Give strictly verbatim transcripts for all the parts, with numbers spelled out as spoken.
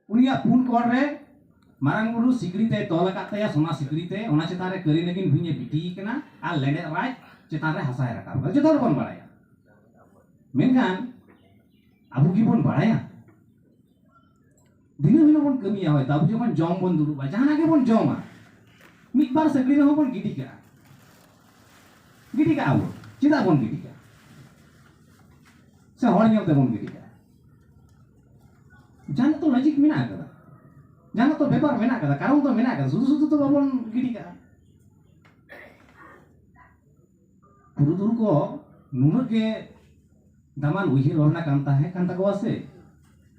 ᱩᱱᱤᱭᱟᱜ ᱯᱩᱱ ᱠᱚᱬ ᱨᱮ ᱢᱟᱨᱟᱝ ᱵᱩᱨᱩ ᱥᱤᱠᱲᱤ ᱛᱮᱭ ᱛᱚᱞ ᱟᱠᱟᱫ ᱛᱟᱭᱟ, ᱥᱚᱱᱟ ᱥᱤᱠᱲᱤ ᱛᱮ᱾ ᱚᱱᱟ ᱪᱮᱛᱟᱱ ᱨᱮ ᱠᱟᱹᱨᱤ ᱱᱟᱹᱜᱤᱱ ᱵᱷᱤᱧ ᱮ ᱵᱤᱴᱤ ᱠᱟᱱᱟ ᱟᱨ ᱞᱮᱸᱰᱮᱫ ᱨᱟᱡᱽ ᱪᱮᱛᱟᱱ ᱨᱮ ᱦᱟᱥᱟᱭ ᱨᱟᱠᱟᱵ ᱠᱟᱫᱟ, ᱡᱚᱛᱚ ᱦᱚᱲ ᱵᱚᱱ ᱵᱟᱲᱟᱭᱟ᱾ ᱢᱮᱱᱠᱷᱟᱱ ᱟᱵᱚ ᱜᱮᱵᱚᱱ ᱵᱟᱲᱟᱭᱟ, ᱫᱤᱱᱟᱹᱢ ᱦᱤᱞᱳᱜ ᱵᱚᱱ ᱠᱟᱹᱢᱤᱭᱟ, ᱦᱚᱭᱛᱳ ᱟᱵᱚ ᱡᱚᱠᱷᱚᱱ ᱡᱚᱢ ᱵᱚᱱ ᱫᱩᱲᱩᱵᱼᱟ, ᱡᱟᱦᱟᱱᱟᱜ ᱜᱮᱵᱚᱱ ᱡᱚᱢᱟ, ᱢᱤᱫ ᱵᱟᱨ ᱥᱟᱹᱠᱲᱤ ᱨᱮᱦᱚᱸ ᱵᱚᱱ ᱜᱤᱰᱤ ᱠᱟᱜᱼᱟ᱾ ᱜᱤᱰᱤ ᱠᱟᱜᱼᱟ ᱵᱚᱱ᱾ ᱪᱮᱫᱟᱜ ᱵᱚᱱ ᱜᱤᱰᱤ ᱠᱟᱜᱼᱟ? ᱥᱮ ᱦᱚᱲ ᱧᱮᱞ ᱛᱮᱵᱚᱱ ᱜᱤᱰᱤ ᱠᱟᱜᱼᱟ? ᱡᱟᱦᱟᱱᱟᱜ ᱛᱚ ᱞᱚᱡᱤᱠ ᱢᱮᱱᱟᱜ ᱟᱠᱟᱫᱟ, ᱡᱟᱦᱟᱱᱟᱜ ᱛᱚ ᱵᱮᱯᱟᱨ ᱢᱮᱱᱟᱜ ᱟᱠᱟᱫᱟ, ᱠᱟᱨᱚᱱ ᱛᱚ ᱢᱮᱱᱟᱜ ᱟᱠᱟᱫᱟ᱾ ᱥᱩᱫᱷᱩ ᱥᱩᱫᱷᱩ ᱛᱚ ᱵᱟᱵᱚᱱ ᱜᱤᱰᱤ ᱠᱟᱜᱼᱟ᱾ ᱯᱩᱨᱩᱫᱷᱩᱞ ᱠᱚ ᱱᱩᱱᱟᱹᱜ ᱜᱮ ᱫᱟᱢᱟᱱ ᱩᱭᱦᱟᱹᱨ ᱵᱷᱟᱵᱽᱱᱟ ᱠᱟᱱ ᱛᱟᱦᱮᱸ ᱠᱟᱱ ᱛᱟᱠᱚᱣᱟ ᱥᱮ,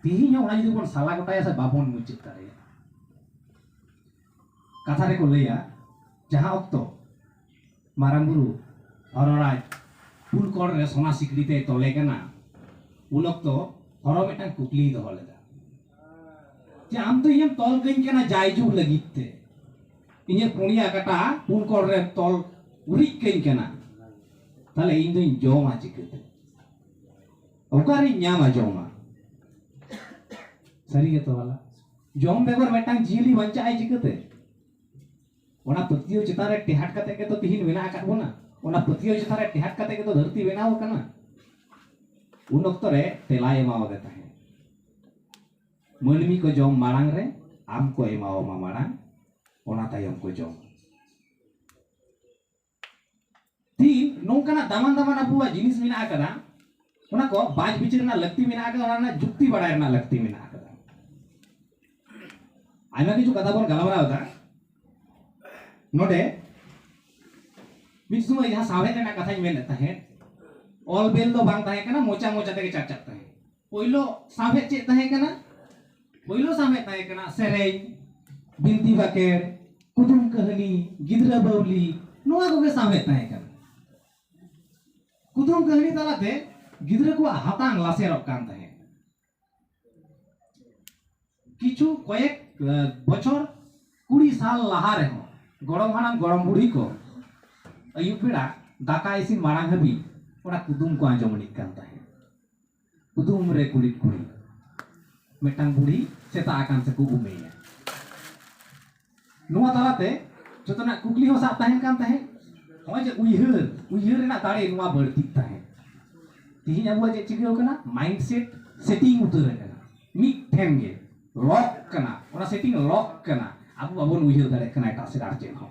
ᱛᱮᱦᱮᱧ ᱦᱚᱸ ᱚᱱᱟ ᱡᱩᱫᱤ ᱵᱚᱱ ᱥᱟᱞᱟ ᱜᱚᱴᱟᱭᱟ ᱥᱮ, ᱵᱟᱵᱚᱱ ᱢᱩᱪᱟᱹᱫ ᱫᱟᱲᱮᱭᱟᱜᱼᱟ᱾ ᱠᱟᱛᱷᱟ ᱨᱮᱠᱚ ᱞᱟᱹᱭᱟ, ᱡᱟᱦᱟᱸ ᱚᱠᱛᱚ ᱢᱟᱨᱟᱝ ᱵᱩᱨᱩ ᱦᱚᱨᱚ ᱨᱟᱡᱽ ᱯᱩᱱ ᱠᱚᱬ ᱨᱮ ᱥᱚᱱᱟ ᱥᱤᱠᱲᱤ ᱛᱮᱭ ᱛᱚᱞᱮ ᱠᱟᱱᱟ, ᱩᱱ ᱚᱠᱛᱚ ᱦᱚᱨᱚ ᱢᱤᱫᱴᱟᱝ ᱠᱩᱠᱞᱤᱭ ᱫᱚᱦᱚ ᱞᱮᱫᱟ ᱡᱮ, "ᱟᱢ ᱫᱚ ᱤᱧᱮᱢ ᱛᱚᱞ ᱠᱟᱹᱧ ᱠᱟᱱᱟ ᱡᱟᱭᱡᱩᱜᱽ ᱞᱟᱹᱜᱤᱫ ᱛᱮ, ᱤᱧᱟᱹᱜ ᱯᱩᱱᱭᱟ ᱠᱟᱴᱟ ᱯᱩᱱ ᱠᱚᱬ ᱨᱮᱢ ᱛᱚᱞ ᱩᱨᱤᱡ ᱠᱟᱹᱧ ᱠᱟᱱᱟ, ᱛᱟᱦᱞᱮ ᱤᱧ ᱫᱚᱧ ᱡᱚᱢᱟ ᱪᱤᱠᱟᱹᱛᱮ? ᱚᱠᱟᱨᱤᱧ ᱧᱟᱢᱟ ᱡᱚᱢᱟᱜ?" ᱥᱟᱹᱨᱤ ᱜᱮᱛᱚ ᱵᱟᱞᱟ, ᱡᱚᱢ ᱵᱮᱜᱚᱨ ᱢᱤᱫᱴᱟᱝ ᱡᱤᱭᱟᱹᱞᱤ ᱵᱟᱧᱪᱟᱜ ᱟᱭ ᱪᱤᱠᱟᱹᱛᱮ? ᱚᱱᱟ ᱯᱟᱹᱛᱭᱟᱹᱣ ᱪᱮᱛᱟᱱ ᱨᱮ ᱴᱮᱦᱟᱴ ᱠᱟᱛᱮ ᱜᱮᱛᱚ ᱛᱤᱦᱤᱧ ᱢᱮᱱᱟᱜ ᱟᱠᱟᱫ ᱵᱚᱱᱟ᱾ ᱚᱱᱟ ᱯᱟᱹᱛᱭᱟᱹᱣ ᱪᱮᱛᱟᱱ ᱨᱮ ᱴᱮᱦᱟᱴ ᱠᱟᱛᱮ ᱜᱮᱛᱚ ᱫᱷᱟᱹᱨᱛᱤ ᱵᱮᱱᱟᱣ ᱟᱠᱟᱱᱟ᱾ ᱩᱱ ᱚᱠᱛᱚ ᱨᱮ ᱛᱮᱞᱟᱭ ᱮᱢᱟᱣᱟᱫᱮ ᱛᱟᱦᱮᱸᱫ, "ᱢᱟᱹᱱᱢᱤ ᱠᱚ ᱡᱚᱢ ᱢᱟᱲᱟᱝ ᱨᱮ ᱟᱢ ᱠᱚ ᱮᱢᱟᱣᱟᱢᱟ ᱢᱟᱲᱟᱝ, ᱚᱱᱟ ᱛᱟᱭᱚᱢ ᱠᱚ ᱡᱚᱢ᱾" ᱛᱤᱦᱤᱧ ᱱᱚᱝᱠᱟᱱᱟᱜ ᱫᱟᱢᱟᱱ ᱫᱟᱢᱟᱱ ᱟᱵᱚᱣᱟᱜ ᱡᱤᱱᱤᱥ ᱢᱮᱱᱟᱜ ᱟᱠᱟᱫᱟ, ᱚᱱᱟ ᱠᱚ ᱵᱟᱡᱽ ᱵᱤᱪᱟᱹᱨ ᱨᱮᱱᱟᱜ ᱞᱟᱹᱠᱛᱤ ᱢᱮᱱᱟᱜ ᱟᱠᱟᱫᱟ, ᱚᱱᱟ ᱨᱮᱱᱟᱜ ᱡᱩᱠᱛᱤ ᱵᱟᱲᱟᱭ ᱨᱮᱱᱟᱜ ᱞᱟᱹᱠᱛᱤ ᱢᱮᱱᱟᱜ ᱟᱠᱟᱫᱟ᱾ ᱟᱭᱢᱟ ᱠᱤᱪᱷᱩ ᱠᱟᱛᱷᱟ ᱵᱚᱱ ᱜᱟᱞᱢᱟᱨᱟᱣ ᱮᱫᱟ᱾ ᱱᱚᱰᱮ ᱢᱤᱫ ᱥᱚᱢᱚᱭ ᱡᱟᱦᱟᱸ ᱥᱟᱶᱦᱮᱫ ᱨᱮᱱᱟᱜ ᱠᱟᱛᱷᱟᱧ ᱢᱮᱱᱮᱫ ᱛᱟᱦᱮᱸᱫ, ᱚᱞ ᱵᱮᱞ ᱫᱚ ᱵᱟᱝ ᱛᱟᱦᱮᱸ ᱠᱟᱱᱟ, ᱢᱚᱪᱟ ᱢᱚᱪᱟ ᱛᱮᱜᱮ ᱪᱟᱨᱪᱟᱜ ᱛᱟᱦᱮᱸᱫ᱾ ᱯᱳᱭᱞᱳ ᱥᱟᱶᱦᱮᱫ ᱪᱮᱫ ᱛᱟᱦᱮᱸ ᱠᱟᱱᱟ? ᱯᱳᱭᱞᱳ ᱥᱟᱶᱦᱮᱫ ᱛᱟᱦᱮᱸ ᱠᱟᱱᱟ ᱥᱮᱨᱮᱧ, ᱵᱤᱱᱛᱤ ᱵᱟᱠᱷᱮᱲ, ᱠᱩᱫᱩᱢ ᱠᱟᱹᱦᱱᱤ, ᱜᱤᱫᱽᱨᱟᱹ ᱵᱟᱹᱣᱞᱤ, ᱱᱚᱣᱟ ᱠᱚᱜᱮ ᱥᱟᱶᱦᱮᱫ ᱛᱟᱦᱮᱸ ᱠᱟᱱᱟ᱾ ᱠᱩᱫᱩᱢ ᱠᱟᱹᱦᱱᱤ ᱛᱟᱞᱟᱛᱮ ᱜᱤᱫᱽᱨᱟᱹ ᱠᱚᱣᱟᱜ ᱦᱟᱛᱟᱝ ᱞᱟᱥᱮᱨᱚᱜ ᱠᱟᱱ ᱛᱟᱦᱮᱸᱫ᱾ ᱠᱤᱪᱷᱩ ᱠᱚᱭᱮᱠ, ᱮ, ᱵᱚᱪᱷᱚᱨ, ᱠᱩᱲᱤ ᱥᱟᱞ ᱞᱟᱦᱟ ᱨᱮᱦᱚᱸ ᱜᱚᱲᱚᱢ ᱦᱟᱲᱟᱢ ᱜᱚᱲᱚᱢ ᱵᱩᱲᱦᱤ ᱠᱚ ᱟᱹᱭᱩᱵ ᱵᱮᱲᱟ ᱫᱟᱠᱟ ᱤᱥᱤᱱ ᱢᱟᱲᱟᱝ ᱦᱟᱹᱵᱤᱡ ᱚᱱᱟ ᱠᱩᱫᱩᱢ ᱠᱚ ᱟᱸᱡᱚᱢ ᱟᱹᱱᱤᱡ ᱠᱟᱱ ᱛᱟᱦᱮᱸᱫ᱾ ᱠᱩᱫᱩᱢ ᱨᱮ ᱠᱩᱲᱤᱫ ᱠᱩᱲᱤᱫ, ᱢᱤᱫᱴᱟᱝ ᱵᱩᱲᱦᱤ ᱥᱮᱛᱟ ᱟᱠᱟᱱ ᱥᱮᱠᱚ ᱩᱢᱮᱭᱟ᱾ ᱱᱚᱣᱟ ᱛᱟᱞᱟᱛᱮ ᱡᱚᱛᱚᱱᱟᱜ ᱠᱩᱠᱞᱤ ᱦᱚᱸ ᱥᱟᱵ ᱛᱟᱦᱮᱱ ᱠᱟᱱ ᱛᱟᱦᱮᱸᱫ᱾ ᱱᱚᱜᱼᱚᱭ ᱡᱮ ᱩᱭᱦᱟᱹᱨ, ᱩᱭᱦᱟᱹᱨ ᱨᱮᱱᱟᱜ ᱫᱟᱲᱮ ᱱᱚᱣᱟ ᱵᱟᱹᱲᱛᱤᱜ ᱛᱟᱦᱮᱸᱫ᱾ ᱛᱮᱦᱮᱧ ᱟᱵᱚᱣᱟᱜ ᱪᱮᱫ ᱪᱤᱠᱟᱹᱣ ᱠᱟᱱᱟ? ᱢᱟᱭᱤᱱᱰ ᱥᱮᱴ ᱥᱮᱴᱤᱝ ᱩᱛᱟᱹᱨ ᱟᱠᱟᱱᱟ, ᱢᱤᱫ ᱴᱷᱮᱱ ᱜᱮ ᱞᱚᱠ ᱠᱟᱱᱟ, ᱚᱱᱟ ᱥᱮᱴᱤᱝ ᱞᱚᱠ ᱠᱟᱱᱟ᱾ ᱟᱵᱚ ᱵᱟᱵᱚᱱ ᱩᱭᱦᱟᱹᱨ ᱫᱟᱲᱮᱭᱟᱜ ᱠᱟᱱᱟ ᱮᱴᱟᱜ ᱥᱮᱫ ᱟᱨ ᱪᱮᱫ ᱦᱚᱸ᱾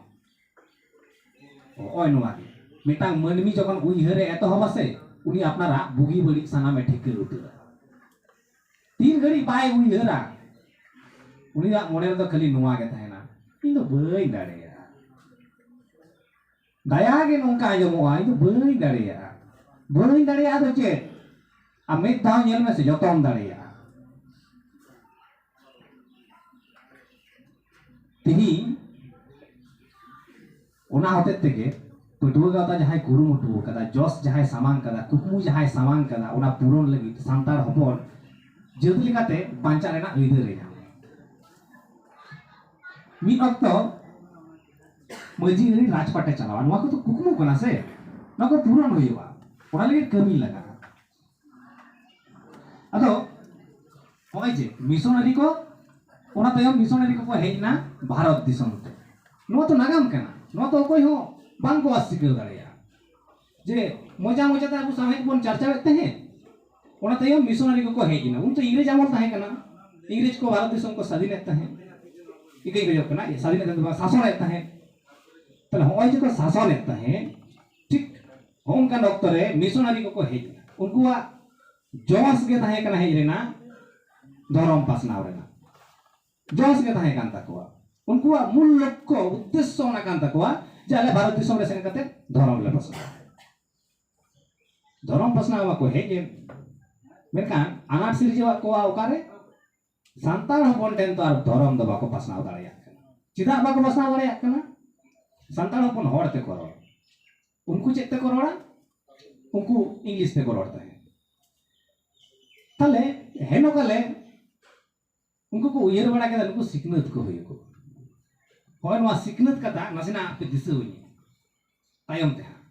ᱱᱚᱜᱼᱚᱭ ᱱᱚᱣᱟ ᱜᱮ, ᱢᱤᱫᱴᱟᱝ ᱢᱟᱹᱱᱢᱤ ᱡᱚᱠᱷᱚᱱ ᱩᱭᱦᱟᱹᱨ ᱮ ᱮᱛᱚᱦᱚᱵᱟ ᱥᱮ, ᱩᱱᱤ ᱟᱯᱱᱟᱨᱟᱜ ᱵᱩᱜᱤ ᱵᱟᱹᱲᱤᱡ ᱥᱟᱱᱟᱢᱮ ᱴᱷᱤᱠᱟᱹ ᱩᱛᱟᱹᱨᱟ᱾ ᱛᱤᱱ ᱜᱷᱟᱹᱲᱤᱡ ᱵᱟᱭ ᱩᱭᱦᱟᱹᱨᱟ, ᱩᱱᱤᱭᱟᱜ ᱢᱚᱱᱮ ᱨᱮᱫᱚ ᱠᱷᱟᱹᱞᱤ ᱱᱚᱣᱟ ᱜᱮ ᱛᱟᱦᱮᱱᱟ, "ᱤᱧ ᱫᱚ ᱵᱟᱹᱧ ᱫᱟᱲᱮᱭᱟᱜᱼᱟ᱾" ᱫᱟᱭᱟ ᱜᱮ ᱱᱚᱝᱠᱟ ᱟᱸᱡᱚᱢᱚᱜᱼᱟ, "ᱤᱧ ᱫᱚ ᱵᱟᱹᱧ ᱫᱟᱲᱮᱭᱟᱜᱼᱟ᱾" ᱵᱟᱹᱧ ᱫᱟᱲᱮᱭᱟᱜᱼᱟ ᱫᱚ ᱪᱮᱫ? ᱟᱢ ᱢᱤᱫ ᱫᱷᱟᱣ ᱧᱮᱞ ᱢᱮᱥᱮ, ᱡᱚᱛᱚᱢ ᱫᱟᱲᱮᱭᱟᱜᱼᱟ᱾ ᱛᱮᱦᱤᱧ ᱚᱱᱟ ᱦᱚᱛᱮᱡ ᱛᱮᱜᱮ ᱯᱟᱹᱴᱷᱩᱣᱟᱹ ᱜᱟᱶᱛᱟ ᱡᱟᱦᱟᱸᱭ ᱠᱩᱨᱩᱢᱩᱴᱩ ᱟᱠᱟᱫᱟ, ᱡᱚᱥ ᱡᱟᱦᱟᱸᱭ ᱥᱟᱢᱟᱝ ᱠᱟᱫᱟ, ᱠᱩᱠᱢᱩ ᱡᱟᱦᱟᱸᱭ ᱥᱟᱢᱟᱝ ᱠᱟᱫᱟ, ᱚᱱᱟ ᱯᱩᱨᱚᱱ ᱞᱟᱹᱜᱤᱫ ᱥᱟᱱᱛᱟᱲ ᱦᱚᱯᱚᱱ ᱡᱟᱹᱛ ᱞᱮᱠᱟᱛᱮ ᱵᱟᱧᱪᱟᱜ ᱨᱮᱱᱟᱜ ᱟᱹᱭᱫᱟᱹᱨ ᱮ ᱧᱟᱢᱟ᱾ ᱢᱤᱫ ᱚᱠᱛᱚ ᱢᱟᱹᱡᱷᱤ ᱟᱹᱨᱤ ᱨᱟᱡᱽᱯᱟᱴᱮ ᱪᱟᱞᱟᱣᱟ, ᱱᱚᱣᱟ ᱠᱚᱫᱚ ᱠᱩᱠᱢᱩ ᱠᱟᱱᱟ ᱥᱮ, ᱱᱚᱣᱟ ᱠᱚ ᱯᱩᱨᱚᱱ ᱦᱩᱭᱩᱜᱼᱟ, ᱚᱱᱟ ᱞᱟᱹᱜᱤᱫ ᱠᱟᱹᱢᱤ ᱞᱟᱜᱟᱜᱼᱟ᱾ ᱟᱫᱚ ᱱᱚᱜᱼᱚᱭ ᱡᱮ ᱢᱤᱥᱚᱱᱟᱨᱤ ᱠᱚ, ᱚᱱᱟ ᱛᱟᱭᱚᱢ ᱢᱤᱥᱚᱱᱟᱨᱤ ᱠᱚᱠᱚ ᱦᱮᱡ ᱮᱱᱟ ᱵᱷᱟᱨᱚᱛ ᱫᱤᱥᱚᱢ ᱛᱮ᱾ ᱱᱚᱣᱟ ᱫᱚ ᱱᱟᱜᱟᱢ ᱠᱟᱱᱟ, ᱱᱚᱣᱟ ᱫᱚ ᱚᱠᱚᱭ ᱦᱚᱸ ᱵᱟᱝ ᱠᱚ ᱚᱥᱤᱠᱟᱹᱨ ᱫᱟᱲᱮᱭᱟᱜᱼᱟ᱾ ᱡᱮ ᱢᱚᱪᱟ ᱢᱚᱪᱟᱛᱮ ᱟᱵᱚ ᱥᱟᱶᱦᱮᱫ ᱵᱚᱱ ᱪᱟᱨᱪᱟᱣᱮᱫ ᱛᱟᱦᱮᱸᱫ, ᱚᱱᱟ ᱛᱟᱭᱚᱢ ᱢᱤᱥᱚᱱᱟᱨᱤ ᱠᱚᱠᱚ ᱦᱮᱡ ᱮᱱᱟ᱾ ᱩᱱ ᱫᱚ ᱤᱝᱨᱮᱡᱽ ᱟᱢᱚᱞ ᱛᱟᱦᱮᱸ ᱠᱟᱱᱟ, ᱤᱝᱨᱮᱡᱽ ᱠᱚ ᱵᱷᱟᱨᱚᱛ ᱫᱤᱥᱚᱢ ᱠᱚ ᱥᱟᱹᱫᱷᱤᱱᱮᱫ ᱛᱟᱦᱮᱸᱫ, ᱤᱠᱟᱹᱧ ᱠᱷᱚᱡᱚᱜ ᱠᱟᱱᱟ, ᱥᱟᱹᱫᱷᱤᱱᱮᱫ ᱛᱟᱦᱮᱸᱫ ᱫᱚ ᱵᱟᱝ, ᱥᱟᱥᱚᱱᱮᱫ ᱛᱟᱦᱮᱸᱫ᱾ ᱛᱟᱦᱞᱮ ᱦᱚᱸᱜᱼᱚᱭ ᱡᱮ ᱠᱚ ᱥᱟᱥᱚᱱᱮᱫ ᱛᱟᱦᱮᱸᱫ, ᱴᱷᱤᱠ ᱦᱚᱸᱜᱼᱚᱱᱠᱟᱱ ᱚᱠᱛᱚ ᱨᱮ ᱢᱤᱥᱚᱱᱟᱨᱤ ᱠᱚᱠᱚ ᱦᱮᱡ ᱮᱱᱟ᱾ ᱩᱱᱠᱩᱣᱟᱜ ᱡᱚᱥ ᱜᱮ ᱛᱟᱦᱮᱸ ᱠᱟᱱᱟ ᱦᱮᱡ ᱨᱮᱱᱟᱜ, ᱫᱷᱚᱨᱚᱢ ᱯᱟᱥᱱᱟᱣ ᱨᱮᱱᱟᱜ ᱡᱚᱥ ᱜᱮ ᱛᱟᱦᱮᱸ ᱠᱟᱱ ᱛᱟᱠᱚᱣᱟ᱾ ᱩᱱᱠᱩᱣᱟᱜ ᱢᱩᱞ ᱞᱚᱠᱠᱷᱚ, ᱩᱫᱽᱫᱮᱥᱥᱚ ᱚᱱᱟ ᱠᱟᱱ ᱛᱟᱠᱚᱣᱟ ᱡᱮ ᱟᱞᱮ ᱵᱷᱟᱨᱚᱛ ᱫᱤᱥᱚᱢ ᱨᱮ ᱥᱮᱱ ᱠᱟᱛᱮ ᱫᱷᱚᱨᱚᱢ ᱞᱮ ᱯᱟᱥᱱᱟᱣᱟ᱾ ᱫᱷᱚᱨᱚᱢ ᱯᱟᱥᱱᱟᱣ ᱢᱟᱠᱚ ᱦᱮᱡ ᱮᱱ, ᱢᱮᱱᱠᱷᱟᱱ ᱟᱱᱟᱴ ᱥᱤᱨᱡᱟᱹᱣᱟᱜ ᱠᱚᱣᱟ ᱚᱠᱟᱨᱮ? ᱥᱟᱱᱛᱟᱲ ᱦᱚᱯᱚᱱ ᱴᱷᱮᱱ ᱛᱚ ᱟᱨ ᱫᱷᱚᱨᱚᱢ ᱫᱚ ᱵᱟᱠᱚ ᱯᱟᱥᱱᱟᱣ ᱫᱟᱲᱮᱭᱟᱜ ᱠᱟᱱᱟ᱾ ᱪᱮᱫᱟᱜ ᱵᱟᱠᱚ ᱯᱟᱥᱱᱟᱣ ᱫᱟᱲᱮᱭᱟᱜ ᱠᱟᱱᱟ? ᱥᱟᱱᱛᱟᱲ ᱦᱚᱯᱚᱱ ᱦᱚᱲ ᱛᱮᱠᱚ ᱨᱚᱲ, ᱩᱱᱠᱩ ᱪᱮᱫ ᱛᱮᱠᱚ ᱨᱚᱲᱟ? ᱩᱱᱠᱩ ᱤᱝᱞᱤᱥ ᱛᱮᱠᱚ ᱨᱚᱲ ᱛᱟᱦᱮᱸᱫ᱾ ᱛᱟᱦᱞᱮ ᱦᱮᱱᱚ ᱠᱟᱞᱮ ᱩᱱᱠᱩ ᱠᱚ ᱩᱭᱦᱟᱹᱨ ᱵᱟᱲᱟ ᱠᱮᱫᱟ, ᱱᱩᱠᱩ ᱥᱤᱠᱷᱱᱟᱹᱛ ᱠᱚ ᱦᱩᱭᱩᱜᱼᱟ᱾ ᱦᱳᱭ, ᱱᱚᱣᱟ ᱥᱤᱠᱷᱱᱟᱹᱛ ᱠᱟᱛᱷᱟ ᱱᱟᱥᱮᱱᱟᱜ ᱯᱮ ᱫᱤᱥᱟᱹ ᱟᱹᱧᱟ ᱛᱟᱭᱚᱢ ᱛᱮ ᱦᱟᱸᱜ᱾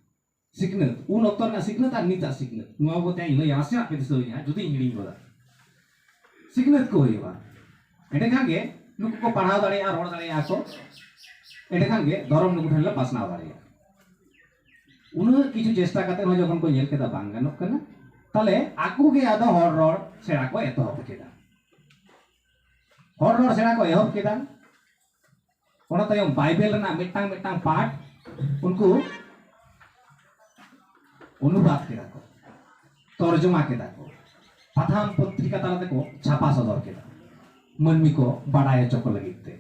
ᱥᱤᱠᱷᱱᱟᱹᱛ, ᱩᱱ ᱚᱠᱛᱚ ᱨᱮᱱᱟᱜ ᱥᱤᱠᱷᱱᱟᱹᱛ ᱟᱨ ᱱᱤᱛᱟᱜ ᱥᱤᱠᱷᱱᱟᱹᱛ, ᱱᱚᱣᱟ ᱵᱚᱛᱮ ᱤᱧ ᱞᱟᱹᱭᱟ, ᱱᱟᱥᱮᱱᱟᱜ ᱯᱮ ᱫᱤᱥᱟᱹ ᱟᱹᱧᱟ ᱦᱟᱸᱜ, ᱡᱩᱫᱤᱧ ᱦᱤᱲᱤᱧ ᱜᱚᱫᱟ᱾ ᱥᱤᱠᱷᱱᱟᱹᱛ ᱠᱚ ᱦᱩᱭᱩᱜᱼᱟ᱾ ᱮᱸᱰᱮᱠᱷᱟᱱ ᱜᱮ ᱱᱩᱠᱩ ᱠᱚ ᱯᱟᱲᱦᱟᱣ ᱫᱟᱲᱮᱭᱟᱜᱼᱟ, ᱨᱚᱲ ᱫᱟᱲᱮᱭᱟᱜᱼᱟ ᱠᱚ᱾ ᱮᱸᱰᱮᱠᱷᱟᱱ ᱜᱮ ᱫᱷᱚᱨᱚᱢ ᱱᱩᱠᱩ ᱴᱷᱮᱱ ᱞᱮ ᱯᱟᱥᱱᱟᱣ ᱫᱟᱲᱮᱭᱟᱜᱼᱟ᱾ ᱩᱱᱟᱹᱜ ᱠᱤᱪᱷᱩ ᱪᱮᱥᱴᱟ ᱠᱟᱛᱮ ᱦᱚᱸ ᱡᱚᱠᱷᱚᱱ ᱠᱚ ᱧᱮᱞ ᱠᱮᱫᱟ ᱵᱟᱝ ᱜᱟᱱᱚᱜ ᱠᱟᱱᱟ, ᱛᱟᱦᱞᱮ ᱟᱠᱚ ᱜᱮ ᱟᱫᱚ ᱦᱚᱲ ᱨᱚᱲ ᱥᱮᱬᱟ ᱠᱚ ᱮᱛᱚᱦᱚᱵ ᱠᱮᱫᱟ᱾ ᱦᱚᱲ ᱨᱚᱲ ᱥᱮᱬᱟ ᱠᱚ ᱮᱦᱚᱵ ᱠᱮᱫᱟ᱾ ᱚᱱᱟ ᱛᱟᱭᱚᱢ ᱵᱟᱭᱵᱮᱞ ᱨᱮᱱᱟᱜ ᱢᱤᱫᱴᱟᱝ ᱢᱤᱫᱴᱟᱝ ᱯᱟᱴ ᱩᱱᱠᱩ ᱚᱱᱩᱵᱟᱫ ᱠᱮᱫᱟ ᱠᱚ, ᱛᱚᱨᱡᱚᱢᱟ ᱠᱮᱫᱟ ᱠᱚ, ᱯᱟᱛᱷᱟᱢ ᱯᱚᱛᱨᱤᱠᱟ ᱛᱟᱞᱟ ᱛᱮᱠᱚ ᱪᱷᱟᱯᱟ ᱥᱚᱫᱚᱨ ᱠᱮᱫᱟ, ᱢᱟᱹᱱᱢᱤ ᱠᱚ ᱵᱟᱰᱟᱭ ᱦᱚᱪᱚ ᱠᱚ ᱞᱟᱹᱜᱤᱫ ᱛᱮ᱾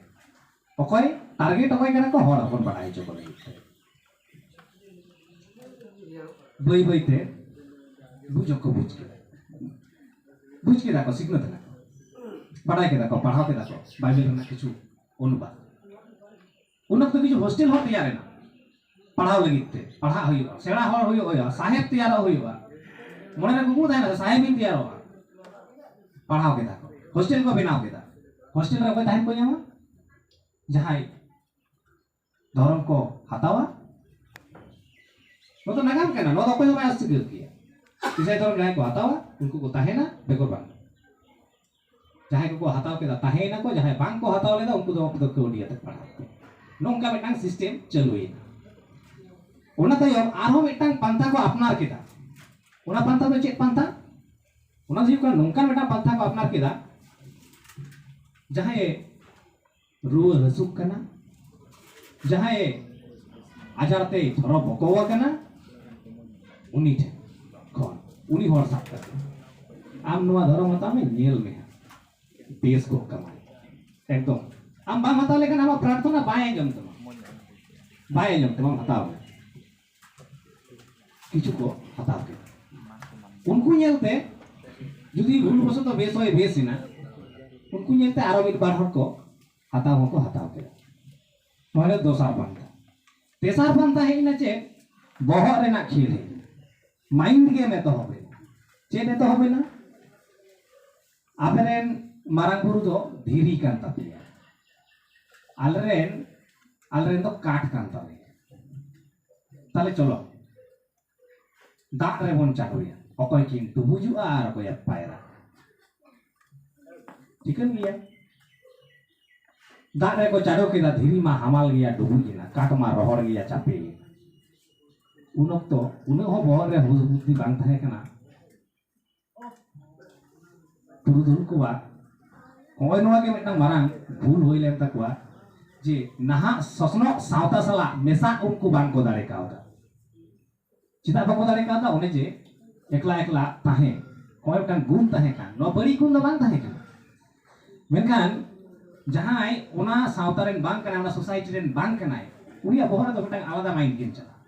ᱚᱠᱚᱭ ᱴᱟᱨᱜᱮᱴ, ᱚᱠᱚᱭ ᱠᱟᱱᱟ ᱠᱚ? ᱦᱚᱲ ᱦᱚᱯᱚᱱ ᱵᱟᱰᱟᱭ ᱦᱚᱪᱚ ᱠᱚ ᱞᱟᱹᱜᱤᱫ ᱛᱮ᱾ ᱵᱟᱹᱭ ᱵᱟᱹᱭ ᱛᱮ ᱵᱩᱡᱽ ᱦᱚᱸᱠᱚ ᱵᱩᱡᱽ ᱠᱮᱫᱟ, ᱵᱩᱡᱽ ᱠᱮᱫᱟ ᱠᱚ, ᱥᱤᱠᱷᱱᱟᱹᱛ ᱮᱱᱟ ᱠᱚ, ᱵᱟᱰᱟᱭ ᱠᱮᱫᱟ ᱠᱚ, ᱯᱟᱲᱦᱟᱣ ᱠᱮᱫᱟ ᱠᱚ ᱵᱟᱭᱵᱮᱞ ᱨᱮᱱᱟᱜ ᱠᱤᱪᱷᱩ ᱚᱱᱩᱵᱟᱫ᱾ ᱩᱱ ᱚᱠᱛᱚ ᱠᱤᱪᱷᱩ ᱦᱳᱥᱴᱮᱞ ᱦᱚᱸ ᱛᱮᱭᱟᱨ ᱮᱱᱟ ᱯᱟᱲᱦᱟᱣ ᱞᱟᱹᱜᱤᱫ ᱛᱮ᱾ ᱯᱟᱲᱦᱟᱜ ᱦᱩᱭᱩᱜᱼᱟ, ᱥᱮᱬᱟ ᱦᱚᱲ ᱦᱩᱭᱩᱜ ᱦᱩᱭᱩᱜᱼᱟ, ᱥᱟᱦᱮᱵᱽ ᱛᱮᱭᱟᱨᱚᱜ ᱦᱩᱭᱩᱜᱼᱟ᱾ ᱢᱚᱱᱮ ᱨᱮ ᱠᱩᱠᱢᱩ ᱛᱟᱦᱮᱱᱟ, ᱥᱟᱦᱮᱵᱽ ᱤᱧ ᱛᱮᱭᱟᱨᱚᱜᱼᱟ᱾ ᱯᱟᱲᱦᱟᱣ ᱠᱮᱫᱟ ᱠᱚ, ᱦᱳᱥᱴᱮᱞ ᱠᱚ ᱵᱮᱱᱟᱣ ᱠᱮᱫᱟ᱾ ᱦᱳᱥᱴᱮᱞ ᱨᱮ ᱚᱠᱚᱭ ᱛᱟᱦᱮᱱ ᱠᱚ ᱧᱟᱢᱟ? ᱡᱟᱦᱟᱸᱭ ᱫᱷᱚᱨᱚᱢ ᱠᱚ ᱦᱟᱛᱟᱣᱟ᱾ ᱱᱚᱣᱟ ᱫᱚ ᱱᱟᱜᱟᱢ ᱠᱟᱱᱟ, ᱱᱚᱣᱟ ᱫᱚ ᱚᱠᱚᱭ ᱦᱚᱸ ᱵᱟᱭ ᱚᱥᱤᱠᱟᱹᱨ ᱜᱮᱭᱟ᱾ ᱤᱥᱟᱹᱭ ᱫᱷᱚᱨᱚᱢ ᱡᱟᱦᱟᱸᱭ ᱠᱚ ᱦᱟᱛᱟᱣᱟ, ᱩᱱᱠᱩ ᱠᱚ ᱛᱟᱦᱮᱱᱟ, ᱵᱮᱜᱚᱨ ᱵᱟᱝ᱾ ᱡᱟᱦᱟᱸᱭ ᱠᱚᱠᱚ ᱦᱟᱛᱟᱣ ᱠᱮᱫᱟ, ᱛᱟᱦᱮᱸᱭᱮᱱᱟ ᱠᱚ, ᱡᱟᱦᱟᱸᱭ ᱵᱟᱝ ᱠᱚ ᱦᱟᱛᱟᱣ ᱞᱮᱫᱟ, ᱩᱱᱠᱩ ᱫᱚ ᱟᱠᱚ ᱫᱚ ᱠᱟᱹᱣᱰᱤ ᱟᱛᱮ ᱯᱟᱲᱦᱟᱜ ᱠᱚ᱾ ᱱᱚᱝᱠᱟ ᱢᱤᱫᱴᱟᱝ ᱥᱤᱥᱴᱮᱢ ᱪᱟᱹᱞᱩᱭᱮᱱᱟ᱾ ᱚᱱᱟ ᱛᱟᱭᱚᱢ ᱟᱨᱦᱚᱸ ᱢᱤᱫᱴᱟᱝ ᱯᱟᱱᱛᱷᱟ ᱠᱚ ᱟᱯᱱᱟᱨ ᱠᱮᱫᱟ᱾ ᱚᱱᱟ ᱯᱟᱱᱛᱷᱟ ᱫᱚ ᱪᱮᱫ ᱯᱟᱱᱛᱷᱟ? ᱚᱱᱟ ᱫᱚ ᱦᱩᱭᱩᱜ ᱠᱟᱱᱟ ᱱᱚᱝᱠᱟᱱ ᱢᱤᱫᱴᱟᱝ ᱯᱟᱱᱛᱷᱟ ᱠᱚ ᱟᱯᱱᱟᱨ ᱠᱮᱫᱟ, ᱡᱟᱦᱟᱸᱭᱮ ᱨᱩᱣᱟᱹ ᱦᱟᱹᱥᱩᱜ ᱠᱟᱱᱟ, ᱡᱟᱦᱟᱸᱭ ᱟᱡᱟᱨ ᱛᱮᱭ ᱛᱷᱚᱨᱚ ᱵᱚᱠᱚᱣ ᱟᱠᱟᱱᱟ, ᱩᱱᱤ ᱴᱷᱮᱱ ᱠᱷᱚᱱ, ᱩᱱᱤ ᱦᱚᱲ ᱥᱟᱵ ᱠᱟᱛᱮ, ᱟᱢ ᱱᱚᱣᱟ ᱫᱷᱚᱨᱚᱢ ᱦᱟᱛᱟᱣ ᱢᱮ, ᱧᱮᱞ ᱢᱮ ᱦᱟᱸᱜ, ᱵᱮᱥ ᱠᱚᱜ ᱠᱟᱢᱟᱭ ᱮᱠᱫᱚᱢ᱾ ᱟᱢ ᱵᱟᱢ ᱦᱟᱛᱟᱣ ᱞᱮᱠᱷᱟᱱ ᱟᱢᱟᱜ ᱯᱨᱟᱨᱛᱷᱚᱱᱟ ᱵᱟᱭ ᱟᱸᱡᱚᱢ ᱛᱟᱢᱟ, ᱵᱟᱭ ᱟᱸᱡᱚᱢ ᱛᱟᱢᱟ, ᱦᱟᱛᱟᱣ ᱢᱮ᱾ ᱠᱤᱪᱷᱩ ᱠᱚ ᱦᱟᱛᱟᱣ ᱠᱮᱫᱟ᱾ ᱩᱱᱠᱩ ᱧᱮᱞᱛᱮ ᱡᱩᱫᱤ ᱵᱷᱩᱞ ᱵᱚᱥᱚᱛᱚ ᱵᱮᱥ ᱦᱚᱸᱭ ᱵᱮᱥ ᱮᱱᱟ, ᱩᱱᱠᱩ ᱧᱮᱞᱛᱮ ᱟᱨᱚ ᱢᱤᱫ ᱵᱟᱨ ᱦᱚᱲ ᱠᱚ ᱦᱟᱛᱟᱣ ᱦᱚᱸᱠᱚ ᱦᱟᱛᱟᱣ ᱠᱮᱫᱟ᱾ ᱱᱚᱣᱟ ᱫᱚ ᱫᱚᱥᱟᱨ ᱯᱟᱱᱛᱷᱟ᱾ ᱛᱮᱥᱟᱨ ᱯᱟᱱᱛᱷᱟ ᱦᱮᱡ ᱮᱱᱟ ᱪᱮᱫ? ᱵᱚᱦᱚᱜ ᱨᱮᱱᱟᱜ ᱠᱷᱮᱞ ᱦᱮᱡ ᱮᱱᱟ, ᱢᱟᱭᱤᱱᱰ ᱜᱮᱢ ᱮᱛᱚᱦᱚᱵ ᱮᱱᱟ᱾ ᱪᱮᱫ ᱮᱛᱚᱦᱚᱵ ᱮᱱᱟ? ᱟᱯᱮᱨᱮᱱ ᱢᱟᱨᱟᱝ ᱵᱩᱨᱩ ᱫᱚ ᱫᱷᱤᱨᱤ ᱠᱟᱱ ᱛᱟᱯᱮᱭᱟ, ᱟᱞᱮᱨᱮᱱ, ᱟᱞᱮᱨᱮᱱ ᱫᱚ ᱠᱟᱴ ᱠᱟᱱ ᱛᱟᱞᱮᱭᱟ᱾ ᱛᱟᱦᱞᱮ ᱪᱚᱞᱚ ᱫᱟᱜ ᱨᱮᱵᱚᱱ ᱪᱟᱰᱚᱭᱟ, ᱚᱠᱚᱭ ᱠᱤᱱ ᱰᱩᱵᱩᱡᱚᱜᱼᱟ ᱟᱨ ᱚᱠᱚᱭᱮ ᱯᱟᱭᱨᱟᱜᱼᱟ᱾ ᱴᱷᱤᱠᱟᱹᱱ ᱜᱮᱭᱟ᱾ ᱫᱟᱜ ᱨᱮᱠᱚ ᱪᱟᱰᱚ ᱠᱮᱫᱟ, ᱫᱷᱤᱨᱤ ᱢᱟ ᱦᱟᱢᱟᱞ ᱜᱮᱭᱟ, ᱰᱩᱵᱩᱡ ᱮᱱᱟ, ᱠᱟᱴ ᱢᱟ ᱨᱚᱦᱚᱲ ᱜᱮᱭᱟ, ᱪᱟᱯᱮ ᱮᱱᱟ᱾ ᱩᱱ ᱚᱠᱛᱚ ᱩᱱᱟᱹᱜ ᱦᱚᱸ ᱵᱚᱦᱚᱜ ᱨᱮ ᱦᱩᱥ ᱵᱩᱫᱽᱫᱷᱤ ᱵᱟᱝ ᱛᱟᱦᱮᱸ ᱠᱟᱱᱟ᱾ ᱯᱩᱨᱩᱫᱷᱩᱞ ᱠᱚᱣᱟᱜ ᱱᱚᱜᱼᱚᱭ ᱱᱚᱣᱟ ᱜᱮ ᱢᱤᱫᱴᱟᱝ ᱢᱟᱨᱟᱝ ᱵᱷᱩᱞ ᱦᱩᱭ ᱞᱮᱱ ᱛᱟᱠᱚᱣᱟ, ᱡᱮ ᱱᱟᱦᱟᱜ ᱥᱚᱥᱱᱚᱜ ᱥᱟᱶᱛᱟ ᱥᱟᱞᱟᱜ ᱢᱮᱥᱟ ᱩᱱᱠᱩ ᱵᱟᱝ ᱠᱚ ᱫᱟᱲᱮ ᱠᱟᱣᱫᱟ᱾ ᱪᱮᱫᱟᱜ ᱵᱟᱠᱚ ᱫᱟᱲᱮ ᱠᱟᱣᱫᱟ? ᱚᱱᱮ ᱡᱮ ᱮᱠᱞᱟ ᱮᱠᱞᱟ ᱛᱟᱦᱮᱸ, ᱱᱚᱜᱼᱚᱭ ᱢᱤᱫᱴᱟᱝ ᱜᱩᱱ ᱛᱟᱦᱮᱸ ᱠᱟᱱ, ᱱᱚᱣᱟ ᱵᱟᱹᱲᱤᱡ ᱜᱩᱱ ᱫᱚ ᱵᱟᱝ ᱛᱟᱦᱮᱸ ᱠᱟᱱᱟ᱾ ᱢᱮᱱᱠᱷᱟᱱ ᱡᱟᱦᱟᱸᱭ ᱚᱱᱟ ᱥᱟᱶᱛᱟ ᱨᱮᱱ ᱵᱟᱝ ᱠᱟᱱᱟᱭ, ᱚᱱᱟ ᱥᱳᱥᱟᱭᱴᱤ ᱨᱮᱱ ᱵᱟᱝ ᱠᱟᱱᱟᱭ, ᱩᱱᱤᱭᱟᱜ ᱵᱚᱦᱚᱜ ᱨᱮᱫᱚ ᱢᱤᱫᱴᱟᱝ ᱟᱞᱟᱫᱟ ᱢᱟᱭᱤᱱᱰ ᱜᱮᱢ ᱪᱟᱞᱟᱜᱼᱟ᱾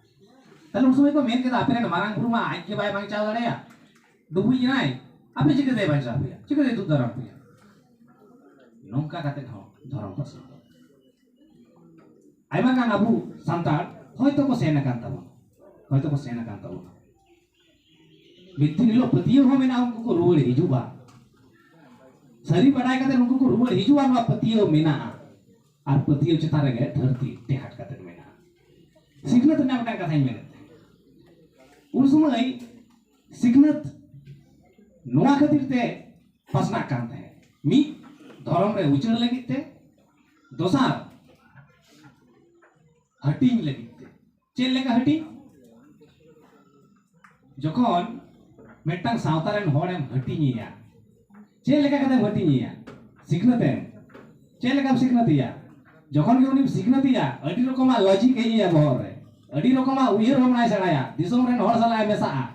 ᱛᱟᱦᱞᱮ ᱩᱱ ᱥᱚᱢᱚᱭ ᱠᱚ ᱢᱮᱱ ᱠᱮᱫᱟ, ᱟᱯᱮ ᱨᱮᱱ ᱢᱟᱨᱟᱝ ᱵᱩᱨᱩ ᱢᱟ ᱟᱡ ᱜᱮ ᱵᱟᱭ ᱵᱟᱧᱪᱟᱣ ᱫᱟᱲᱮᱭᱟᱜᱼᱟ, ᱰᱩᱵᱩᱡ ᱮᱱᱟᱭ, ᱟᱯᱮ ᱪᱤᱠᱟᱹᱛᱮ ᱵᱟᱧᱪᱟᱣ ᱯᱮᱭᱟ, ᱪᱤᱠᱟᱹᱛᱮ ᱫᱩᱜ ᱫᱟᱨᱟᱢ ᱯᱮᱭᱟ? ᱱᱚᱝᱠᱟ ᱠᱟᱛᱮ ᱦᱚᱸ ᱫᱷᱚᱨᱚᱢ ᱯᱟᱹᱥᱤ ᱫᱚ ᱟᱭᱢᱟ ᱜᱟᱱ ᱟᱵᱚ ᱥᱟᱱᱛᱟᱲ ᱦᱚᱭᱛᱚ ᱠᱚ ᱥᱮᱱ ᱟᱠᱟᱱ ᱛᱟᱵᱚᱱᱟ, ᱦᱚᱭᱛᱚ ᱠᱚ ᱥᱮᱱ ᱟᱠᱟᱱ ᱛᱟᱵᱚᱱᱟ᱾ ᱢᱤᱫ ᱫᱤᱱ ᱦᱤᱞᱳᱜ ᱯᱟᱹᱛᱭᱟᱹᱣ ᱦᱚᱸ ᱢᱮᱱᱟᱜᱼᱟ, ᱩᱱᱠᱩ ᱠᱚ ᱨᱩᱣᱟᱹᱲ ᱦᱤᱡᱩᱜᱼᱟ᱾ ᱥᱟᱹᱨᱤ ᱵᱟᱰᱟᱭ ᱠᱟᱛᱮ ᱩᱱᱠᱩ ᱠᱚ ᱨᱩᱣᱟᱹᱲ ᱦᱤᱡᱩᱜᱼᱟ, ᱱᱚᱣᱟ ᱯᱟᱹᱛᱭᱟᱹᱣ ᱢᱮᱱᱟᱜᱼᱟ᱾ ᱟᱨ ᱯᱟᱹᱛᱭᱟᱹᱣ ᱪᱮᱛᱟᱱ ᱨᱮᱜᱮ ᱫᱷᱟᱹᱨᱛᱤ ᱴᱮᱦᱟᱴ ᱠᱟᱛᱮ ᱢᱮᱱᱟᱜᱼᱟ᱾ ᱥᱤᱠᱷᱱᱟᱹᱛ ᱨᱮᱱᱟᱜ ᱢᱤᱫᱴᱟᱝ ᱠᱟᱛᱷᱟᱧ ᱢᱮᱱᱮᱫ ᱛᱟᱦᱮᱸᱫ᱾ ᱩᱱ ᱥᱚᱢᱚᱭ ᱥᱤᱠᱷᱱᱟᱹᱛ ᱱᱚᱣᱟ ᱠᱷᱟᱹᱛᱤᱨ ᱛᱮ ᱯᱟᱥᱱᱟᱜ ᱠᱟᱱ ᱛᱟᱦᱮᱸᱫ, ᱢᱤᱫ, ᱫᱷᱚᱨᱚᱢ ᱨᱮ ᱩᱪᱟᱹᱲ ᱞᱟᱹᱜᱤᱫ ᱛᱮ, ᱫᱚᱥᱟᱨ, ᱦᱟᱹᱴᱤᱧ ᱞᱟᱹᱜᱤᱫ ᱛᱮ᱾ ᱪᱮᱫ ᱞᱮᱠᱟ ᱦᱟᱹᱴᱤᱧ? ᱡᱚᱠᱷᱚᱱ ᱢᱤᱫᱴᱟᱝ ᱥᱟᱶᱛᱟ ᱨᱮᱱ ᱦᱚᱲᱮᱢ ᱦᱟᱹᱴᱤᱧᱮᱭᱟ, ᱪᱮᱫ ᱞᱮᱠᱟ ᱠᱟᱛᱮᱢ ᱦᱟᱹᱴᱤᱧᱮᱭᱟ? ᱥᱤᱠᱷᱱᱟᱹᱛᱮᱢ᱾ ᱪᱮᱫ ᱞᱮᱠᱟᱢ ᱥᱤᱠᱷᱱᱟᱹᱛᱮᱭᱟ? ᱡᱚᱠᱷᱚᱱ ᱜᱮ ᱩᱱᱤᱢ ᱥᱤᱠᱷᱱᱟᱹᱛᱮᱭᱟ, ᱟᱹᱰᱤ ᱨᱚᱠᱚᱢᱟᱜ ᱞᱚᱡᱤᱠ ᱦᱮᱡ ᱟᱭᱟ ᱵᱚᱦᱚᱜ ᱨᱮ, ᱟᱹᱰᱤ ᱨᱚᱠᱚᱢᱟᱜ ᱩᱭᱦᱟᱹᱨ ᱵᱷᱟᱵᱽᱱᱟᱭ ᱥᱮᱬᱟᱭᱟ, ᱫᱤᱥᱚᱢ ᱨᱮᱱ ᱦᱚᱲ ᱥᱟᱞᱟᱜ ᱮ ᱢᱮᱥᱟᱜᱼᱟ᱾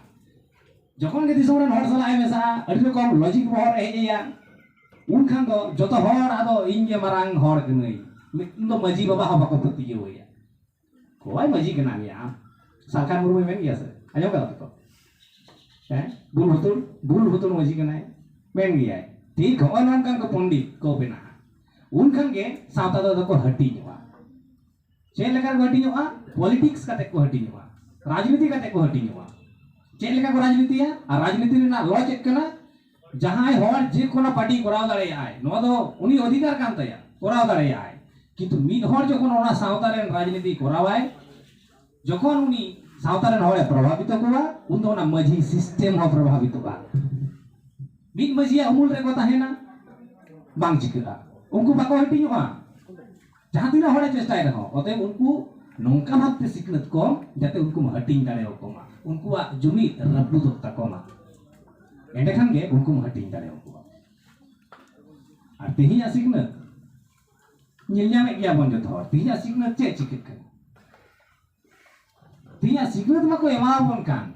ᱡᱚᱠᱷᱚᱱ ᱜᱮ ᱫᱤᱥᱚᱢ ᱨᱮᱱ ᱦᱚᱲ ᱥᱟᱞᱟᱜ ᱮ ᱢᱮᱥᱟᱜᱼᱟ, ᱟᱹᱰᱤ ᱨᱚᱠᱚᱢ ᱞᱚᱡᱤᱠ ᱵᱚᱦᱚᱜ ᱨᱮ ᱦᱮᱡ ᱟᱭᱟ᱾ ᱩᱱᱠᱷᱟᱱ ᱫᱚ ᱡᱚᱛᱚ ᱦᱚᱲ ᱟᱫᱚ ᱤᱧ ᱜᱮ ᱢᱟᱨᱟᱝ ᱦᱚᱲ ᱠᱟᱹᱱᱟᱹᱧ, ᱢᱤᱫᱴᱟᱝ ᱫᱚ ᱢᱟᱹᱡᱷᱤ ᱵᱟᱵᱟ ᱦᱚᱸ ᱵᱟᱠᱚ ᱯᱟᱹᱛᱭᱟᱹᱣ ᱟᱭᱟ᱾ ᱚᱠᱚᱭ ᱢᱟᱹᱡᱷᱤ ᱠᱟᱱᱟᱢ ᱭᱟ ᱟᱢ? ᱥᱟᱞᱠᱷᱟᱱ ᱢᱩᱨᱢᱩᱭ ᱢᱮᱱ ᱜᱮᱭᱟ ᱥᱮ? ᱟᱸᱡᱚᱢ ᱠᱟᱫᱟ ᱯᱮ ᱛᱚ? ᱦᱮᱸ? ᱵᱩᱞ ᱵᱷᱩᱛᱩᱲ, ᱵᱩᱞ ᱵᱷᱩᱛᱩᱲ ᱢᱟᱹᱡᱷᱤ ᱠᱟᱱᱟᱭ, ᱢᱮᱱ ᱜᱮᱭᱟᱭ᱾ ᱴᱷᱤᱠ ᱦᱚᱸᱜᱼᱚᱭ ᱱᱚᱝᱠᱟᱱ ᱠᱚ ᱯᱚᱱᱰᱤᱛ ᱠᱚ ᱵᱮᱱᱟᱜᱼᱟ᱾ ᱩᱱᱠᱷᱟᱱ ᱜᱮ ᱥᱟᱶᱛᱟ ᱫᱚ ᱟᱫᱚ ᱠᱚ ᱦᱟᱹᱴᱤᱧᱚᱜᱼᱟ᱾ ᱪᱮᱫ ᱞᱮᱠᱟ ᱠᱚ ᱦᱟᱹᱴᱤᱧᱚᱜᱼᱟ? ᱯᱚᱞᱤᱴᱤᱠᱥ ᱠᱟᱛᱮ ᱠᱚ ᱦᱟᱹᱴᱤᱧᱚᱜᱼᱟ, ᱨᱟᱡᱽᱱᱤᱛᱤ ᱠᱟᱛᱮ ᱠᱚ ᱦᱟᱹᱴᱤᱧᱚᱜᱼᱟ᱾ ᱪᱮᱫ ᱞᱮᱠᱟ ᱠᱚ ᱨᱟᱡᱽᱱᱤᱛᱤᱭᱟ? ᱟᱨ ᱨᱟᱡᱽᱱᱤᱛᱤ ᱨᱮᱱᱟᱜ ᱞᱚ ᱪᱮᱫ ᱠᱟᱱᱟ? ᱡᱟᱦᱟᱸᱭ ᱦᱚᱲ ᱡᱮᱠᱳᱱᱳ ᱯᱟᱨᱴᱤ ᱠᱚᱨᱟᱣ ᱫᱟᱲᱮᱭᱟᱜᱼᱟᱭ, ᱱᱚᱣᱟ ᱫᱚ ᱩᱱᱤ ᱚᱫᱷᱤᱠᱟᱨ ᱠᱟᱱ ᱛᱟᱭᱟ, ᱠᱚᱨᱟᱣ ᱫᱟᱲᱮᱭᱟᱜᱼᱟᱭ᱾ ᱠᱤᱱᱛᱩ ᱢᱤᱫ ᱦᱚᱲ ᱡᱚᱠᱷᱚᱱ ᱚᱱᱟ ᱥᱟᱶᱛᱟ ᱨᱮᱱ ᱨᱟᱡᱽᱱᱤᱛᱤ ᱠᱚᱨᱟᱣᱟᱭ, ᱡᱚᱠᱷᱚᱱ ᱩᱱᱤ ᱥᱟᱶᱛᱟ ᱨᱮᱱ ᱦᱚᱲᱮ ᱯᱨᱚᱵᱷᱟᱵᱤᱛᱚ ᱠᱚᱣᱟ, ᱩᱱ ᱫᱚ ᱚᱱᱟ ᱢᱟᱹᱡᱷᱤ ᱥᱤᱥᱴᱮᱢ ᱦᱚᱸ ᱯᱨᱚᱵᱷᱟᱵᱤᱛᱚᱜᱼᱟ᱾ ᱢᱤᱫ ᱢᱟᱹᱡᱷᱤᱭᱟᱜ ᱩᱢᱩᱞ ᱨᱮᱠᱚ ᱛᱟᱦᱮᱱᱟ, ᱵᱟᱝ ᱪᱤᱠᱟᱹᱜᱼᱟ, ᱩᱱᱠᱩ ᱵᱟᱠᱚ ᱦᱟᱹᱴᱤᱧᱚᱜᱼᱟ᱾ ᱡᱟᱦᱟᱸ ᱛᱤᱱᱟᱹᱜ ᱦᱚᱲᱮ ᱪᱮᱥᱴᱟᱭ ᱨᱮᱦᱚᱸ, ᱚᱛᱚᱮᱵ ᱩᱱᱠᱩ ᱱᱚᱝᱠᱟ ᱵᱷᱟᱵᱛᱮ ᱥᱤᱠᱷᱱᱟᱹᱛ ᱠᱚᱢ, ᱡᱟᱛᱮ ᱩᱱᱠᱩᱢ ᱦᱟᱹᱴᱤᱧ ᱫᱟᱲᱮᱭᱟᱠᱚ ᱢᱟ, ᱩᱱᱠᱩᱣᱟᱜ ᱡᱩᱢᱤᱫ ᱨᱟᱹᱯᱩᱫᱚᱜ ᱛᱟᱠᱚ ᱢᱟ, ᱮᱸᱰᱮᱠᱷᱟᱱ ᱜᱮ ᱩᱱᱠᱩᱢ ᱦᱟᱹᱴᱤᱧ ᱫᱟᱲᱮᱭᱟᱠᱚᱣᱟ᱾ ᱟᱨ ᱛᱮᱦᱮᱧᱟᱜ ᱥᱤᱠᱷᱱᱟᱹᱛ ᱧᱮᱞ ᱧᱟᱢᱮᱫ ᱜᱮᱭᱟ ᱵᱚᱱ ᱡᱚᱛᱚ ᱦᱚᱲ, ᱛᱮᱦᱮᱧᱟᱜ ᱥᱤᱠᱷᱱᱟᱹᱛ ᱪᱮᱫ ᱪᱤᱠᱟᱹᱜ ᱠᱟᱱᱟ? ᱛᱮᱦᱮᱧᱟᱜ ᱥᱤᱠᱷᱱᱟᱹᱛ ᱢᱟᱠᱚ ᱮᱢᱟᱣᱟᱵᱚᱱ ᱠᱟᱱ,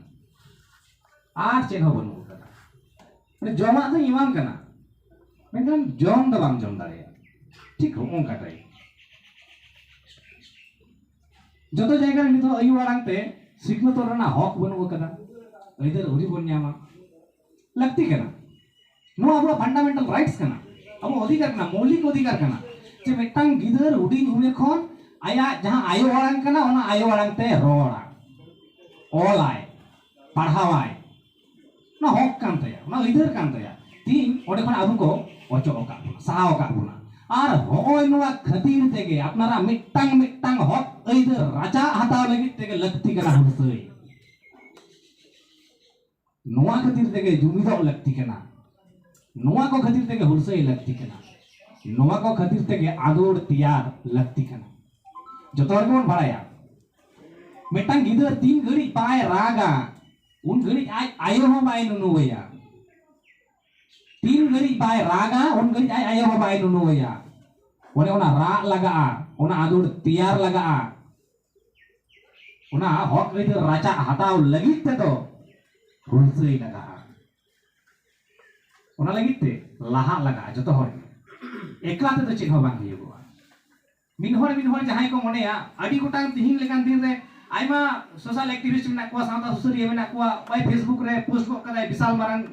ᱟᱨ ᱪᱮᱫ ᱦᱚᱸ ᱵᱟᱹᱱᱩᱜ ᱟᱠᱟᱫᱟ᱾ ᱢᱟᱱᱮ ᱡᱚᱢᱟᱜ ᱫᱚᱧ ᱮᱢᱟᱢ ᱠᱟᱱᱟ, ᱢᱮᱱᱠᱷᱟᱱ ᱡᱚᱢ ᱫᱚ ᱵᱟᱢ ᱡᱚᱢ ᱫᱟᱲᱮᱭᱟᱜᱼᱟ᱾ ᱴᱷᱤᱠ ᱦᱚᱸᱜᱼᱚ ᱱᱚᱝᱠᱟ ᱴᱟᱭᱤᱯ᱾ ᱡᱚᱛᱚ ᱡᱟᱭᱜᱟ ᱨᱮ ᱱᱤᱛᱚᱜ ᱟᱭᱳ ᱟᱲᱟᱝ ᱛᱮ ᱥᱤᱠᱷᱱᱟᱹᱛᱚᱜ ᱨᱮᱱᱟᱜ ᱦᱚᱠ ᱵᱟᱹᱱᱩᱜ ᱟᱠᱟᱫᱟ, ᱟᱹᱭᱫᱟᱹᱨ ᱟᱹᱣᱨᱤ ᱵᱚᱱ ᱧᱟᱢᱟ᱾ ᱞᱟᱹᱠᱛᱤ ᱠᱟᱱᱟ, ᱱᱚᱣᱟ ᱟᱵᱚᱣᱟᱜ ᱯᱷᱟᱱᱰᱟᱢᱮᱱᱴᱟᱞ ᱨᱟᱭᱤᱴᱥ ᱠᱟᱱᱟ, ᱟᱵᱚ ᱚᱫᱷᱤᱠᱟᱨ ᱠᱟᱱᱟ, ᱢᱳᱣᱞᱤᱠ ᱚᱫᱷᱤᱠᱟᱨ ᱠᱟᱱᱟ, ᱡᱮ ᱢᱤᱫᱴᱟᱝ ᱜᱤᱫᱟᱹᱨ ᱦᱩᱰᱤᱧ ᱩᱢᱮᱨ ᱠᱷᱚᱱ ᱟᱭᱟᱜ ᱡᱟᱦᱟᱸ ᱟᱭᱳ ᱟᱲᱟᱝ ᱠᱟᱱᱟ, ᱚᱱᱟ ᱟᱭᱳ ᱟᱲᱟᱝ ᱛᱮ ᱨᱚᱲᱟ, ᱚᱞᱟᱭ, ᱯᱟᱲᱦᱟᱣᱟᱭ, ᱚᱱᱟ ᱦᱚᱠ ᱠᱟᱱ ᱛᱟᱭᱟ, ᱚᱱᱟ ᱟᱹᱭᱫᱟᱹᱨ ᱠᱟᱱ ᱛᱟᱭᱟ᱾ ᱛᱤᱦᱤᱧ ᱚᱸᱰᱮ ᱠᱷᱚᱱ ᱟᱵᱚ ᱠᱚ ᱚᱪᱚᱜ ᱟᱠᱟᱫ ᱵᱚᱱᱟ, ᱥᱟᱦᱟᱣ ᱟᱠᱟᱫ ᱵᱚᱱᱟ᱾ ᱟᱨ ᱦᱚᱸᱜᱼᱚᱭ ᱱᱚᱣᱟ ᱠᱷᱟᱹᱛᱤᱨ ᱛᱮᱜᱮ ᱟᱯᱱᱟᱨᱟᱜ ᱢᱤᱫᱴᱟᱝ ᱢᱤᱫᱴᱟᱝ ᱦᱚᱠ ᱟᱹᱭᱫᱟᱹᱨ ᱨᱟᱪᱟᱜ ᱦᱟᱛᱟᱣ ᱞᱟᱹᱜᱤᱫ ᱛᱮᱜᱮ ᱞᱟᱹᱠᱛᱤ ᱠᱟᱱᱟ ᱦᱩᱞᱥᱟᱹᱭ᱾ ᱱᱚᱣᱟ ᱠᱷᱟᱹᱛᱤᱨ ᱛᱮᱜᱮ ᱡᱩᱢᱤᱫᱚᱜ ᱞᱟᱹᱠᱛᱤ ᱠᱟᱱᱟ, ᱱᱚᱣᱟ ᱠᱚ ᱠᱷᱟᱹᱛᱤᱨ ᱛᱮᱜᱮ ᱦᱩᱞᱥᱟᱹᱭ ᱞᱟᱹᱠᱛᱤ ᱠᱟᱱᱟ, ᱱᱚᱣᱟ ᱠᱚ ᱠᱷᱟᱹᱛᱤᱨ ᱛᱮᱜᱮ ᱟᱸᱫᱳᱲ ᱛᱮᱭᱟᱨ ᱞᱟᱹᱠᱛᱤ ᱠᱟᱱᱟ᱾ ᱡᱚᱛᱚ ᱦᱚᱲ ᱜᱮᱵᱚᱱ ᱵᱟᱲᱟᱭᱟ, ᱢᱤᱫᱴᱟᱝ ᱜᱤᱫᱟᱹᱨ ᱛᱤᱱ ᱜᱷᱟᱹᱲᱤᱡ ᱵᱟᱭ ᱨᱟᱜᱟ, ᱩᱱ ᱜᱷᱟᱹᱲᱤᱡ ᱟᱡ ᱟᱭᱳ ᱦᱚᱸ ᱵᱟᱭ ᱱᱩᱱᱩᱣᱟᱭᱟ᱾ ᱛᱤᱱ ᱜᱷᱟᱹᱲᱤᱡ ᱵᱟᱭ ᱨᱟᱜᱟ, ᱩᱱ ᱜᱷᱟᱹᱲᱤᱡ ᱟᱡ ᱟᱭᱳ ᱦᱚᱸ ᱵᱟᱭ ᱱᱩᱱᱩᱣᱟᱭᱟ᱾ ᱚᱱᱮ ᱚᱱᱟ ᱨᱟᱜ ᱞᱟᱜᱟᱜᱼᱟ, ᱚᱱᱟ ᱟᱸᱫᱳᱲ ᱛᱮᱭᱟᱨ ᱞᱟᱜᱟᱜᱼᱟ᱾ ᱚᱱᱟ ᱦᱚᱠ ᱟᱹᱭᱫᱟᱹᱨ ᱨᱟᱪᱟᱜ ᱦᱟᱛᱟᱣ ᱞᱟᱹᱜᱤᱫ ᱛᱮᱫᱚ ᱦᱩᱞᱥᱟᱹᱭ ᱞᱟᱜᱟᱜᱼᱟ᱾ ᱚᱱᱟ ᱞᱟᱹᱜᱤᱫ ᱛᱮ ᱞᱟᱦᱟᱜ ᱞᱟᱜᱟᱜᱼᱟ ᱡᱚᱛᱚ ᱦᱚᱲ ᱜᱮ᱾ ᱮᱠᱞᱟ ᱛᱮᱫᱚ ᱪᱮᱫ ᱦᱚᱸ ᱵᱟᱝ ᱦᱩᱭᱩᱜᱚᱜᱼᱟ᱾ ᱢᱤᱫ ᱦᱚᱲ ᱢᱤᱫ ᱦᱚᱲ ᱡᱟᱦᱟᱸᱭ ᱠᱚ ᱢᱚᱱᱮᱭᱟ, ᱟᱹᱰᱤ ᱜᱚᱴᱟᱝ ᱛᱤᱦᱤᱧ ᱞᱮᱠᱟᱱ ᱫᱤᱱ ᱨᱮ ᱟᱭᱢᱟ ᱥᱳᱥᱟᱞ ᱮᱠᱴᱤᱵᱷᱤᱥᱴ ᱢᱮᱱᱟᱜ ᱠᱚᱣᱟ, ᱥᱟᱶᱛᱟ ᱥᱩᱥᱟᱹᱨᱤᱭᱟᱹ ᱢᱮᱱᱟᱜ ᱠᱚᱣᱟ, ᱚᱠᱚᱭ ᱯᱷᱮᱥᱵᱩᱠ ᱨᱮ ᱯᱳᱥᱴ ᱜᱚᱫ ᱠᱟᱫᱟᱭ, ᱵᱤᱥᱟᱞ ᱢᱟᱨᱟᱝ,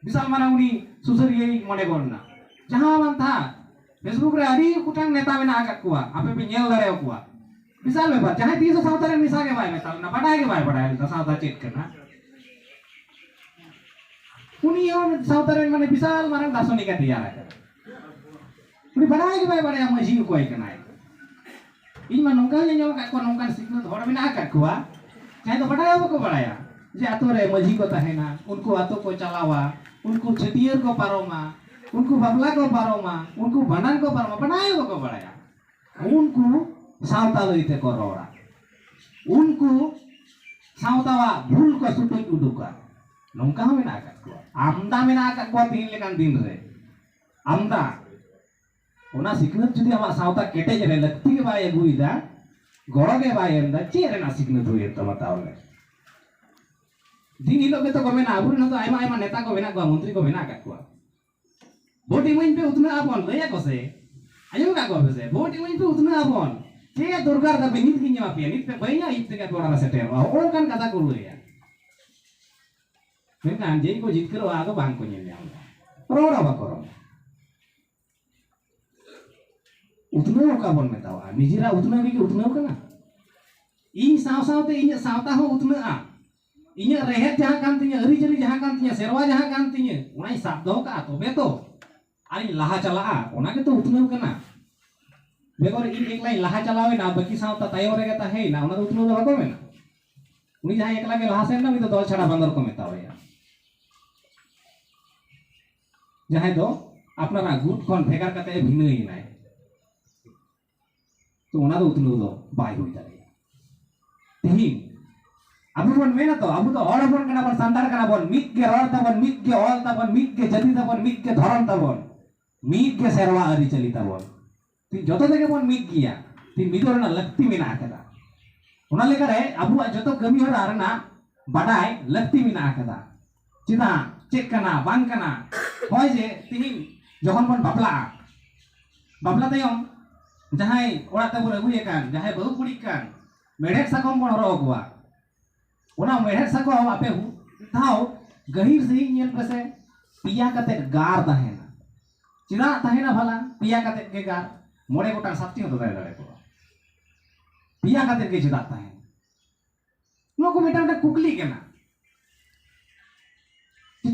ᱵᱤᱥᱟᱞ ᱢᱟᱨᱟᱝ ᱩᱱᱤ ᱥᱩᱥᱟᱹᱨᱤᱭᱟᱹᱭ ᱢᱚᱱᱮ ᱜᱚᱫ ᱮᱱᱟ᱾ ᱡᱟᱦᱟᱸ ᱵᱟᱝ ᱛᱟᱦᱟᱸ ᱯᱷᱮᱥᱵᱩᱠ ᱨᱮ ᱟᱹᱰᱤ ᱜᱚᱴᱟᱝ ᱱᱮᱛᱟ ᱢᱮᱱᱟᱜ ᱟᱠᱟᱫ ᱠᱚᱣᱟ, ᱟᱯᱮ ᱯᱮ ᱧᱮᱞ ᱫᱟᱲᱮᱭᱟᱠᱚᱣᱟ᱾ ᱵᱤᱥᱟᱞ ᱵᱮᱯᱟᱨ, ᱡᱟᱦᱟᱸᱭ ᱛᱤᱥ ᱦᱚᱸ ᱥᱟᱶᱛᱟ ᱨᱮ ᱢᱮᱥᱟ ᱜᱮ ᱵᱟᱭ ᱢᱮᱥᱟ ᱞᱮᱱᱟ, ᱵᱟᱰᱟᱭ ᱜᱮ ᱵᱟᱭ ᱵᱟᱰᱟᱭ ᱞᱮᱫᱟ ᱥᱟᱶᱛᱟ ᱪᱮᱫ ᱠᱟᱱᱟ᱾ ᱩᱱᱤ ᱦᱚᱸ ᱥᱟᱶᱛᱟ ᱨᱮᱱ ᱢᱟᱱᱮ ᱵᱤᱥᱟᱞ ᱢᱟᱨᱟᱝ ᱫᱟᱨᱥᱚᱱᱤᱠ ᱮ ᱛᱮᱭᱟᱨ ᱟᱠᱟᱱᱟ᱾ ᱩᱱᱤ ᱵᱟᱰᱟᱭ ᱜᱮ ᱵᱟᱭ ᱵᱟᱰᱟᱭᱟ ᱢᱟᱹᱡᱷᱤ ᱚᱠᱚᱭ ᱠᱟᱱᱟᱭ᱾ ᱤᱧ ᱢᱟ ᱱᱚᱝᱠᱟᱧ ᱟᱸᱡᱚᱢ ᱟᱠᱟᱫ ᱠᱚᱣᱟ, ᱱᱚᱝᱠᱟᱱ ᱥᱤᱠᱷᱱᱟᱹᱛ ᱦᱚᱲ ᱢᱮᱱᱟᱜ ᱟᱠᱟᱫ ᱠᱚᱣᱟ, ᱡᱟᱦᱟᱸᱭ ᱫᱚ ᱵᱟᱰᱟᱭ ᱦᱚᱸ ᱵᱟᱠᱚ ᱵᱟᱰᱟᱭᱟ ᱡᱮ ᱟᱛᱳ ᱨᱮ ᱢᱟᱹᱡᱷᱤ ᱠᱚ ᱛᱟᱦᱮᱱᱟ, ᱩᱱᱠᱩ ᱟᱛᱳ ᱠᱚ ᱪᱟᱞᱟᱣᱟ, ᱩᱱᱠᱩ ᱪᱷᱟᱹᱴᱭᱟᱹᱨ ᱠᱚ ᱯᱟᱨᱚᱢᱟ, ᱩᱱᱠᱩ ᱵᱟᱯᱞᱟ ᱠᱚ ᱯᱟᱨᱚᱢᱟ, ᱩᱱᱠᱩ ᱵᱷᱟᱸᱰᱟᱱ ᱠᱚ ᱯᱟᱨᱚᱢᱟ, ᱵᱟᱰᱟᱭ ᱦᱚᱸ ᱵᱟᱠᱚ ᱵᱟᱲᱟᱭᱟ᱾ ᱩᱱᱠᱩ ᱥᱟᱶᱛᱟ ᱞᱟᱹᱭ ᱛᱮᱠᱚ ᱨᱚᱲᱟ, ᱩᱱᱠᱩ ᱥᱟᱶᱛᱟᱣᱟᱜ ᱵᱷᱩᱞ ᱠᱚ ᱥᱩᱴᱩᱡ ᱩᱰᱩᱠᱟ᱾ ᱱᱚᱝᱠᱟ ᱦᱚᱸ ᱢᱮᱱᱟᱜ ᱟᱠᱟᱫ ᱠᱚᱣᱟ, ᱟᱢᱫᱟ ᱢᱮᱱᱟᱜ ᱟᱠᱟᱫ ᱠᱚᱣᱟ ᱛᱤᱦᱤᱧ ᱞᱮᱠᱟᱱ ᱫᱤᱱ ᱨᱮ, ᱟᱢᱫᱟ᱾ ᱚᱱᱟ ᱥᱤᱠᱷᱱᱟᱹᱛ ᱡᱩᱫᱤ ᱟᱢᱟᱜ ᱥᱟᱶᱛᱟ ᱠᱮᱴᱮᱡ ᱨᱮ ᱞᱟᱹᱠᱛᱤ ᱜᱮ ᱵᱟᱭ ᱟᱹᱜᱩᱭᱮᱫᱟ, ᱜᱚᱲᱚ ᱜᱮ ᱵᱟᱭ ᱮᱢᱫᱟ, ᱪᱮᱫ ᱨᱮᱱᱟᱜ ᱥᱤᱠᱷᱱᱟᱹᱛ ᱦᱩᱭᱮᱱ ᱛᱟᱢᱟ ᱛᱟᱦᱚᱞᱮ? ᱫᱤᱱ ᱦᱤᱞᱳᱜ ᱜᱮᱛᱚ ᱠᱚ ᱢᱮᱱᱟ, ᱟᱵᱚᱨᱮᱱ ᱦᱚᱸᱛᱚ ᱟᱭᱢᱟ ᱟᱭᱢᱟ ᱱᱮᱛᱟ ᱠᱚ ᱢᱮᱱᱟᱜ ᱠᱚᱣᱟ, ᱢᱚᱱᱛᱨᱤ ᱠᱚ ᱢᱮᱱᱟᱜ ᱟᱠᱟᱫ ᱠᱚᱣᱟ, "ᱵᱷᱳᱴ ᱤᱢᱟᱹᱧ ᱯᱮ, ᱩᱛᱱᱟᱹᱜ ᱟᱵᱚᱱ", ᱞᱟᱹᱭᱟ ᱠᱚ ᱥᱮ? ᱟᱸᱡᱚᱢ ᱟᱠᱟᱫ ᱠᱚᱣᱟ ᱯᱮ ᱥᱮ? "ᱵᱷᱳᱴ ᱤᱢᱟᱹᱧ ᱯᱮ, ᱩᱛᱱᱟᱹᱜ ᱟᱵᱚᱱ, ᱪᱮᱫ ᱫᱚᱨᱠᱟᱨ ᱛᱟᱯᱮ, ᱱᱤᱛ ᱜᱤᱧ ᱮᱢᱟ ᱯᱮᱭᱟ, ᱱᱤᱛ ᱯᱮ ᱵᱟᱹᱧᱟ, ᱤᱧ ᱛᱮᱜᱮ ᱟᱯᱮ ᱚᱲᱟᱜ ᱨᱮ ᱥᱮᱴᱮᱨᱚᱜᱼᱟ", ᱦᱚᱸᱜᱼᱚ ᱱᱚᱝᱠᱟᱱ ᱠᱟᱛᱷᱟ ᱠᱚ ᱞᱟᱹᱭᱟ᱾ ᱢᱮᱱᱠᱷᱟᱱ ᱡᱮ ᱠᱚ ᱡᱤᱛᱠᱟᱹᱨᱚᱜᱼᱟ, ᱟᱫᱚ ᱵᱟᱝ ᱠᱚ ᱧᱮᱞ ᱧᱟᱢᱚᱜᱼᱟ, ᱨᱚᱲ ᱦᱚᱸ ᱵᱟᱠᱚ ᱨᱚᱲᱟ᱾ ᱩᱛᱱᱟᱹᱣ ᱚᱠᱟ ᱵᱚᱱ ᱢᱮᱛᱟᱣᱟᱜᱼᱟ? ᱱᱤᱡᱮᱨᱟᱜ ᱩᱛᱱᱟᱹᱣ ᱜᱮ ᱩᱛᱱᱟᱹᱣ ᱠᱟᱱᱟ? ᱤᱧ ᱥᱟᱶ ᱥᱟᱶᱛᱮ ᱤᱧᱟᱹᱜ ᱥᱟᱶᱛᱟ ᱦᱚᱸ ᱩᱛᱱᱟᱹᱜᱼᱟ, ᱤᱧᱟᱹᱜ ᱨᱮᱦᱮᱫ ᱡᱟᱦᱟᱸ ᱠᱟᱱ ᱛᱤᱧᱟᱹ, ᱟᱹᱨᱤᱪᱟᱹᱞᱤ ᱡᱟᱦᱟᱸ ᱠᱟᱱ ᱛᱤᱧᱟᱹ, ᱥᱮᱨᱣᱟ ᱡᱟᱦᱟᱸ ᱠᱟᱱ ᱛᱤᱧᱟᱹ, ᱚᱱᱟᱧ ᱥᱟᱵ ᱫᱚᱦᱚ ᱠᱟᱜᱼᱟ, ᱛᱚᱵᱮ ᱛᱚ ᱟᱨᱤᱧ ᱞᱟᱦᱟ ᱪᱟᱞᱟᱜᱼᱟ, ᱚᱱᱟ ᱜᱮᱛᱚ ᱩᱛᱱᱟᱹᱣ ᱠᱟᱱᱟ᱾ ᱵᱮᱜᱚᱨ ᱤᱧ ᱮᱠᱞᱟᱧ ᱞᱟᱦᱟ ᱪᱟᱞᱟᱣᱮᱱᱟ, ᱵᱟᱹᱠᱤ ᱥᱟᱶᱛᱟ ᱛᱟᱭᱚᱢ ᱨᱮᱜᱮ ᱛᱟᱦᱮᱸᱭᱮᱱᱟ, ᱚᱱᱟ ᱫᱚ ᱩᱛᱱᱟᱹᱣ ᱫᱚ ᱵᱟᱠᱚ ᱢᱮᱱᱟ᱾ ᱩᱱᱤ ᱡᱟᱦᱟᱸᱭ ᱮᱠᱞᱟ ᱜᱮ ᱞᱟᱦᱟ ᱥᱮᱱ ᱮᱱᱟ, ᱩᱱᱤ ᱫᱚ ᱪᱷᱟᱲᱟ ᱵᱟᱸᱫᱚᱨ ᱠᱚ ᱢᱮᱛᱟᱣᱟᱭᱟ᱾ ᱡᱟᱦᱟᱸᱭ ᱫᱚ ᱟᱯᱱᱟᱨᱟᱜ ᱜᱩᱴ ᱠᱷᱚᱱ ᱵᱷᱮᱜᱟᱨ ᱠᱟᱛᱮ ᱮ ᱵᱷᱤᱱᱟᱹᱭᱮᱱᱟᱭ, ᱛᱚ ᱚᱱᱟ ᱫᱚ ᱩᱛᱱᱟᱹᱣ ᱫᱚ ᱵᱟᱭ ᱦᱩᱭ ᱫᱟᱲᱮᱭᱟᱜᱼᱟ᱾ ᱛᱮᱦᱮᱧ ᱟᱵᱚ ᱵᱚᱱ ᱢᱮᱱᱟ ᱛᱚ, ᱟᱵᱚ ᱫᱚ ᱦᱚᱲ ᱦᱚᱯᱚᱱ ᱠᱟᱱᱟ ᱵᱚᱱ, ᱥᱟᱱᱛᱟᱲ ᱠᱟᱱᱟ ᱵᱚᱱ, ᱢᱤᱫ ᱜᱮ ᱨᱚᱲ ᱛᱟᱵᱚᱱ, ᱢᱤᱫ ᱜᱮ ᱚᱞ ᱛᱟᱵᱚᱱ, ᱢᱤᱫ ᱜᱮ ᱡᱟᱹᱛᱤ ᱛᱟᱵᱚᱱ, ᱢᱤᱫ ᱜᱮ ᱫᱷᱚᱨᱚᱢ ᱛᱟᱵᱚᱱ, ᱢᱤᱫ ᱜᱮ ᱥᱮᱨᱣᱟ ᱟᱹᱨᱤᱪᱟᱹᱞᱤ ᱛᱟᱵᱚᱱ᱾ ᱛᱮᱦᱮᱧ ᱡᱚᱛᱚ ᱛᱮᱜᱮ ᱵᱚᱱ ᱢᱤᱫ ᱜᱮᱭᱟ, ᱛᱮᱦᱮᱧ ᱢᱤᱫᱚᱜ ᱨᱮᱱᱟᱜ ᱞᱟᱹᱠᱛᱤ ᱢᱮᱱᱟᱜ ᱟᱠᱟᱫᱟ᱾ ᱚᱱᱟ ᱞᱮᱠᱟᱨᱮ ᱟᱵᱚᱣᱟᱜ ᱡᱚᱛᱚ ᱠᱟᱹᱢᱤ ᱦᱚᱨᱟ ᱨᱮᱱᱟᱜ ᱵᱟᱰᱟᱭ ᱞᱟᱹᱠᱛᱤ ᱢᱮᱱᱟᱜ ᱟᱠᱟᱫᱟ᱾ ᱪᱮᱫᱟᱜ, ᱪᱮᱫ ᱠᱟᱱᱟ, ᱵᱟᱝ ᱠᱟᱱᱟ᱾ ᱱᱚᱜᱼᱚᱭ ᱡᱮ ᱛᱮᱦᱮᱧ ᱡᱚᱠᱷᱚᱱ ᱵᱚᱱ ᱵᱟᱯᱞᱟᱜᱼᱟ, ᱵᱟᱯᱞᱟ ᱛᱟᱭᱚᱢ ᱡᱟᱦᱟᱸᱭ ᱚᱲᱟᱜ ᱛᱮᱵᱚᱱ ᱟᱹᱜᱩᱭᱮ ᱠᱟᱱ, ᱡᱟᱦᱟᱸᱭ ᱵᱟᱹᱦᱩ ᱠᱩᱲᱤ ᱠᱟᱱ, ᱢᱮᱲᱦᱮᱫ ᱥᱟᱠᱚᱢ ᱵᱚᱱ ᱦᱚᱨᱚᱜ ᱟᱠᱚᱣᱟ᱾ ᱚᱱᱟ ᱢᱮᱲᱦᱮᱫ ᱥᱟᱠᱚᱢ ᱟᱯᱮ ᱢᱤᱫ ᱫᱷᱟᱣ ᱜᱟᱹᱦᱤᱨ ᱥᱟᱺᱦᱤᱡ ᱧᱮᱞ ᱯᱮᱥᱮ, ᱯᱮᱭᱟ ᱠᱟᱛᱮ ᱜᱟᱨ ᱛᱟᱦᱮᱱᱟ᱾ ᱪᱮᱫᱟᱜ ᱛᱟᱦᱮᱱᱟ ᱵᱷᱟᱞᱟ ᱯᱮᱭᱟ ᱠᱟᱛᱮ ᱜᱮ ᱜᱟᱨ? ᱢᱚᱬᱮ ᱜᱚᱴᱟᱝ ᱥᱟᱛᱴᱤ ᱦᱚᱸ ᱫᱟᱫᱟᱭ ᱫᱟᱲᱮ ᱠᱚᱣᱟ᱾ ᱯᱮᱭᱟ ᱠᱟᱛᱮ ᱜᱮ ᱪᱮᱫᱟᱜ ᱛᱟᱦᱮᱱᱟ? ᱱᱚᱣᱟ ᱠᱚ ᱢᱤᱫᱴᱟᱝ, ᱢᱤᱫᱴᱟᱝ ᱠᱩᱠᱞᱤ ᱠᱟᱱᱟ᱾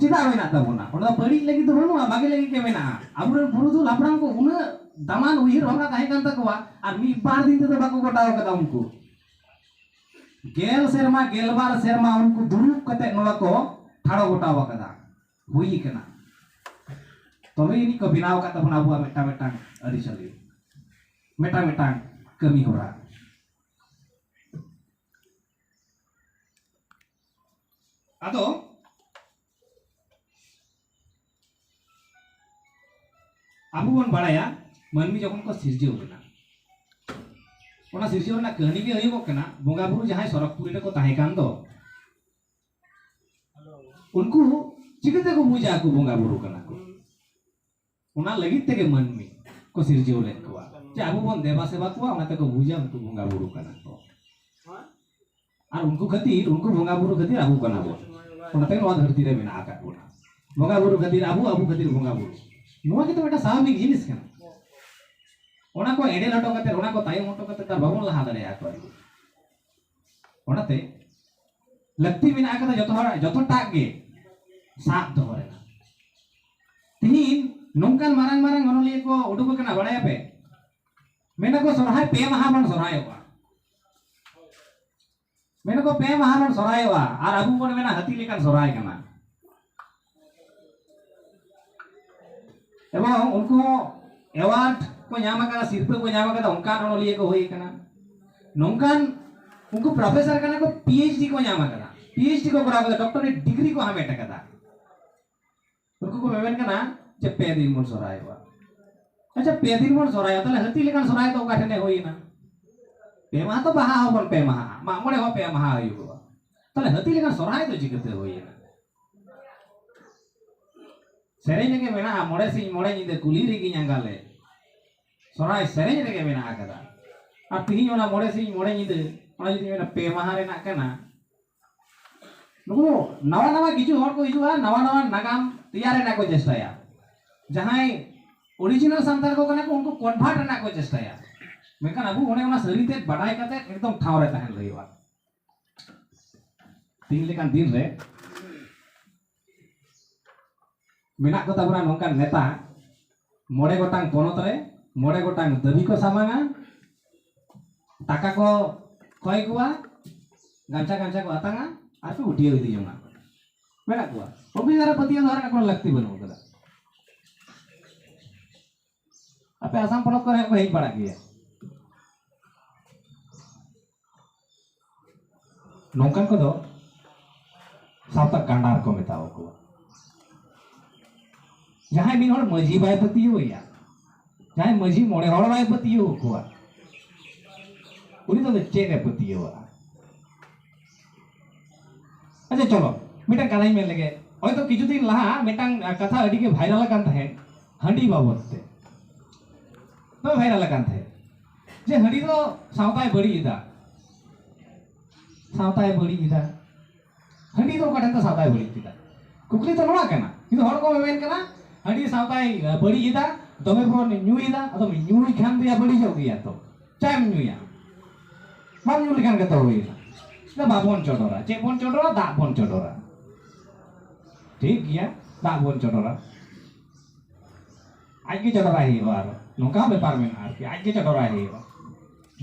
ᱪᱮᱫᱟᱜ ᱢᱮᱱᱟᱜ ᱛᱟᱵᱚᱱᱟ? ᱚᱱᱟ ᱫᱚ ᱵᱟᱹᱲᱤᱡ ᱞᱟᱹᱜᱤᱫ ᱫᱚ ᱵᱟᱹᱱᱩᱜᱼᱟ, ᱵᱷᱟᱜᱮ ᱞᱟᱹᱜᱤᱫ ᱜᱮ ᱢᱮᱱᱟᱜᱼᱟ᱾ ᱟᱵᱚᱨᱮᱱ ᱯᱩᱨᱩᱫᱷᱩᱞ ᱦᱟᱯᱲᱟᱢ ᱠᱚ ᱩᱱᱟᱹᱜ ᱫᱟᱢᱟᱱ ᱩᱭᱦᱟᱹᱨ ᱵᱷᱟᱵᱽᱱᱟ ᱛᱟᱦᱮᱸ ᱠᱟᱱ ᱛᱟᱠᱚᱣᱟ, ᱟᱨ ᱢᱤᱫ ᱵᱟᱨ ᱫᱤᱱ ᱛᱮᱫᱚ ᱵᱟᱠᱚ ᱜᱚᱴᱟᱣ ᱠᱟᱫᱟ᱾ ᱩᱱᱠᱩ ᱜᱮᱞ ᱥᱮᱨᱢᱟ, ᱜᱮᱞᱵᱟᱨ ᱥᱮᱨᱢᱟ ᱩᱱᱠᱩ ᱫᱩᱲᱩᱵ ᱠᱟᱛᱮ ᱱᱚᱣᱟ ᱠᱚ ᱴᱷᱟᱲᱚ ᱜᱚᱴᱟᱣ ᱠᱟᱫᱟ, ᱦᱩᱭ ᱠᱟᱱᱟ᱾ ᱛᱚᱵᱮ ᱟᱹᱱᱤᱡ ᱠᱚ ᱵᱮᱱᱟᱣ ᱟᱠᱟᱫ ᱛᱟᱵᱚᱱᱟ ᱟᱵᱚᱣᱟᱜ ᱢᱤᱫᱴᱟᱝ ᱢᱤᱫᱴᱟᱝ ᱟᱹᱨᱤᱪᱟᱹᱞᱤ, ᱢᱤᱫᱴᱟᱝ ᱢᱤᱫᱴᱟᱝ ᱠᱟᱹᱢᱤ ᱦᱚᱨᱟ᱾ ᱟᱫᱚ ᱟᱵᱚ ᱵᱚᱱ ᱵᱟᱲᱟᱭᱟ, ᱢᱟᱹᱱᱢᱤ ᱡᱚᱠᱷᱚᱱ ᱠᱚ ᱥᱤᱨᱡᱟᱹᱣ ᱞᱮᱱᱟ, ᱚᱱᱟ ᱥᱤᱨᱡᱟᱹᱣ ᱨᱮᱱᱟᱜ ᱠᱟᱹᱦᱱᱤ ᱜᱮ ᱦᱩᱭᱩᱜᱚᱜ ᱠᱟᱱᱟ, ᱵᱚᱸᱜᱟ ᱵᱩᱨᱩ ᱡᱟᱦᱟᱸᱭ ᱥᱚᱨᱚᱜᱽᱯᱩᱨᱤ ᱨᱮᱠᱚ ᱛᱟᱦᱮᱸ ᱠᱟᱱ ᱫᱚ, ᱩᱱᱠᱩ ᱪᱤᱠᱟᱹ ᱛᱮᱠᱚ ᱵᱩᱡᱟ ᱟᱠᱚ ᱵᱚᱸᱜᱟ ᱵᱩᱨᱩ ᱠᱟᱱᱟ ᱠᱚ? ᱚᱱᱟ ᱞᱟᱹᱜᱤᱫ ᱛᱮᱜᱮ ᱢᱟᱹᱱᱢᱤ ᱠᱚ ᱥᱤᱨᱡᱟᱹᱣ ᱞᱮᱫ ᱠᱚᱣᱟ, ᱡᱮ ᱟᱵᱚ ᱵᱚᱱ ᱫᱮᱵᱟ ᱥᱮᱵᱟ ᱠᱚᱣᱟ, ᱚᱱᱟ ᱛᱮᱠᱚ ᱵᱩᱡᱟ ᱩᱱᱠᱩ ᱵᱚᱸᱜᱟ ᱵᱩᱨᱩ ᱠᱟᱱᱟ ᱠᱚ᱾ ᱟᱨ ᱩᱱᱠᱩ ᱠᱷᱟᱹᱛᱤᱨ, ᱩᱱᱠᱩ ᱵᱚᱸᱜᱟ ᱵᱩᱨᱩ ᱠᱷᱟᱹᱛᱤᱨ ᱟᱵᱚ ᱠᱟᱱᱟ ᱵᱚᱱ, ᱚᱱᱟ ᱛᱮᱜᱮ ᱱᱚᱣᱟ ᱫᱷᱟᱹᱨᱛᱤ ᱨᱮ ᱢᱮᱱᱟᱜ ᱟᱠᱟᱫ ᱵᱚᱱᱟ᱾ ᱵᱚᱸᱜᱟ ᱵᱩᱨᱩ ᱠᱷᱟᱹᱛᱤᱨ ᱟᱵᱚ, ᱟᱵᱚ ᱠᱷᱟᱹᱛᱤᱨ ᱵᱚᱸᱜᱟ ᱵᱩᱨᱩ, ᱱᱚᱣᱟ ᱜᱮᱛᱚ ᱢᱤᱫᱴᱟᱝ ᱥᱟᱵᱷᱟᱵᱤᱠ ᱡᱤᱱᱤᱥ ᱠᱟᱱᱟ᱾ ᱚᱱᱟ ᱠᱚ ᱮᱸᱰᱮᱞ ᱦᱚᱴᱚ ᱠᱟᱛᱮ, ᱚᱱᱟ ᱠᱚ ᱛᱟᱭᱚᱢ ᱦᱚᱴᱚ ᱠᱟᱛᱮ ᱛᱟᱨ ᱵᱟᱵᱚᱱ ᱞᱟᱦᱟ ᱫᱟᱲᱮᱭᱟᱜᱼᱟ ᱚᱠᱚᱭ ᱦᱚᱸ᱾ ᱚᱱᱟᱛᱮ ᱞᱟᱹᱠᱛᱤ ᱢᱮᱱᱟᱜ ᱟᱠᱟᱫᱟ ᱡᱚᱛᱚ ᱦᱚᱲᱟᱜ, ᱡᱚᱛᱚᱴᱟᱜ ᱜᱮ ᱥᱟᱵ ᱫᱚᱦᱚ ᱨᱮᱱᱟᱜ᱾ ᱛᱤᱦᱤᱧ ᱱᱚᱝᱠᱟᱱ ᱢᱟᱨᱟᱝ ᱢᱟᱨᱟᱝ ᱚᱱᱚᱞᱤᱭᱟᱹ ᱠᱚ ᱩᱰᱩᱠ ᱟᱠᱟᱱᱟ, ᱵᱟᱲᱟᱭᱟᱯᱮ? ᱢᱮᱱᱟᱠᱚ ᱥᱚᱨᱦᱟᱭ ᱯᱮ ᱢᱟᱦᱟ ᱵᱚᱱ ᱥᱚᱨᱦᱟᱭᱚᱜᱼᱟ᱾ ᱢᱮᱱᱟᱠᱚ ᱯᱮ ᱢᱟᱦᱟ ᱵᱚᱱ ᱥᱚᱨᱦᱟᱭᱚᱜᱼᱟ, ᱟᱨ ᱟᱵᱚ ᱵᱚᱱ ᱢᱮᱱᱟ ᱦᱟᱹᱛᱤ ᱞᱮᱠᱟᱱ ᱥᱚᱨᱦᱟᱭ ᱠᱟᱱᱟ᱾ ᱮᱵᱚᱝ ᱩᱱᱠᱩ ᱦᱚᱸ ᱮᱣᱟᱨᱰ ᱠᱚ ᱧᱟᱢ ᱟᱠᱟᱫᱟ, ᱥᱤᱨᱯᱟᱹ ᱠᱚ ᱧᱟᱢ ᱟᱠᱟᱫᱟ, ᱚᱱᱠᱟᱱ ᱚᱱᱚᱞᱤᱭᱟᱹ ᱠᱚ ᱦᱩᱭ ᱟᱠᱟᱱᱟ᱾ ᱱᱚᱝᱠᱟᱱ ᱩᱱᱠᱩ ᱯᱨᱚᱯᱷᱮᱥᱚᱨ ᱠᱟᱱᱟ ᱠᱚ, ᱯᱤ ᱮᱭᱤᱪ ᱰᱤ ᱠᱚ ᱧᱟᱢ ᱟᱠᱟᱫᱟ, ᱯᱤ ᱮᱭᱤᱪ ᱰᱤ ᱠᱚ ᱠᱚᱨᱟᱣ ᱟᱠᱟᱫᱟ, ᱰᱚᱠᱴᱚᱨᱮᱴ ᱰᱤᱜᱽᱨᱤ ᱠᱚ ᱦᱟᱢᱮᱴ ᱟᱠᱟᱫᱟ᱾ ᱩᱱᱠᱩ ᱠᱚ ᱢᱮᱢᱮᱱ ᱠᱟᱱᱟ ᱡᱮ ᱯᱮ ᱫᱤᱱ ᱵᱚᱱ ᱥᱚᱨᱦᱟᱭᱚᱜᱼᱟ᱾ ᱟᱪᱪᱷᱟ, ᱯᱮ ᱫᱤᱱ ᱵᱚᱱ ᱥᱚᱨᱦᱟᱭᱚᱜᱼᱟ, ᱛᱟᱦᱞᱮ ᱦᱟᱹᱛᱤ ᱞᱮᱠᱟᱱ ᱥᱚᱨᱦᱟᱭ ᱫᱚ ᱚᱠᱟ ᱴᱷᱮᱱᱮ ᱦᱩᱭᱮᱱᱟ? ᱯᱮ ᱢᱟᱦᱟ ᱛᱚ ᱵᱟᱦᱟ ᱦᱚᱸᱵᱚᱱ ᱯᱮ ᱢᱟᱦᱟ, ᱢᱟᱜ ᱢᱚᱬᱮ ᱦᱚᱸ ᱯᱮ ᱢᱟᱦᱟ ᱦᱩᱭᱩᱜᱚᱜᱼᱟ, ᱛᱟᱦᱞᱮ ᱦᱟᱹᱛᱤ ᱞᱮᱠᱟᱱ ᱥᱚᱨᱦᱟᱭ ᱫᱚ ᱪᱤᱠᱟᱹᱛᱮ ᱦᱩᱭᱮᱱᱟ? ᱥᱮᱨᱮᱧ ᱨᱮᱜᱮ ᱢᱮᱱᱟᱜᱼᱟ, ᱢᱚᱬᱮ ᱥᱤᱧ ᱢᱚᱬᱮ ᱧᱤᱫᱟᱹ ᱠᱩᱞᱦᱤ ᱨᱮᱜᱮᱧ ᱟᱸᱜᱟ ᱞᱮᱫ᱾ ᱥᱚᱨᱦᱟᱭ ᱥᱮᱨᱮᱧ ᱨᱮᱜᱮ ᱢᱮᱱᱟᱜ ᱟᱠᱟᱫᱟ᱾ ᱟᱨ ᱛᱤᱦᱤᱧ ᱚᱱᱟ ᱢᱚᱬᱮ ᱥᱤᱧ ᱢᱚᱬᱮ ᱧᱤᱫᱟᱹ, ᱚᱱᱟ ᱡᱩᱫᱤ ᱢᱮᱱᱟ ᱯᱮ ᱢᱟᱦᱟ ᱨᱮᱱᱟᱜ ᱠᱟᱱᱟ, ᱱᱩᱠᱩ ᱱᱟᱣᱟ ᱱᱟᱣᱟ ᱠᱤᱪᱷᱩ ᱦᱚᱲ ᱠᱚ ᱦᱤᱡᱩᱜᱼᱟ, ᱱᱟᱣᱟ ᱱᱟᱣᱟ ᱱᱟᱜᱟᱢ ᱛᱮᱭᱟᱨ ᱨᱮᱱᱟᱜ ᱠᱚ ᱪᱮᱥᱴᱟᱭᱟ᱾ ᱡᱟᱦᱟᱸᱭ ᱚᱨᱤᱡᱤᱱᱟᱞ ᱥᱟᱱᱛᱟᱲ ᱠᱚ ᱠᱟᱱᱟ ᱠᱚ, ᱩᱱᱠᱩ ᱠᱚᱱᱵᱷᱟᱨᱴ ᱨᱮᱱᱟᱜ ᱠᱚ ᱪᱮᱥᱴᱟᱭᱟ᱾ ᱢᱮᱱᱠᱷᱟᱱ ᱟᱵᱚ ᱚᱱᱮ ᱚᱱᱟ ᱥᱟᱹᱨᱤ ᱛᱮᱫ ᱵᱟᱰᱟᱭ ᱠᱟᱛᱮ ᱮᱠᱫᱚᱢ ᱴᱷᱟᱶ ᱨᱮ ᱛᱟᱦᱮᱱ ᱦᱩᱭᱩᱜᱼᱟ᱾ ᱛᱤᱦᱤᱧ ᱞᱮᱠᱟᱱ ᱫᱤᱱ ᱨᱮ ᱢᱮᱱᱟᱜ ᱠᱚ ᱛᱟᱵᱚᱱᱟ ᱱᱚᱝᱠᱟᱱ ᱱᱮᱛᱟ, ᱢᱚᱬᱮ ᱜᱚᱴᱟᱝ ᱯᱚᱱᱚᱛ ᱨᱮ ᱢᱚᱬᱮ ᱜᱚᱴᱟᱝ ᱫᱟᱹᱵᱤ ᱠᱚ ᱥᱟᱢᱟᱝᱟ, ᱴᱟᱠᱟ ᱠᱚ ᱠᱚᱭ ᱠᱚᱣᱟ, ᱜᱟᱢᱪᱷᱟ ᱜᱟᱢᱪᱷᱟ ᱠᱚ ᱟᱛᱟᱝᱟ, ᱟᱨ ᱠᱚ ᱜᱩᱴᱤᱭᱟᱹᱣ ᱤᱫᱤ ᱡᱚᱝᱟ᱾ ᱢᱮᱱᱟᱜ ᱠᱚᱣᱟ, ᱚᱵᱷᱤᱡᱟᱨ ᱯᱟᱹᱛᱭᱟᱹᱣ ᱫᱚᱦᱚ ᱨᱮᱱᱟᱜ ᱠᱳᱱᱳ ᱞᱟᱹᱠᱛᱤ ᱵᱟᱹᱱᱩᱜ ᱟᱠᱟᱫᱟ᱾ ᱟᱯᱮ ᱟᱥᱟᱢ ᱯᱚᱱᱚᱛ ᱠᱚᱨᱮ ᱦᱚᱸᱠᱚ ᱦᱮᱡ ᱵᱟᱲᱟᱜ ᱜᱮᱭᱟ᱾ ᱱᱚᱝᱠᱟᱱ ᱠᱚᱫᱚ ᱥᱟᱶᱛᱟ ᱠᱟᱸᱰᱟᱨ ᱠᱚ ᱢᱮᱛᱟᱣ ᱠᱚᱣᱟ᱾ ᱡᱟᱦᱟᱸᱭ ᱢᱤᱫ ᱦᱚᱲ ᱢᱟᱹᱡᱷᱤ ᱵᱟᱭ ᱯᱟᱹᱛᱭᱟᱹᱣ ᱟᱭᱟ, ᱡᱟᱦᱟᱸᱭ ᱢᱟᱹᱡᱷᱤ ᱢᱚᱬᱮ ᱦᱚᱲ ᱵᱟᱭ ᱯᱟᱹᱛᱭᱟᱹᱣ ᱟᱠᱚᱣᱟ, ᱩᱱᱤ ᱫᱚ ᱪᱮᱫ ᱮ ᱯᱟᱹᱛᱭᱟᱹᱣᱟᱜᱼᱟ? ᱟᱪᱪᱷᱟ, ᱪᱚᱞᱚ, ᱢᱤᱫᱴᱟᱝ ᱠᱟᱛᱷᱟᱧ ᱢᱮᱱ ᱞᱮᱜᱮ᱾ ᱦᱚᱭᱛᱚ ᱠᱤᱪᱷᱩ ᱫᱤᱱ ᱞᱟᱦᱟ ᱢᱤᱫᱴᱟᱝ, ᱟ, ᱠᱟᱛᱷᱟ ᱟᱹᱰᱤ ᱜᱮ ᱵᱷᱟᱭᱨᱟᱞ ᱟᱠᱟᱱ ᱛᱟᱦᱮᱸᱫ, ᱦᱟᱺᱰᱤ ᱵᱟᱵᱚᱫ ᱛᱮ᱾ ᱫᱚᱢᱮ ᱵᱷᱟᱭᱨᱟᱞ ᱟᱠᱟᱱ ᱛᱟᱦᱮᱸᱫ ᱡᱮ ᱦᱟᱺᱰᱤ ᱫᱚ ᱥᱟᱶᱛᱟᱭ ᱵᱟᱹᱲᱤᱡ ᱮᱫᱟ, ᱥᱟᱶᱛᱟᱭ ᱵᱟᱹᱲᱤᱡ ᱮᱫᱟ᱾ ᱦᱟᱺᱰᱤ ᱫᱚ ᱚᱠᱟ ᱴᱷᱮᱱ ᱫᱚ ᱥᱟᱶᱛᱟᱭ ᱵᱟᱹᱲᱤᱡ ᱠᱮᱫᱟ? ᱠᱩᱠᱞᱤ ᱫᱚ ᱱᱚᱣᱟ ᱠᱟᱱᱟ, ᱠᱤᱱᱛᱩ ᱦᱚᱲ ᱠᱚ ᱢᱮᱢᱮᱱ ᱠᱟᱱᱟ, ᱦᱟᱺᱰᱤ ᱥᱟᱶᱛᱟᱭ, ᱟ, ᱵᱟᱹᱲᱤᱡ ᱮᱫᱟ, ᱫᱚᱢᱮ ᱵᱚᱱ ᱧᱩᱭᱮᱫᱟ᱾ ᱟᱫᱚᱢ ᱧᱩᱭ ᱠᱷᱟᱱ ᱫᱚᱭᱟ ᱵᱟᱹᱲᱤᱡᱚᱜ ᱜᱮᱭᱟ ᱛᱚ, ᱪᱟᱭᱮᱢ ᱧᱩᱭᱟ? ᱵᱟᱢ ᱧᱩ ᱞᱮᱠᱷᱟᱱ ᱜᱮᱛᱚ ᱦᱩᱭᱮᱱᱟ᱾ ᱪᱮᱫᱟᱜ ᱵᱟᱵᱚᱱ ᱪᱚᱰᱚᱨᱟ? ᱪᱮᱫ ᱵᱚᱱ ᱪᱚᱰᱚᱨᱟ? ᱫᱟᱜ ᱵᱚᱱ ᱪᱚᱰᱚᱨᱟ᱾ ᱴᱷᱤᱠ ᱜᱮᱭᱟ, ᱫᱟᱜ ᱵᱚᱱ ᱪᱚᱰᱚᱨᱟ᱾ ᱟᱡ ᱜᱮ ᱪᱚᱰᱚᱨᱟᱭ ᱦᱩᱭᱩᱜᱼᱟ᱾ ᱟᱨ ᱱᱚᱝᱠᱟ ᱦᱚᱸ ᱵᱮᱯᱟᱨ ᱢᱮᱱᱟᱜᱼᱟ ᱟᱨᱠᱤ, ᱟᱡ ᱜᱮ ᱪᱚᱰᱚᱨᱟᱭ ᱦᱩᱭᱩᱜᱼᱟ,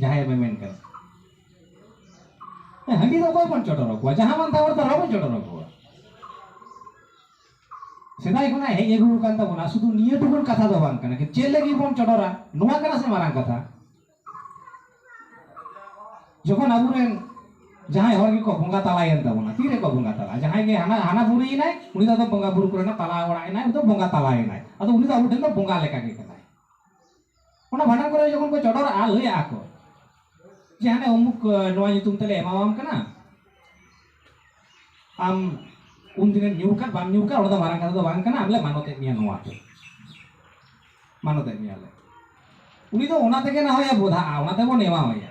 ᱡᱟᱦᱟᱸᱭ ᱢᱮᱢᱮᱱ ᱠᱟᱱᱟ᱾ ᱦᱮᱸ, ᱦᱟᱺᱰᱤ ᱫᱚ ᱚᱠᱚᱭ ᱵᱚᱱ ᱪᱚᱰᱚᱨ ᱟᱠᱚᱣᱟ? ᱡᱟᱦᱟᱸ ᱢᱟᱱ ᱛᱟᱦᱟᱸ ᱦᱚᱲ ᱫᱚ ᱵᱟᱵᱚᱱ ᱪᱚᱰᱚᱨ ᱟᱠᱚᱣᱟ᱾ ᱥᱮᱫᱟᱭ ᱠᱷᱚᱱᱟᱜ ᱦᱮᱡ ᱟᱹᱜᱩ ᱟᱠᱟᱱ ᱛᱟᱵᱚᱱᱟ᱾ ᱥᱩᱫᱷᱩ ᱱᱤᱭᱟᱹ ᱴᱩᱠᱩᱱ ᱠᱟᱛᱷᱟ ᱫᱚ ᱵᱟᱝ ᱠᱟᱱᱟ, ᱪᱮᱫ ᱞᱟᱹᱜᱤᱫ ᱵᱚᱱ ᱪᱚᱰᱚᱨᱟ, ᱱᱚᱣᱟ ᱠᱟᱱᱟ ᱥᱮ ᱢᱟᱨᱟᱝ ᱠᱟᱛᱷᱟ? ᱡᱚᱠᱷᱚᱱ ᱟᱵᱚᱨᱮᱱ ᱡᱟᱦᱟᱸᱭ ᱦᱚᱲ ᱜᱮᱠᱚ ᱵᱚᱸᱜᱟ ᱛᱟᱞᱟᱭᱮᱱ ᱛᱟᱵᱚᱱᱟ, ᱛᱤᱨᱮ ᱠᱚ ᱵᱚᱸᱜᱟ ᱛᱟᱞᱟᱜᱼᱟ? ᱡᱟᱦᱟᱸᱭ ᱜᱮ ᱦᱟᱱᱟ, ᱦᱟᱱᱟ ᱵᱩᱨᱩᱭᱮᱱᱟᱭ, ᱩᱱᱤ ᱫᱚ ᱟᱫᱚ ᱵᱚᱸᱜᱟ ᱵᱩᱨᱩ ᱠᱚᱨᱮᱱᱟᱜ ᱛᱟᱞᱟ ᱚᱲᱟᱜ ᱮᱱᱟᱭ, ᱩᱱᱤ ᱫᱚ ᱵᱚᱸᱜᱟ ᱛᱟᱞᱟᱭᱮᱱᱟᱭ, ᱟᱫᱚ ᱩᱱᱤ ᱫᱚ ᱟᱵᱚ ᱴᱷᱮᱱ ᱫᱚ ᱵᱚᱸᱜᱟ ᱞᱮᱠᱟ ᱜᱮ ᱠᱟᱱᱟᱭ᱾ ᱚᱱᱟ ᱵᱷᱟᱸᱰᱟᱱ ᱠᱚᱨᱮ ᱡᱚᱠᱷᱚᱱ ᱠᱚ ᱪᱚᱰᱚᱨᱟᱜᱼᱟ, ᱞᱟᱹᱭᱟᱜᱼᱟ ᱠᱚ ᱡᱮ, "ᱦᱟᱱᱮ ᱚᱢᱩᱠ, ᱮ, ᱱᱚᱣᱟ ᱧᱩᱛᱩᱢ ᱛᱮᱞᱮ ᱮᱢᱟᱣᱟᱢ ᱠᱟᱱᱟ, ᱟᱢ ᱩᱱ ᱫᱤᱱᱮᱢ ᱧᱩ ᱟᱠᱟᱫ ᱵᱟᱢ ᱧᱩ ᱟᱠᱟᱫ, ᱚᱱᱟ ᱫᱚ ᱢᱟᱨᱟᱝ ᱠᱟᱛᱷᱟ ᱫᱚ ᱵᱟᱝ ᱠᱟᱱᱟ, ᱟᱢ ᱞᱮ ᱢᱟᱱᱚᱛᱮᱫ ᱢᱮᱭᱟ ᱱᱚᱣᱟ ᱛᱮ, ᱢᱟᱱᱚᱛᱮᱫ ᱢᱮᱭᱟᱞᱮ᱾" ᱩᱱᱤ ᱫᱚ ᱚᱱᱟ ᱛᱮᱜᱮ ᱱᱟ ᱦᱚᱭ ᱵᱚᱫᱷᱟᱜᱼᱟ, ᱚᱱᱟ ᱛᱮᱵᱚᱱ ᱮᱢᱟᱣᱟᱭᱟ᱾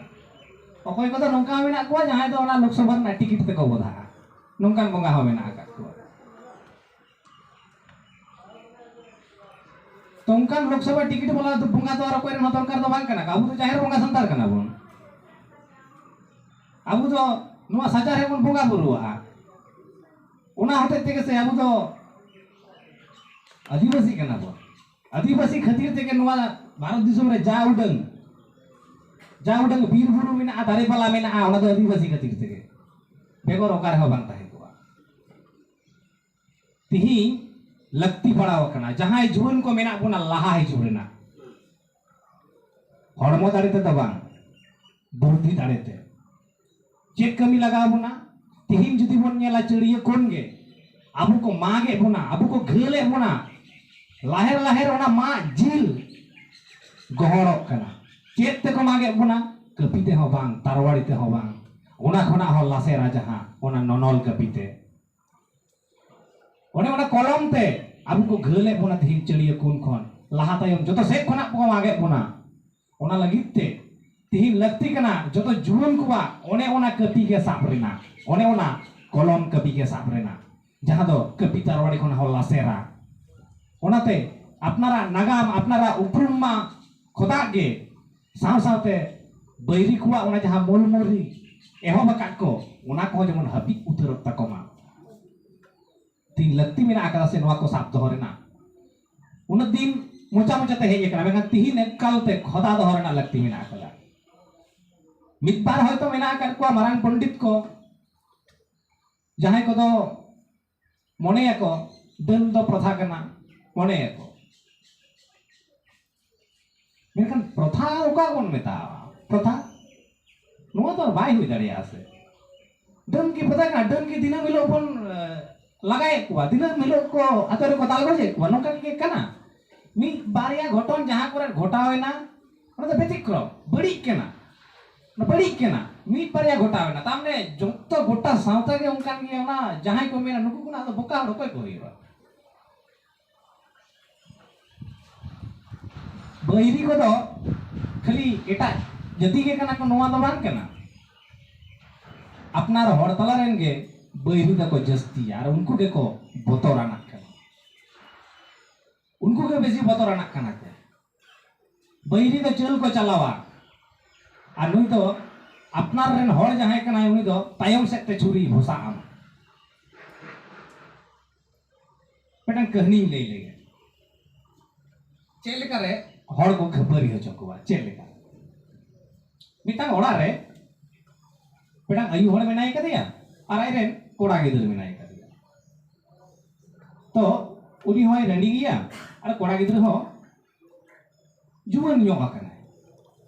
ᱚᱠᱚᱭ ᱠᱚᱫᱚ ᱱᱚᱝᱠᱟ ᱦᱚᱸ ᱢᱮᱱᱟᱜ ᱠᱚᱣᱟ, ᱡᱟᱦᱟᱸᱭ ᱫᱚ ᱚᱱᱟ ᱞᱳᱠᱥᱚᱵᱷᱟ ᱨᱮᱱᱟᱜ ᱴᱤᱠᱤᱴ ᱛᱮᱠᱚ ᱵᱚᱫᱷᱟᱜᱼᱟ, ᱱᱚᱝᱠᱟᱱ ᱵᱚᱸᱜᱟ ᱦᱚᱸ ᱢᱮᱱᱟᱜ ᱟᱠᱟᱫ ᱠᱚᱣᱟ᱾ ᱛᱚ, ᱚᱱᱠᱟᱱ ᱞᱳᱠᱥᱚᱵᱷᱟ ᱴᱤᱠᱤᱴ ᱵᱟᱞᱟ ᱫᱚ ᱵᱚᱸᱜᱟ ᱫᱚ ᱟᱨ ᱚᱠᱚᱭ ᱨᱮᱱ ᱦᱚᱸ ᱫᱚᱨᱠᱟᱨ ᱫᱚ ᱵᱟᱝ ᱠᱟᱱᱟ ᱠᱚ᱾ ᱟᱵᱚ ᱫᱚ ᱡᱟᱦᱮᱨ ᱵᱚᱸᱜᱟ ᱥᱟᱱᱛᱟᱲ ᱠᱟᱱᱟ ᱵᱚᱱ᱾ ᱟᱵᱚ ᱫᱚ ᱱᱚᱣᱟ ᱥᱟᱪᱟᱨᱦᱮᱫ ᱵᱚᱱ ᱵᱚᱸᱜᱟ ᱵᱩᱨᱩᱣᱟᱜᱼᱟ᱾ ᱚᱱᱟ ᱦᱚᱛᱮᱡ ᱛᱮᱜᱮ ᱥᱮ ᱟᱵᱚ ᱫᱚ ᱟᱹᱫᱤᱵᱟᱹᱥᱤ ᱠᱟᱱᱟ ᱵᱚᱱ᱾ ᱟᱹᱫᱤᱵᱟᱹᱥᱤ ᱠᱷᱟᱹᱛᱤᱨ ᱛᱮᱜᱮ ᱱᱚᱣᱟ ᱵᱷᱟᱨᱚᱛ ᱫᱤᱥᱚᱢ ᱨᱮ ᱡᱟ ᱩᱰᱟᱹᱝ, ᱡᱟ ᱩᱰᱟᱹᱝ ᱵᱤᱨ ᱵᱩᱨᱩ ᱢᱮᱱᱟᱜᱼᱟ, ᱫᱟᱨᱮ ᱯᱟᱞᱟ ᱢᱮᱱᱟᱜᱼᱟ, ᱚᱱᱟ ᱫᱚ ᱟᱹᱫᱤᱵᱟᱹᱥᱤ ᱠᱷᱟᱹᱛᱤᱨ ᱛᱮᱜᱮ, ᱵᱮᱜᱚᱨ ᱚᱠᱟ ᱨᱮᱦᱚᱸ ᱵᱟᱝ ᱛᱟᱦᱮᱸ ᱠᱚᱜᱼᱟ᱾ ᱛᱤᱦᱤᱧ ᱞᱟᱹᱠᱛᱤ ᱯᱟᱲᱟᱣ ᱟᱠᱟᱱᱟ ᱡᱟᱦᱟᱸᱭ ᱡᱩᱣᱟᱹᱱ ᱠᱚ ᱢᱮᱱᱟᱜ ᱵᱚᱱᱟ ᱞᱟᱦᱟ ᱦᱤᱡᱩᱜ ᱨᱮᱱᱟᱜ᱾ ᱦᱚᱲᱢᱚ ᱫᱟᱲᱮ ᱛᱮᱫᱚ ᱵᱟᱝ, ᱵᱩᱨᱫᱷᱤ ᱫᱟᱲᱮ ᱛᱮ᱾ ᱪᱮᱫ ᱠᱟᱹᱢᱤ ᱞᱟᱜᱟᱣ ᱵᱚᱱᱟ? ᱛᱤᱦᱤᱧ ᱡᱩᱫᱤ ᱵᱚᱱ ᱧᱮᱞᱟ, ᱪᱟᱹᱲᱭᱟᱹ ᱠᱷᱚᱱ ᱜᱮ ᱟᱵᱚ ᱠᱚ ᱢᱟᱜᱮᱫ ᱵᱚᱱᱟ, ᱟᱵᱚ ᱠᱚ ᱜᱷᱟᱹᱞᱮᱫ ᱵᱚᱱᱟ, ᱞᱟᱦᱮᱨ ᱞᱟᱦᱮᱨ ᱚᱱᱟ ᱢᱟᱜ ᱡᱤᱞ ᱜᱚᱦᱚᱲᱚᱜ ᱠᱟᱱᱟ᱾ ᱪᱮᱫ ᱛᱮᱠᱚ ᱢᱟᱜᱮᱫ ᱵᱚᱱᱟ? ᱠᱟᱹᱯᱤ ᱛᱮᱦᱚᱸ ᱵᱟᱝ, ᱛᱟᱨᱣᱟᱲᱤ ᱛᱮᱦᱚᱸ ᱵᱟᱝ, ᱚᱱᱟ ᱠᱷᱚᱱᱟᱜ ᱦᱚᱸ ᱞᱟᱥᱮᱨᱟ ᱡᱟᱦᱟᱸ, ᱚᱱᱟ ᱱᱚᱱᱚᱞ ᱠᱟᱹᱯᱤ ᱛᱮ᱾ ᱚᱱᱮ ᱚᱱᱟ ᱠᱚᱞᱚᱢ ᱛᱮ ᱟᱵᱚ ᱠᱚ ᱜᱷᱟᱹᱞᱮᱫ ᱵᱚᱱᱟ ᱛᱤᱦᱤᱧ ᱪᱟᱹᱲᱭᱟᱹ ᱠᱷᱚᱱ ᱠᱷᱚᱱ ᱞᱟᱦᱟ ᱛᱟᱭᱚᱢ ᱡᱚᱛᱚ ᱥᱮᱫ ᱠᱷᱚᱱᱟᱜ ᱠᱚ ᱢᱟᱜᱮᱫ ᱵᱚᱱᱟ᱾ ᱚᱱᱟ ᱞᱟᱹᱜᱤᱫ ᱛᱮ ᱛᱤᱦᱤᱧ ᱞᱟᱹᱠᱛᱤ ᱠᱟᱱᱟ ᱡᱚᱛᱚ ᱡᱩᱣᱟᱹᱱ ᱠᱚᱣᱟᱜ ᱚᱱᱮ ᱚᱱᱟ ᱠᱟᱹᱯᱤ ᱜᱮ ᱥᱟᱵ ᱨᱮᱱᱟᱜ, ᱚᱱᱮ ᱚᱱᱟ ᱠᱚᱞᱚᱢ ᱠᱟᱹᱯᱤ ᱜᱮ ᱥᱟᱵ ᱨᱮᱱᱟᱜ, ᱡᱟᱦᱟᱸ ᱫᱚ ᱠᱟᱹᱯᱤ ᱛᱟᱨᱣᱟᱲᱤ ᱠᱷᱚᱱ ᱦᱚᱸ ᱞᱟᱥᱮᱨᱟ᱾ ᱚᱱᱟᱛᱮ ᱟᱯᱱᱟᱨᱟᱜ ᱱᱟᱜᱟᱢ, ᱟᱯᱱᱟᱨᱟᱜ ᱩᱯᱨᱩᱢ ᱢᱟ ᱠᱷᱚᱫᱟᱜ ᱜᱮ, ᱥᱟᱶ ᱥᱟᱶᱛᱮ ᱵᱟᱹᱭᱨᱤ ᱠᱚᱣᱟᱜ ᱚᱱᱟ ᱡᱟᱦᱟᱸ ᱢᱩᱞ ᱢᱩᱨᱤ ᱮᱦᱚᱵ ᱟᱠᱟᱫ ᱠᱚ, ᱚᱱᱟ ᱠᱚᱦᱚᱸ ᱡᱮᱢᱚᱱ ᱦᱟᱹᱯᱤᱫ ᱩᱛᱟᱹᱨᱚᱜ ᱛᱟᱠᱚ ᱢᱟ᱾ ᱛᱤᱱ ᱞᱟᱹᱠᱛᱤ ᱢᱮᱱᱟᱜ ᱟᱠᱟᱫᱟ ᱥᱮ ᱱᱚᱣᱟ ᱠᱚ ᱥᱟᱵ ᱫᱚᱦᱚ ᱨᱮᱱᱟᱜ? ᱩᱱᱟᱹᱜ ᱫᱤᱱ ᱢᱚᱪᱟ ᱢᱚᱪᱟ ᱛᱮ ᱦᱮᱡ ᱟᱠᱟᱱᱟ, ᱢᱮᱱᱠᱷᱟᱱ ᱛᱤᱦᱤᱧ ᱮᱠᱟᱞ ᱛᱮ ᱠᱷᱚᱫᱟ ᱫᱚᱦᱚ ᱨᱮᱱᱟᱜ ᱞᱟᱹᱠᱛᱤ ᱢᱮᱱᱟᱜ ᱟᱠᱟᱫᱟ᱾ ᱢᱤᱫ ᱵᱟᱨ ᱦᱚᱭᱛᱳ ᱢᱮᱱᱟᱜ ᱟᱠᱟᱫ ᱠᱚᱣᱟ ᱢᱟᱨᱟᱝ ᱯᱚᱱᱰᱤᱛ ᱠᱚ, ᱡᱟᱦᱟᱸᱭ ᱠᱚᱫᱚ ᱢᱚᱱᱮᱭᱟᱠᱚ ᱰᱟᱹᱱ ᱫᱚ ᱯᱨᱚᱛᱷᱟ ᱠᱟᱱᱟ, ᱢᱚᱱᱮᱭᱟᱠᱚ᱾ ᱢᱮᱱᱠᱷᱟᱱ ᱯᱨᱚᱛᱷᱟ ᱚᱠᱟ ᱵᱚᱱ ᱢᱮᱛᱟᱜᱼᱟ? ᱯᱨᱚᱛᱷᱟ ᱱᱚᱣᱟ ᱫᱚ ᱵᱟᱭ ᱦᱩᱭ ᱫᱟᱲᱮᱭᱟᱜᱼᱟ ᱥᱮ᱾ ᱰᱟᱹᱱ ᱠᱤ ᱯᱨᱚᱛᱷᱟ ᱠᱟᱱᱟ? ᱰᱟᱹᱱ ᱠᱤ ᱫᱤᱱᱟᱹᱢ ᱦᱤᱞᱳᱜ ᱵᱚᱱ ᱮ, ᱞᱟᱜᱟᱭᱮᱫ ᱠᱚᱣᱟ, ᱫᱤᱱᱟᱹᱢ ᱦᱤᱞᱳᱜ ᱠᱚ ᱟᱛᱳ ᱨᱮᱠᱚ ᱫᱟᱞ ᱜᱚᱡᱮᱫ ᱠᱚᱣᱟ? ᱱᱚᱝᱠᱟ ᱜᱮ ᱠᱟᱱᱟ᱾ ᱢᱤᱫ ᱵᱟᱨᱭᱟ ᱜᱷᱚᱴᱚᱱ ᱡᱟᱦᱟᱸ ᱠᱚᱨᱮ ᱜᱷᱚᱴᱟᱣ ᱮᱱᱟ, ᱚᱱᱟ ᱫᱚ ᱵᱮᱛᱤᱠᱨᱚᱢ, ᱵᱟᱹᱲᱤᱡ ᱠᱟᱱᱟ᱾ ᱚᱱᱟ ᱵᱟᱹᱲᱤᱡ ᱠᱟᱱᱟ᱾ ᱢᱤᱫ ᱵᱟᱨᱭᱟ ᱜᱷᱚᱴᱟᱣ ᱮᱱᱟ, ᱛᱟᱨ ᱢᱟᱱᱮ ᱡᱚᱛᱚ ᱜᱚᱴᱟ ᱥᱟᱶᱛᱟ ᱜᱮ ᱚᱱᱠᱟᱱ ᱜᱮᱭᱟ᱾ ᱚᱱᱟ ᱡᱟᱦᱟᱸᱭ ᱠᱚ ᱢᱮᱱᱟ, ᱱᱩᱠᱩ ᱠᱷᱚᱱᱟᱜ ᱫᱚ ᱵᱚᱠᱟ ᱦᱚᱲ ᱚᱠᱚᱭ ᱠᱚ ᱦᱩᱭᱩᱜᱼᱟ? ᱵᱟᱹᱭᱨᱤ ᱠᱚᱫᱚ ᱠᱷᱟᱹᱞᱤ ᱮᱴᱟᱜ ᱡᱟᱹᱛᱤ ᱜᱮ ᱠᱟᱱᱟ ᱠᱚ, ᱱᱚᱣᱟ ᱫᱚ ᱵᱟᱝ ᱠᱟᱱᱟ᱾ ᱟᱯᱱᱟᱨ ᱦᱚᱲ ᱛᱟᱞᱟ ᱨᱮᱱ ᱜᱮ ᱵᱟᱹᱭᱨᱤ ᱫᱚᱠᱚ ᱡᱟᱹᱥᱛᱤᱭᱟ ᱟᱨ ᱩᱱᱠᱩ ᱜᱮᱠᱚ ᱵᱚᱛᱚᱨᱟᱱᱟᱜ ᱠᱟᱱᱟ᱾ ᱩᱱᱠᱩ ᱜᱮ ᱵᱮᱥᱤ ᱵᱚᱛᱚᱨᱟᱱᱟᱜ ᱠᱟᱱᱟ ᱠᱚ᱾ ᱵᱟᱹᱭᱨᱤ ᱫᱚ ᱪᱟᱹᱞ ᱠᱚ ᱪᱟᱞᱟᱣᱟ, ᱟᱨ ᱱᱩᱭ ᱫᱚ ᱟᱯᱱᱟᱨ ᱨᱮᱱ ᱦᱚᱲ ᱡᱟᱦᱟᱸᱭ ᱠᱟᱱᱟᱭ, ᱩᱱᱤ ᱫᱚ ᱛᱟᱭᱚᱢ ᱥᱮᱫ ᱛᱮ ᱪᱷᱩᱨᱤ ᱵᱷᱚᱥᱟᱜ ᱟᱢᱟ᱾ ᱢᱤᱫᱴᱟᱝ ᱠᱟᱹᱦᱱᱤᱧ ᱞᱟᱹᱭ ᱞᱮᱜᱮ᱾ ᱪᱮᱫ ᱞᱮᱠᱟᱨᱮ ᱦᱚᱲ ᱠᱚ ᱠᱷᱟᱹᱯᱟᱹᱨᱤ ᱦᱚᱪᱚ ᱠᱚᱣᱟ, ᱪᱮᱫ ᱞᱮᱠᱟ? ᱢᱤᱫᱴᱟᱝ ᱚᱲᱟᱜ ᱨᱮ ᱢᱤᱫᱴᱟᱝ ᱟᱭᱩ ᱦᱚᱲ ᱢᱮᱱᱟᱭ ᱠᱟᱫᱮᱭᱟ ᱟᱨ ᱟᱡᱨᱮᱱ ᱠᱚᱲᱟ ᱜᱤᱫᱽᱨᱟᱹ ᱢᱮᱱᱟᱭ ᱠᱟᱫᱮᱭᱟ᱾ ᱛᱚ ᱩᱱᱤ ᱦᱚᱸᱭ ᱨᱟᱺᱰᱤ ᱜᱮᱭᱟ ᱟᱨ ᱠᱚᱲᱟ ᱜᱤᱫᱽᱨᱟᱹ ᱦᱚᱸ ᱡᱩᱣᱟᱹᱱ ᱧᱚᱜ ᱟᱠᱟᱱᱟᱭ᱾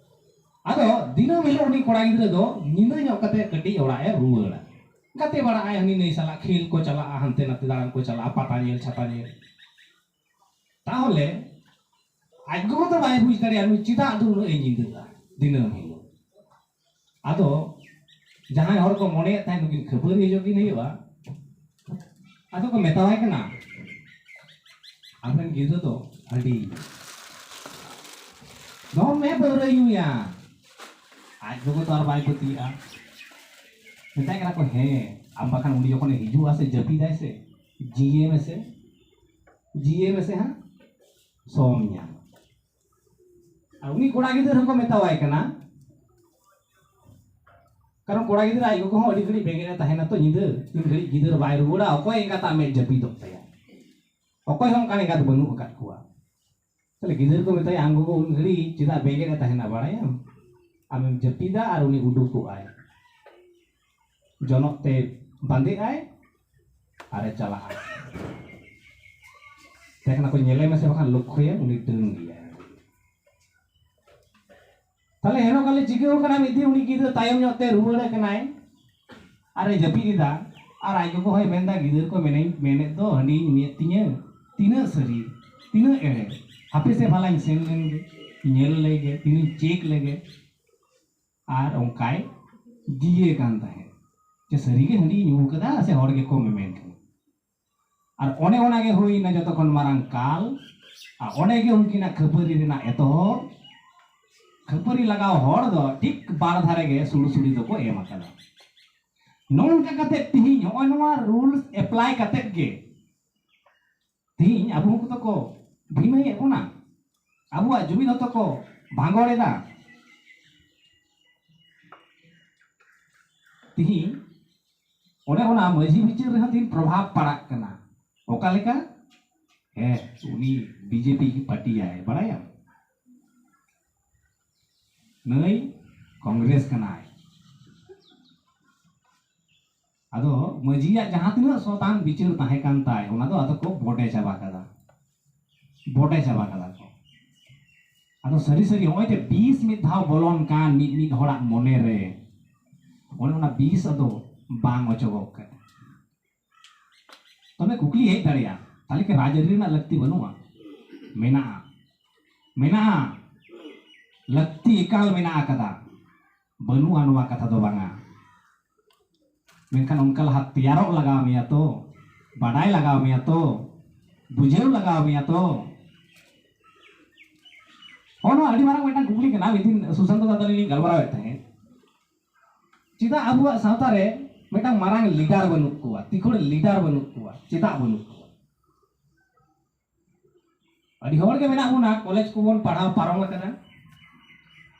ᱟᱫᱚ ᱫᱤᱱᱟᱹᱢ ᱦᱤᱞᱳᱜ ᱩᱱᱤ ᱠᱚᱲᱟ ᱜᱤᱫᱽᱨᱟᱹ ᱫᱚ ᱧᱤᱫᱟᱹ ᱧᱚᱜ ᱠᱟᱛᱮ ᱠᱟᱹᱴᱤᱡ ᱚᱲᱟᱜ ᱮ ᱨᱩᱣᱟᱹᱲᱟ᱾ ᱜᱟᱛᱮ ᱵᱟᱲᱟᱜ ᱟᱭ, ᱦᱟᱹᱱᱤ ᱱᱟᱹᱭ ᱥᱟᱞᱟᱜ ᱠᱷᱮᱞ ᱠᱚ ᱪᱟᱞᱟᱜᱼᱟ, ᱦᱟᱱᱛᱮ ᱱᱟᱛᱮ ᱫᱟᱬᱟᱱ ᱠᱚ ᱪᱟᱞᱟᱜᱼᱟ, ᱯᱟᱛᱟ ᱧᱮᱞ, ᱪᱷᱟᱛᱟ ᱧᱮᱞ᱾ ᱛᱟᱦᱚᱞᱮ ᱟᱡ ᱜᱚᱜᱚ ᱫᱚ ᱵᱟᱭ ᱵᱩᱡᱽ ᱫᱟᱲᱮᱭᱟᱜᱼᱟ, ᱱᱩᱭ ᱪᱮᱫᱟᱜ ᱫᱚ ᱩᱱᱟᱹᱜ ᱮ ᱧᱤᱫᱟᱹᱜᱼᱟ ᱫᱤᱱᱟᱹᱢ ᱦᱤᱞᱳᱜ᱾ ᱟᱫᱚ ᱡᱟᱦᱟᱸᱭ ᱦᱚᱲ ᱠᱚ ᱢᱚᱱᱮᱭᱮᱫ ᱛᱟᱦᱮᱸᱫ ᱱᱩᱠᱤᱱ ᱠᱷᱟᱹᱯᱟᱹᱨᱤ ᱦᱚᱪᱚ ᱠᱤᱱ ᱦᱩᱭᱩᱜᱼᱟ, ᱟᱫᱚ ᱠᱚ ᱢᱮᱛᱟᱣᱟᱭ ᱠᱟᱱᱟ, "ᱟᱢᱨᱮᱱ ᱜᱤᱫᱽᱨᱟᱹ ᱫᱚ ᱦᱟᱺᱰᱤ ᱫᱚᱢᱮ ᱯᱟᱹᱣᱨᱟᱹᱭ ᱧᱩᱭᱟ, ᱟᱡ ᱜᱚᱜᱚ ᱛᱚ ᱟᱨ ᱵᱟᱭ ᱯᱟᱹᱛᱭᱟᱹᱜᱼᱟ᱾" ᱢᱮᱛᱟᱭ ᱠᱟᱱᱟ ᱠᱚ, "ᱦᱮᱸ, ᱟᱢ ᱵᱟᱠᱷᱟᱱ ᱩᱱᱤ ᱡᱚᱠᱷᱚᱱᱮ ᱦᱤᱡᱩᱜᱼᱟ ᱥᱮ ᱡᱟᱹᱯᱤᱫᱟᱭ ᱥᱮ, ᱡᱤᱭᱮ ᱢᱮᱥᱮ, ᱡᱤᱭᱮ ᱢᱮᱥᱮ ᱦᱟᱸᱜ, ᱥᱚᱢ ᱧᱟᱢ᱾" ᱟᱨ ᱩᱱᱤ ᱠᱚᱲᱟ ᱜᱤᱫᱟᱹᱨ ᱦᱚᱸᱠᱚ ᱢᱮᱛᱟᱣᱟᱭ ᱠᱟᱱᱟ, ᱠᱟᱨᱚᱱ ᱠᱚᱲᱟ ᱜᱤᱫᱽᱨᱟᱹ ᱟᱡ ᱜᱚᱜᱚ ᱦᱚᱸ ᱟᱹᱰᱤ ᱜᱷᱟᱹᱲᱤᱡ ᱵᱮᱸᱜᱮᱫ ᱮ ᱛᱟᱦᱮᱱᱟ ᱛᱚ ᱧᱤᱫᱟᱹ, ᱛᱤᱱ ᱜᱷᱟᱹᱲᱤᱡ ᱜᱤᱫᱟᱹᱨ ᱵᱟᱭ ᱨᱩᱣᱟᱹᱲᱟ, ᱚᱠᱚᱭ ᱮᱸᱜᱟᱛᱟᱜ ᱢᱮᱫ ᱡᱟᱹᱯᱤᱫᱚᱜ ᱛᱟᱭᱟ? ᱚᱠᱚᱭ ᱦᱚᱸ ᱚᱱᱠᱟᱱ ᱮᱸᱜᱟᱛ ᱵᱟᱹᱱᱩᱜ ᱟᱠᱟᱫ ᱠᱚᱣᱟ᱾ ᱛᱟᱦᱞᱮ ᱜᱤᱫᱟᱹᱨ ᱠᱚ ᱢᱮᱛᱟᱭᱟ, "ᱟᱢ ᱜᱚᱜᱚ ᱩᱱ ᱜᱷᱟᱹᱲᱤᱡ ᱪᱮᱫᱟᱜ ᱵᱮᱸᱜᱮᱫ ᱮ ᱛᱟᱦᱮᱱᱟ ᱵᱟᱲᱟᱭᱟᱢ? ᱟᱢᱮᱢ ᱡᱟᱹᱯᱤᱫᱟ ᱟᱨ ᱩᱱᱤ ᱩᱰᱩᱠᱚᱜᱼᱟᱭ, ᱡᱚᱱᱚᱜ ᱛᱮ ᱵᱟᱸᱫᱮᱜᱼᱟᱭ ᱟᱨᱮ ᱪᱟᱞᱟᱜᱼᱟ᱾" ᱛᱟᱦᱮᱸ ᱠᱟᱱᱟ ᱠᱚ, ᱧᱮᱞᱮ ᱢᱮᱥᱮ ᱵᱟᱠᱷᱟᱱ ᱞᱚᱠᱠᱷᱚᱭᱮᱢ, ᱩᱱᱤ ᱰᱟᱹᱱ ᱜᱮᱭᱟᱭ᱾ ᱛᱟᱦᱞᱮ ᱦᱮᱱᱚ ᱠᱟᱞᱮ ᱪᱤᱠᱟᱹᱣ ᱠᱟᱱᱟ, ᱢᱤᱫ ᱫᱤᱱ ᱩᱱᱤ ᱜᱤᱫᱽᱨᱟᱹ ᱛᱟᱭᱚᱢ ᱧᱚᱜ ᱛᱮ ᱨᱩᱣᱟᱹᱲ ᱠᱟᱱᱟᱭ ᱟᱨᱮ ᱡᱟᱹᱯᱤᱫ ᱮᱫᱟ᱾ ᱟᱨ ᱟᱡ ᱜᱚᱜᱚ ᱦᱚᱸᱭ ᱢᱮᱱᱫᱟ, "ᱜᱤᱫᱟᱹᱨ ᱠᱚ ᱢᱮᱱᱮᱧ, ᱢᱮᱱᱮᱫ ᱫᱚ ᱦᱟᱺᱰᱤᱧ ᱧᱩᱭᱮᱫ ᱛᱤᱧᱟᱹ, ᱛᱤᱱᱟᱹᱜ ᱥᱟᱹᱨᱤ, ᱛᱤᱱᱟᱹᱜ ᱮᱲᱮ, ᱦᱟᱯᱮ ᱥᱮ ᱵᱷᱟᱞᱟᱧ ᱥᱮᱱ ᱞᱮᱱ ᱜᱮ, ᱧᱮᱞ ᱞᱮᱜᱮ, ᱛᱤᱱᱟᱹᱜ ᱪᱮᱠ ᱞᱮᱜᱮ᱾" ᱟᱨ ᱚᱱᱠᱟᱭ ᱡᱤᱭᱮ ᱠᱟᱱ ᱛᱟᱦᱮᱸᱫ ᱡᱮ ᱥᱟᱹᱨᱤᱜᱮ ᱦᱟᱺᱰᱤ ᱧᱩ ᱠᱟᱫᱟ ᱥᱮ ᱦᱚᱲ ᱜᱮᱠᱚ ᱢᱮᱢᱮᱱ ᱠᱟᱱᱟ᱾ ᱟᱨ ᱚᱱᱮ ᱚᱱᱟ ᱜᱮ ᱦᱩᱭᱱᱟ ᱡᱚᱛᱚ ᱠᱷᱚᱱ ᱢᱟᱨᱟᱝ ᱠᱟᱞ᱾ ᱟᱨ ᱚᱸᱰᱮ ᱜᱮ ᱩᱱᱠᱤᱱᱟᱜ ᱠᱷᱟᱹᱯᱟᱹᱨᱤ ᱨᱮᱱᱟᱜ ᱮᱛᱚᱦᱚᱵ᱾ ᱠᱷᱟᱹᱯᱟᱹᱨᱤ ᱞᱟᱜᱟᱣ ᱦᱚᱲ ᱫᱚ ᱴᱷᱤᱠ ᱵᱟᱨ ᱫᱷᱟᱨᱮ ᱜᱮ ᱥᱩᱲᱩ ᱥᱩᱲᱤ ᱫᱚᱠᱚ ᱮᱢ ᱟᱠᱟᱫᱟ᱾ ᱱᱚᱝᱠᱟ ᱠᱟᱛᱮ ᱛᱤᱦᱤᱧ ᱱᱚᱜᱼᱚᱭ ᱱᱚᱣᱟ ᱨᱩᱞᱥ ᱮᱯᱞᱟᱭ ᱠᱟᱛᱮ ᱜᱮ ᱛᱤᱦᱤᱧ ᱟᱵᱚ ᱠᱚᱫᱚ ᱠᱚ ᱵᱷᱤᱱᱟᱹᱭᱮᱫ ᱵᱚᱱᱟ, ᱟᱵᱚᱣᱟᱜ ᱡᱩᱢᱤᱫ ᱦᱚᱸᱛᱚ ᱠᱚ ᱵᱷᱟᱸᱜᱚᱲ ᱮᱫᱟ᱾ ᱛᱤᱦᱤᱧ ᱚᱱᱮ ᱚᱱᱟ ᱢᱟᱹᱡᱷᱤ ᱵᱤᱪᱟᱹᱨ ᱨᱮᱦᱚᱸ ᱛᱤᱦᱤᱧ ᱯᱨᱚᱵᱷᱟᱵᱽ ᱯᱟᱲᱟᱜ ᱠᱟᱱᱟ᱾ ᱚᱠᱟ ᱞᱮᱠᱟ? ᱦᱮᱸ, ᱩᱱᱤ ᱵᱤᱡᱮᱯᱤ ᱯᱟᱨᱴᱤᱭᱟᱭ, ᱵᱟᱲᱟᱭᱟᱢ? ᱱᱩᱭ ᱠᱚᱝᱜᱨᱮᱥ ᱠᱟᱱᱟᱭ᱾ ᱟᱫᱚ ᱢᱟᱹᱡᱷᱤᱭᱟᱜ ᱡᱟᱦᱟᱸ ᱛᱤᱱᱟᱹᱜ ᱥᱚᱛᱟᱱ ᱵᱤᱪᱟᱹᱨ ᱛᱟᱦᱮᱸ ᱠᱟᱱ ᱛᱟᱭ, ᱚᱱᱟ ᱫᱚ ᱟᱫᱚ ᱠᱚ ᱵᱚᱰᱮ ᱪᱟᱵᱟ ᱠᱟᱫᱟ, ᱵᱚᱰᱮ ᱪᱟᱵᱟ ᱠᱟᱫᱟ ᱠᱚ᱾ ᱟᱫᱚ ᱥᱟᱹᱨᱤ ᱥᱟᱹᱨᱤ ᱱᱚᱜᱼᱚᱭ ᱡᱮ ᱵᱤᱥ ᱢᱤᱫ ᱫᱷᱟᱣ ᱵᱚᱞᱚᱱ ᱠᱟᱱ ᱢᱤᱫ ᱢᱤᱫ ᱦᱚᱲᱟᱜ ᱢᱚᱱᱮ ᱨᱮ, ᱚᱱᱮ ᱚᱱᱟ ᱵᱤᱥ ᱟᱫᱚ ᱵᱟᱝ ᱚᱪᱚᱜᱚᱜ ᱠᱟᱱᱟ᱾ ᱛᱚᱵᱮ ᱠᱩᱠᱞᱤ ᱦᱮᱡ ᱫᱟᱲᱮᱭᱟᱜᱼᱟ, ᱛᱟᱦᱞᱮ ᱠᱤ ᱨᱟᱡᱽᱟᱹᱨᱤ ᱨᱮᱱᱟᱜ ᱞᱟᱹᱠᱛᱤ ᱵᱟᱹᱱᱩᱜᱼᱟ? ᱢᱮᱱᱟᱜᱼᱟ, ᱢᱮᱱᱟᱜᱼᱟ, ᱞᱟᱹᱠᱛᱤ ᱮᱠᱟᱞ ᱢᱮᱱᱟᱜ ᱟᱠᱟᱫᱟ᱾ ᱵᱟᱹᱱᱩᱜᱼᱟ ᱱᱚᱣᱟ ᱠᱟᱛᱷᱟ ᱫᱚ ᱵᱟᱝᱟ, ᱢᱮᱱᱠᱷᱟᱱ ᱚᱱᱠᱟ ᱞᱟᱦᱟ ᱛᱮᱭᱟᱨᱚᱜ ᱞᱟᱜᱟᱣ ᱢᱮᱭᱟ ᱛᱚ, ᱵᱟᱰᱟᱭ ᱞᱟᱜᱟᱣ ᱢᱮᱭᱟ ᱛᱚ, ᱵᱩᱡᱷᱟᱹᱣ ᱞᱟᱜᱟᱣ ᱢᱮᱭᱟ ᱛᱚ᱾ ᱦᱚᱸ, ᱱᱚᱣᱟ ᱟᱹᱰᱤ ᱢᱟᱨᱟᱝ ᱢᱤᱫᱴᱟᱝ ᱠᱩᱠᱞᱤ ᱠᱟᱱᱟ᱾ ᱢᱤᱫ ᱫᱤᱱ ᱥᱩᱥᱟᱱᱛᱚ ᱫᱟᱫᱟ ᱞᱤᱧ ᱜᱟᱞᱢᱟᱨᱟᱣᱮᱫ ᱛᱟᱦᱮᱸᱫ, ᱪᱮᱫᱟᱜ ᱟᱵᱚᱣᱟᱜ ᱥᱟᱶᱛᱟ ᱨᱮ ᱢᱤᱫᱴᱟᱝ ᱢᱟᱨᱟᱝ ᱞᱤᱰᱟᱨ ᱵᱟᱹᱱᱩᱜ ᱠᱚᱣᱟ, ᱛᱤᱠᱷᱚᱲ ᱞᱤᱰᱟᱨ ᱵᱟᱹᱱᱩᱜ ᱠᱚᱣᱟ, ᱪᱮᱫᱟᱜ ᱵᱟᱹᱱᱩᱜ ᱠᱚᱣᱟ? ᱟᱹᱰᱤ ᱦᱚᱲ ᱜᱮ ᱢᱮᱱᱟᱜ ᱵᱚᱱᱟ, ᱠᱚᱞᱮᱡᱽ ᱠᱚᱵᱚᱱ ᱯᱟᱲᱦᱟᱣ ᱯᱟᱨᱚᱢ ᱟᱠᱟᱱᱟ,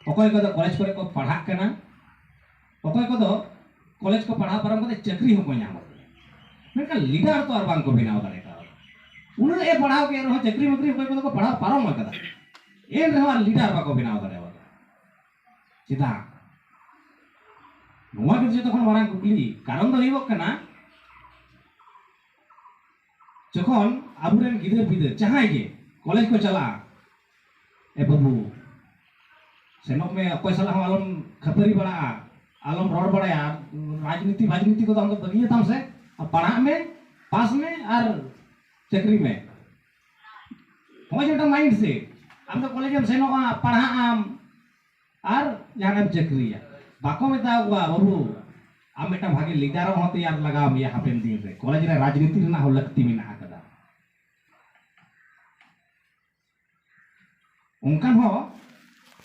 ᱚᱠᱚᱭ ᱠᱚᱫᱚ ᱠᱚᱞᱮᱡᱽ ᱠᱚᱨᱮ ᱠᱚ ᱯᱟᱲᱦᱟᱜ ᱠᱟᱱᱟ, ᱚᱠᱚᱭ ᱠᱚᱫᱚ ᱠᱚᱞᱮᱡᱽ ᱠᱚ ᱯᱟᱲᱦᱟᱣ ᱯᱟᱨᱚᱢ ᱠᱟᱛᱮ ᱪᱟᱹᱠᱨᱤ ᱦᱚᱸᱠᱚ ᱧᱟᱢ ᱟᱠᱟᱫᱟ, ᱢᱮᱱᱠᱷᱟᱱ ᱞᱤᱰᱟᱨ ᱛᱚ ᱟᱨ ᱵᱟᱝ ᱠᱚ ᱵᱮᱱᱟᱣ ᱫᱟᱲᱮ ᱠᱟᱣᱫᱟ᱾ ᱩᱱᱟᱹᱜ ᱮ ᱯᱟᱲᱦᱟᱣ ᱠᱮᱫ ᱨᱮᱦᱚᱸ ᱪᱟᱹᱠᱨᱤ ᱵᱟᱹᱠᱨᱤ ᱚᱠᱚᱭ ᱠᱚᱫᱚ ᱠᱚ ᱯᱟᱲᱦᱟᱣ ᱯᱟᱨᱚᱢ ᱟᱠᱟᱫᱟ, ᱮᱱ ᱨᱮᱦᱚᱸ ᱟᱨ ᱞᱤᱰᱟᱨ ᱵᱟᱠᱚ ᱵᱮᱱᱟᱣ ᱫᱟᱲᱮᱭᱟᱫᱟ᱾ ᱪᱮᱫᱟᱜ? ᱱᱚᱣᱟ ᱜᱮ ᱡᱚᱛᱚ ᱠᱷᱚᱱ ᱢᱟᱨᱟᱝ ᱠᱩᱠᱞᱤ᱾ ᱠᱟᱨᱚᱱ ᱫᱚ ᱦᱩᱭᱩᱜ ᱠᱟᱱᱟ, ᱡᱚᱠᱷᱚᱱ ᱟᱵᱚᱨᱮᱱ ᱜᱤᱫᱟᱹᱨ ᱯᱤᱫᱟᱹᱨ ᱡᱟᱦᱟᱸᱭ ᱜᱮ ᱠᱚᱞᱮᱡᱽ ᱠᱚ ᱪᱟᱞᱟᱜᱼᱟ, ᱮ ᱵᱟᱹᱵᱩ, ᱥᱮᱱᱚᱜ ᱢᱮ, ᱚᱠᱚᱭ ᱥᱟᱞᱟᱜ ᱦᱚᱸ ᱟᱞᱚᱢ ᱠᱷᱟᱹᱯᱟᱹᱨᱤ ᱵᱟᱲᱟᱜᱼᱟ, ᱟᱞᱚᱢ ᱨᱚᱲ ᱵᱟᱲᱟᱭᱟ, ᱨᱟᱡᱽᱱᱤᱛᱤ ᱵᱷᱟᱡᱽᱱᱤᱛᱤ ᱠᱚᱫᱚ ᱟᱢ ᱫᱚ ᱵᱟᱹᱜᱤᱭᱟᱛᱟᱢ ᱥᱮ, ᱟᱨ ᱯᱟᱲᱦᱟᱜ ᱢᱮ, ᱯᱟᱥ ᱢᱮ ᱟᱨ ᱪᱟᱹᱠᱨᱤ ᱢᱮ᱾ ᱦᱚᱸᱜᱼᱚᱭ ᱡᱮ ᱢᱤᱫᱴᱟᱝ ᱢᱟᱭᱤᱱᱰ ᱥᱮᱴ, ᱟᱢ ᱫᱚ ᱠᱚᱞᱮᱡᱽ ᱮᱢ ᱥᱮᱱᱚᱜᱼᱟ, ᱯᱟᱲᱦᱟᱜ ᱟᱢ ᱟᱨ ᱡᱟᱦᱟᱱᱟᱜ ᱮᱢ ᱪᱟᱹᱠᱨᱤᱭᱟ᱾ ᱵᱟᱠᱚ ᱢᱮᱛᱟ ᱠᱚᱣᱟ, "ᱵᱟᱹᱵᱩ, ᱟᱢ ᱢᱤᱫᱴᱟᱝ ᱵᱷᱟᱜᱮ ᱞᱤᱰᱟᱨ ᱦᱚᱸ ᱛᱮᱭᱟᱨ ᱞᱟᱜᱟᱣ ᱢᱮᱭᱟ ᱦᱟᱯᱮᱱ ᱫᱤᱱ ᱨᱮ, ᱠᱚᱞᱮᱡᱽ ᱨᱮ ᱨᱟᱡᱽᱱᱤᱛᱤ ᱨᱮᱱᱟᱜ ᱦᱚᱸ ᱞᱟᱹᱠᱛᱤ ᱢᱮᱱᱟᱜ ᱟᱠᱟᱫᱟ᱾" ᱚᱱᱠᱟᱱ ᱦᱚᱸ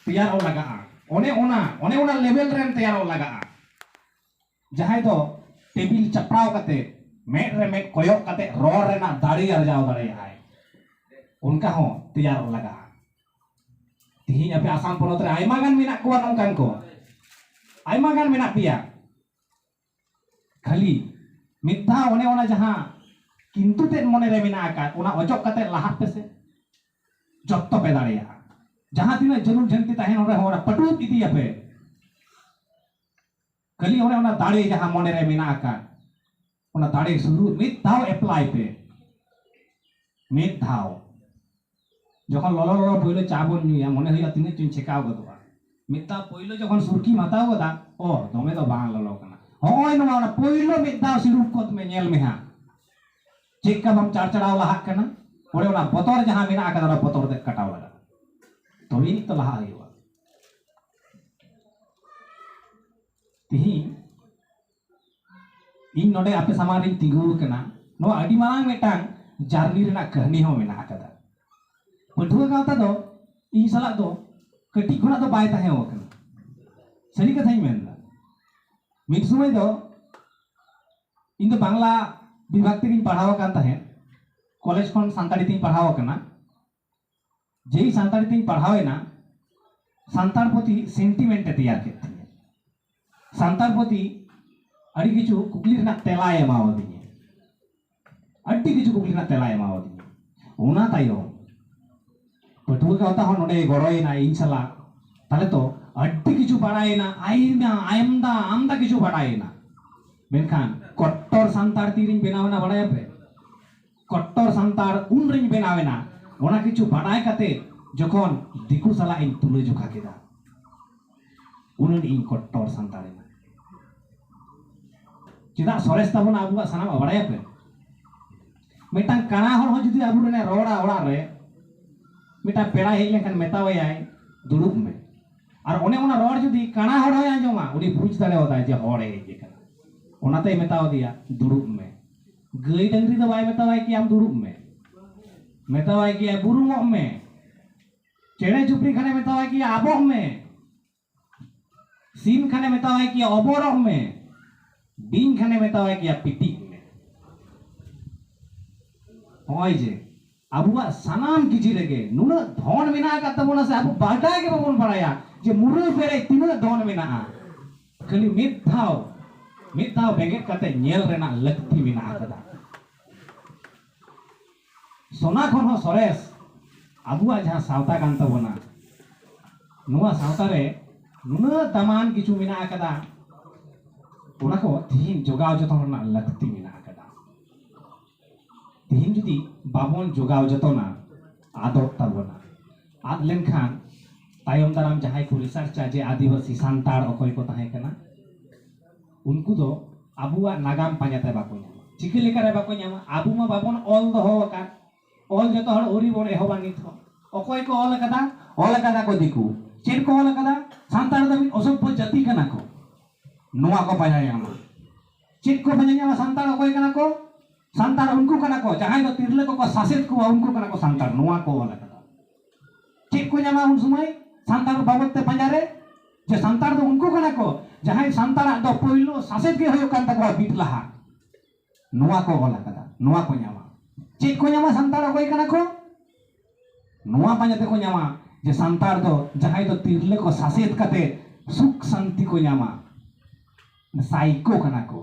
ᱛᱮᱭᱟᱨᱚᱜ ᱞᱟᱜᱟᱜᱼᱟ᱾ ᱚᱱᱮ ᱚᱱᱟ, ᱚᱱᱮ ᱚᱱᱟ ᱞᱮᱵᱮᱞ ᱨᱮᱱ ᱛᱮᱭᱟᱨᱚᱜ ᱞᱟᱜᱟᱜᱼᱟ, ᱡᱟᱦᱟᱸᱭ ᱫᱚ ᱴᱮᱵᱤᱞ ᱪᱟᱯᱲᱟᱣ ᱠᱟᱛᱮ, ᱢᱮᱫ ᱨᱮ ᱢᱮᱫ ᱠᱚᱭᱚᱜ ᱠᱟᱛᱮ ᱨᱚᱲ ᱨᱮᱱᱟᱜ ᱫᱟᱲᱮ ᱟᱨᱡᱟᱣ ᱫᱟᱲᱮᱭᱟᱜᱼᱟᱭ᱾ ᱚᱱᱠᱟ ᱦᱚᱸ ᱛᱮᱭᱟᱨᱚᱜ ᱞᱟᱜᱟᱜᱼᱟ᱾ ᱛᱤᱦᱤᱧ ᱟᱯᱮ ᱟᱥᱟᱢ ᱯᱚᱱᱚᱛ ᱨᱮ ᱟᱭᱢᱟ ᱜᱟᱱ ᱢᱮᱱᱟᱜ ᱠᱚᱣᱟ ᱱᱚᱝᱠᱟᱱ ᱠᱚ, ᱟᱭᱢᱟ ᱜᱟᱱ ᱢᱮᱱᱟᱜ ᱯᱮᱭᱟ᱾ ᱠᱷᱟᱹᱞᱤ ᱢᱤᱫ ᱫᱷᱟᱣ ᱚᱱᱮ ᱚᱱᱟ ᱡᱟᱦᱟᱸ ᱠᱤᱱᱛᱩ ᱛᱮᱫ ᱢᱚᱱᱮ ᱨᱮ ᱢᱮᱱᱟᱜ ᱟᱠᱟᱫ, ᱚᱱᱟ ᱚᱪᱚᱜ ᱠᱟᱛᱮ ᱞᱟᱦᱟᱜ ᱯᱮᱥᱮ, ᱡᱚᱛᱚ ᱯᱮ ᱫᱟᱲᱮᱭᱟᱜᱼᱟ᱾ ᱡᱟᱦᱟᱸ ᱛᱤᱱᱟᱹᱜ ᱡᱟᱹᱱᱩᱢ ᱡᱷᱟᱹᱱᱴᱤ ᱛᱟᱦᱮᱱ, ᱚᱸᱰᱮ ᱦᱚᱸ ᱚᱱᱟ ᱯᱟᱹᱴᱩᱵ ᱤᱫᱤᱭᱟᱯᱮ᱾ ᱠᱷᱟᱹᱞᱤ ᱚᱱᱮ ᱚᱱᱟ ᱫᱟᱲᱮ ᱡᱟᱦᱟᱸ ᱢᱚᱱᱮ ᱨᱮ ᱢᱮᱱᱟᱜ ᱟᱠᱟᱫ, ᱚᱱᱟ ᱫᱟᱲᱮ ᱥᱩᱨᱩ ᱢᱤᱫ ᱫᱷᱟᱣ ᱮᱯᱞᱟᱭ ᱯᱮ, ᱢᱤᱫ ᱫᱷᱟᱣ᱾ ᱡᱚᱠᱷᱚᱱ ᱞᱚᱞᱚ ᱞᱚᱞᱚ ᱯᱳᱭᱞᱳ ᱪᱟ ᱵᱚᱱ ᱧᱩᱭᱟ, ᱢᱚᱱᱮ ᱦᱩᱭᱩᱜᱼᱟ ᱛᱤᱱᱟᱹᱜ ᱪᱚᱧ ᱪᱷᱮᱠᱟᱣ ᱜᱚᱫᱚᱜᱼᱟ᱾ ᱢᱤᱫ ᱫᱷᱟᱣ ᱯᱳᱭᱞᱳ ᱡᱚᱠᱷᱚᱱ ᱥᱩᱨᱠᱤᱢ ᱦᱟᱛᱟᱣ ᱜᱚᱫᱟ, ᱚ, ᱫᱚᱢᱮ ᱫᱚ ᱵᱟᱝ ᱞᱚᱞᱚ ᱠᱟᱱᱟ᱾ ᱦᱚᱸᱜᱼᱚᱭ ᱱᱚᱣᱟ, ᱚᱱᱟ ᱯᱳᱭᱞᱳ ᱢᱤᱫ ᱫᱷᱟᱣ ᱥᱤᱲᱩᱵ ᱜᱚᱫ ᱢᱮ, ᱧᱮᱞ ᱢᱮ ᱦᱟᱸᱜ ᱪᱮᱫ ᱞᱮᱠᱟ ᱵᱟᱢ ᱪᱟᱲᱪᱟᱲᱟᱣ ᱞᱟᱦᱟᱜ ᱠᱟᱱᱟ᱾ ᱚᱸᱰᱮ ᱚᱱᱟ ᱵᱚᱛᱚᱨ ᱡᱟᱦᱟᱸ ᱢᱮᱱᱟᱜ ᱟᱠᱟᱫᱟ, ᱚᱱᱟ ᱵᱚᱛᱚᱨ ᱛᱮ ᱠᱟᱴᱟᱣ ᱞᱟᱜᱟᱜᱼᱟ, ᱛᱚᱵᱮ ᱟᱹᱱᱤᱡ ᱛᱚ ᱞᱟᱦᱟ ᱦᱩᱭᱩᱜᱼᱟ᱾ ᱛᱤᱦᱤᱧ ᱤᱧ ᱱᱚᱰᱮ ᱟᱯᱮ ᱥᱟᱢᱟᱝ ᱨᱤᱧ ᱛᱤᱸᱜᱩ ᱟᱠᱟᱱᱟ, ᱱᱚᱣᱟ ᱟᱹᱰᱤ ᱢᱟᱨᱟᱝ ᱢᱤᱫᱴᱟᱝ ᱡᱟᱨᱱᱤ ᱨᱮᱱᱟᱜ ᱠᱟᱹᱦᱱᱤ ᱦᱚᱸ ᱢᱮᱱᱟᱜ ᱟᱠᱟᱫᱟ᱾ ᱯᱟᱹᱴᱷᱩᱣᱟᱹ ᱜᱟᱶᱛᱟ ᱫᱚ ᱤᱧ ᱥᱟᱞᱟᱜ ᱫᱚ ᱠᱟᱹᱴᱤᱡ ᱠᱷᱚᱱᱟᱜ ᱫᱚ ᱵᱟᱭ ᱛᱟᱦᱮᱸ ᱟᱠᱟᱱᱟ, ᱥᱟᱹᱨᱤ ᱠᱟᱛᱷᱟᱧ ᱢᱮᱱᱫᱟ᱾ ᱢᱤᱫ ᱥᱚᱢᱚᱭ ᱫᱚ ᱤᱧ ᱫᱚ ᱵᱟᱝᱞᱟ ᱵᱤᱵᱷᱟᱜᱽ ᱛᱮᱜᱤᱧ ᱯᱟᱲᱦᱟᱣ ᱟᱠᱟᱱ ᱛᱟᱦᱮᱸᱫ, ᱠᱚᱞᱮᱡᱽ ᱠᱷᱚᱱ ᱥᱟᱱᱛᱟᱲᱤ ᱛᱤᱧ ᱯᱟᱲᱦᱟᱣ ᱟᱠᱟᱱᱟ᱾ ᱡᱮᱭ ᱥᱟᱱᱛᱟᱲᱤ ᱛᱤᱧ ᱯᱟᱲᱦᱟᱣ ᱮᱱᱟ, ᱥᱟᱱᱛᱟᱲ ᱯᱨᱚᱛᱤ ᱥᱮᱱᱴᱤᱢᱮᱱᱴ ᱮ ᱛᱮᱭᱟᱨ ᱠᱮᱫ ᱛᱤᱧᱟᱹ᱾ ᱥᱟᱱᱛᱟᱲ ᱯᱨᱚᱛᱤ ᱟᱹᱰᱤ ᱠᱤᱪᱷᱩ ᱠᱩᱠᱞᱤ ᱨᱮᱱᱟᱜ ᱛᱮᱞᱟᱭ ᱮᱢᱟᱣᱟᱫᱤᱧᱟ, ᱟᱹᱰᱤ ᱠᱤᱪᱷᱩ ᱠᱩᱠᱞᱤ ᱨᱮᱱᱟᱜ ᱛᱮᱞᱟᱭ ᱮᱢᱟᱣᱟᱫᱤᱧᱟ᱾ ᱚᱱᱟ ᱛᱟᱭᱚᱢ ᱯᱟᱹᱴᱷᱩᱣᱟᱹ ᱜᱟᱶᱛᱟ ᱦᱚᱸ ᱱᱚᱰᱮ ᱜᱚᱲᱚᱭᱮᱱᱟ ᱤᱧ ᱥᱟᱞᱟᱜ, ᱛᱟᱦᱞᱮ ᱛᱚ ᱟᱹᱰᱤ ᱠᱤᱪᱷᱩ ᱵᱟᱲᱟᱭᱮᱱᱟ, ᱟᱭᱢᱟ ᱟᱢᱫᱟ ᱟᱢᱫᱟ ᱠᱤᱪᱷᱩ ᱵᱟᱲᱟᱭᱮᱱᱟ᱾ ᱢᱮᱱᱠᱷᱟᱱ ᱠᱚᱴᱴᱚᱨ ᱥᱟᱱᱛᱟᱲ ᱛᱤᱨᱤᱧ ᱵᱮᱱᱟᱣ ᱮᱱᱟ, ᱵᱟᱲᱟᱭᱟᱯᱮ? ᱠᱚᱴᱴᱚᱨ ᱥᱟᱱᱛᱟᱲ ᱩᱱ ᱨᱤᱧ ᱵᱮᱱᱟᱣ ᱮᱱᱟ, ᱚᱱᱟ ᱠᱤᱪᱷᱩ ᱵᱟᱰᱟᱭ ᱠᱟᱛᱮ ᱡᱚᱠᱷᱚᱱ ᱫᱤᱠᱩ ᱥᱟᱞᱟᱜ ᱤᱧ ᱛᱩᱞᱟᱹ ᱡᱚᱠᱷᱟ ᱠᱮᱫᱟ, ᱩᱱ ᱤᱧ ᱠᱚᱴᱴᱚᱨ ᱥᱟᱱᱛᱟᱲ ᱮᱱᱟ᱾ ᱪᱮᱫᱟᱜ ᱥᱚᱨᱮᱥ ᱛᱟᱵᱚᱱᱟ ᱟᱵᱚᱣᱟᱜ ᱥᱟᱱᱟᱢᱟᱜ, ᱵᱟᱲᱟᱭᱟᱯᱮ? ᱢᱤᱫᱴᱟᱝ ᱠᱟᱬᱟ ᱦᱚᱲ ᱦᱚᱸ ᱡᱩᱫᱤ ᱟᱵᱚ ᱨᱮᱱᱮ ᱨᱚᱲᱟ ᱚᱲᱟᱜ ᱨᱮ, ᱢᱤᱫᱴᱟᱝ ᱯᱮᱲᱟᱭ ᱦᱮᱡ ᱞᱮᱱᱠᱷᱟᱱ ᱢᱮᱛᱟᱣᱟᱭᱟᱭ, "ᱫᱩᱲᱩᱵ ᱢᱮ", ᱟᱨ ᱚᱱᱮ ᱚᱱᱟ ᱨᱚᱲ ᱡᱩᱫᱤ ᱠᱟᱬᱟ ᱦᱚᱲ ᱦᱚᱸᱭ ᱟᱸᱡᱚᱢᱟ, ᱩᱱᱤ ᱵᱩᱡᱽ ᱫᱟᱲᱮᱭᱟᱫᱟᱭ ᱡᱮ ᱦᱚᱲᱮ ᱦᱮᱡ ᱟᱠᱟᱱᱟ᱾ ᱚᱱᱟᱛᱮᱭ ᱢᱮᱛᱟᱣᱟᱫᱮᱭᱟ, "ᱫᱩᱲᱩᱵ ᱢᱮ᱾" ᱜᱟᱹᱭ ᱰᱟᱹᱝᱨᱤ ᱫᱚ ᱵᱟᱭ ᱢᱮᱛᱟᱣᱟᱭ ᱠᱮᱭᱟ, "ᱟᱢ ᱫᱩᱲᱩᱵ ᱢᱮ", ᱢᱮᱛᱟᱣᱟᱭ ᱠᱮᱭᱟ, "ᱵᱩᱨᱩᱢᱚᱜ ᱢᱮ᱾" ᱪᱮᱬᱮ ᱪᱩᱯᱲᱤ ᱠᱷᱟᱱᱮ ᱢᱮᱛᱟᱣᱟᱭ ᱠᱮᱭᱟ, "ᱟᱵᱚᱜ ᱢᱮ᱾" ᱥᱤᱢ ᱠᱷᱟᱱᱮ ᱢᱮᱛᱟᱣᱟᱭ ᱠᱮᱭᱟ, "ᱚᱵᱚᱨᱚᱜ ᱢᱮ᱾" ᱵᱤᱧ ᱠᱷᱟᱱᱮ ᱢᱮᱛᱟᱣᱟᱭ ᱠᱮᱭᱟ, "ᱯᱤᱴᱤᱜ ᱢᱮ᱾" ᱱᱚᱜᱼᱚᱭ ᱡᱮ ᱟᱵᱚᱣᱟᱜ ᱥᱟᱱᱟᱢ ᱠᱤᱪᱷᱤ ᱨᱮᱜᱮ ᱱᱩᱱᱟᱹᱜ ᱫᱷᱚᱱ ᱢᱮᱱᱟᱜ ᱟᱠᱟᱫ ᱛᱟᱵᱚᱱᱟ, ᱥᱮ ᱟᱵᱚ ᱵᱟᱰᱟᱭ ᱜᱮ ᱵᱟᱵᱚᱱ ᱵᱟᱲᱟᱭᱟ ᱡᱮ ᱢᱩᱨᱟᱹᱭ ᱯᱮᱨᱮᱡ ᱛᱤᱱᱟᱹᱜ ᱫᱷᱚᱱ ᱢᱮᱱᱟᱜᱼᱟ᱾ ᱠᱷᱟᱹᱞᱤ ᱢᱤᱫ ᱫᱷᱟᱣ, ᱢᱤᱫ ᱫᱷᱟᱣ ᱵᱮᱸᱜᱮᱫ ᱠᱟᱛᱮ ᱧᱮᱞ ᱨᱮᱱᱟᱜ ᱞᱟᱹᱠᱛᱤ ᱢᱮᱱᱟᱜ ᱟᱠᱟᱫᱟ᱾ ᱥᱚᱱᱟ ᱠᱷᱚᱱ ᱦᱚᱸ ᱥᱚᱨᱮᱥ ᱟᱵᱚᱣᱟᱜ ᱡᱟᱦᱟᱸ ᱥᱟᱶᱛᱟ ᱠᱟᱱ ᱛᱟᱵᱚᱱᱟ, ᱱᱚᱣᱟ ᱥᱟᱶᱛᱟ ᱨᱮ ᱱᱩᱱᱟᱹᱜ ᱫᱟᱢᱟᱱ ᱠᱤᱪᱷᱩ ᱢᱮᱱᱟᱜ ᱟᱠᱟᱫᱟ, ᱚᱱᱟ ᱠᱚ ᱛᱤᱦᱤᱧ ᱡᱚᱜᱟᱣ ᱡᱚᱛᱚᱱ ᱨᱮᱱᱟᱜ ᱞᱟᱹᱠᱛᱤ ᱢᱮᱱᱟᱜ ᱟᱠᱟᱫᱟ᱾ ᱛᱤᱦᱤᱧ ᱡᱩᱫᱤ ᱵᱟᱵᱚᱱ ᱡᱚᱜᱟᱣ ᱡᱚᱛᱚᱱᱟ, ᱟᱫᱚᱜ ᱛᱟᱵᱚᱱᱟ᱾ ᱟᱫ ᱞᱮᱱᱠᱷᱟᱱ ᱛᱟᱭᱚᱢ ᱫᱟᱨᱟᱢ ᱡᱟᱦᱟᱸᱭ ᱠᱚ ᱨᱤᱥᱟᱨᱪᱟ ᱡᱮ ᱟᱹᱫᱤᱵᱟᱹᱥᱤ ᱥᱟᱱᱛᱟᱲ ᱚᱠᱚᱭ ᱠᱚ ᱛᱟᱦᱮᱸ ᱠᱟᱱᱟ, ᱩᱱᱠᱩ ᱫᱚ ᱟᱵᱚᱣᱟᱜ ᱱᱟᱜᱟᱢ ᱯᱟᱸᱡᱟᱛᱮ ᱵᱟᱠᱚ ᱧᱟᱢᱟ᱾ ᱪᱤᱠᱟᱹ ᱞᱮᱠᱟᱨᱮ ᱵᱟᱠᱚ ᱧᱟᱢᱟ? ᱟᱵᱚ ᱢᱟ ᱵᱟᱵᱚᱱ ᱚᱞ ᱫᱚᱦᱚ ᱟᱠᱟᱫ᱾ ᱚᱞ ᱡᱚᱛᱚ ᱦᱚᱲ ᱟᱹᱣᱨᱤ ᱵᱚᱱ ᱮᱦᱚᱵᱟ ᱱᱤᱛ ᱦᱚᱸ᱾ ᱚᱠᱚᱭ ᱠᱚ ᱚᱞ ᱟᱠᱟᱫᱟ? ᱚᱞ ᱟᱠᱟᱫᱟ ᱠᱚ ᱫᱤᱠᱩ᱾ ᱪᱮᱫ ᱠᱚ ᱚᱞ ᱟᱠᱟᱫᱟ? ᱥᱟᱱᱛᱟᱲ ᱫᱚ ᱢᱤᱫ ᱚᱥᱚᱵᱷᱵᱚ ᱡᱟᱹᱛᱤ ᱠᱟᱱᱟ ᱠᱚ᱾ ᱱᱚᱣᱟ ᱠᱚ ᱯᱟᱸᱡᱟ ᱧᱟᱢᱟ᱾ ᱪᱮᱫ ᱠᱚ ᱯᱟᱸᱡᱟ ᱧᱟᱢᱟ? ᱥᱟᱱᱛᱟᱲ ᱚᱠᱚᱭ ᱠᱟᱱᱟ ᱠᱚ? ᱥᱟᱱᱛᱟᱲ ᱩᱱᱠᱩ ᱠᱟᱱᱟ ᱠᱚ ᱡᱟᱦᱟᱸᱭ ᱫᱚ ᱛᱤᱨᱞᱟᱹ ᱠᱚᱠᱚ ᱥᱟᱥᱮᱛ ᱠᱚᱣᱟ, ᱩᱱᱠᱩ ᱠᱟᱱᱟ ᱠᱚ ᱥᱟᱱᱛᱟᱲ᱾ ᱱᱚᱣᱟ ᱠᱚ ᱚᱞ ᱟᱠᱟᱫᱟ᱾ ᱪᱮᱫ ᱠᱚ ᱧᱟᱢᱟ ᱩᱱ ᱥᱚᱢᱚᱭ ᱥᱟᱱᱛᱟᱲ ᱵᱟᱵᱚᱫ ᱛᱮ ᱯᱟᱸᱡᱟ ᱨᱮ? ᱡᱮ ᱥᱟᱱᱛᱟᱲ ᱫᱚ ᱩᱱᱠᱩ ᱠᱟᱱᱟ ᱠᱚ ᱡᱟᱦᱟᱸᱭ ᱥᱟᱱᱛᱟᱲᱟᱜ ᱫᱚ ᱯᱳᱭᱞᱳ ᱥᱟᱥᱮᱛ ᱜᱮ ᱦᱩᱭᱩᱜ ᱠᱟᱱ ᱛᱟᱠᱚᱣᱟ ᱵᱤᱴ ᱞᱟᱦᱟ᱾ ᱱᱚᱣᱟ ᱠᱚ ᱚᱞ ᱟᱠᱟᱫᱟ, ᱱᱚᱣᱟ ᱠᱚ ᱧᱟᱢᱟ᱾ ᱪᱮᱫ ᱠᱚ ᱧᱟᱢᱟ? ᱥᱟᱱᱛᱟᱲ ᱚᱠᱚᱭ ᱠᱟᱱᱟ ᱠᱚ? ᱱᱚᱣᱟ ᱯᱟᱸᱡᱟ ᱛᱮᱠᱚ ᱧᱟᱢᱟ ᱡᱮ ᱥᱟᱱᱛᱟᱲ ᱫᱚ ᱡᱟᱦᱟᱸᱭ ᱫᱚ ᱛᱤᱨᱞᱟᱹ ᱠᱚ ᱥᱟᱥᱮᱛ ᱠᱟᱛᱮ ᱥᱩᱠ ᱥᱟᱱᱛᱤ ᱠᱚ ᱧᱟᱢᱟ, ᱥᱟᱭᱠᱳ ᱠᱟᱱᱟ ᱠᱚ,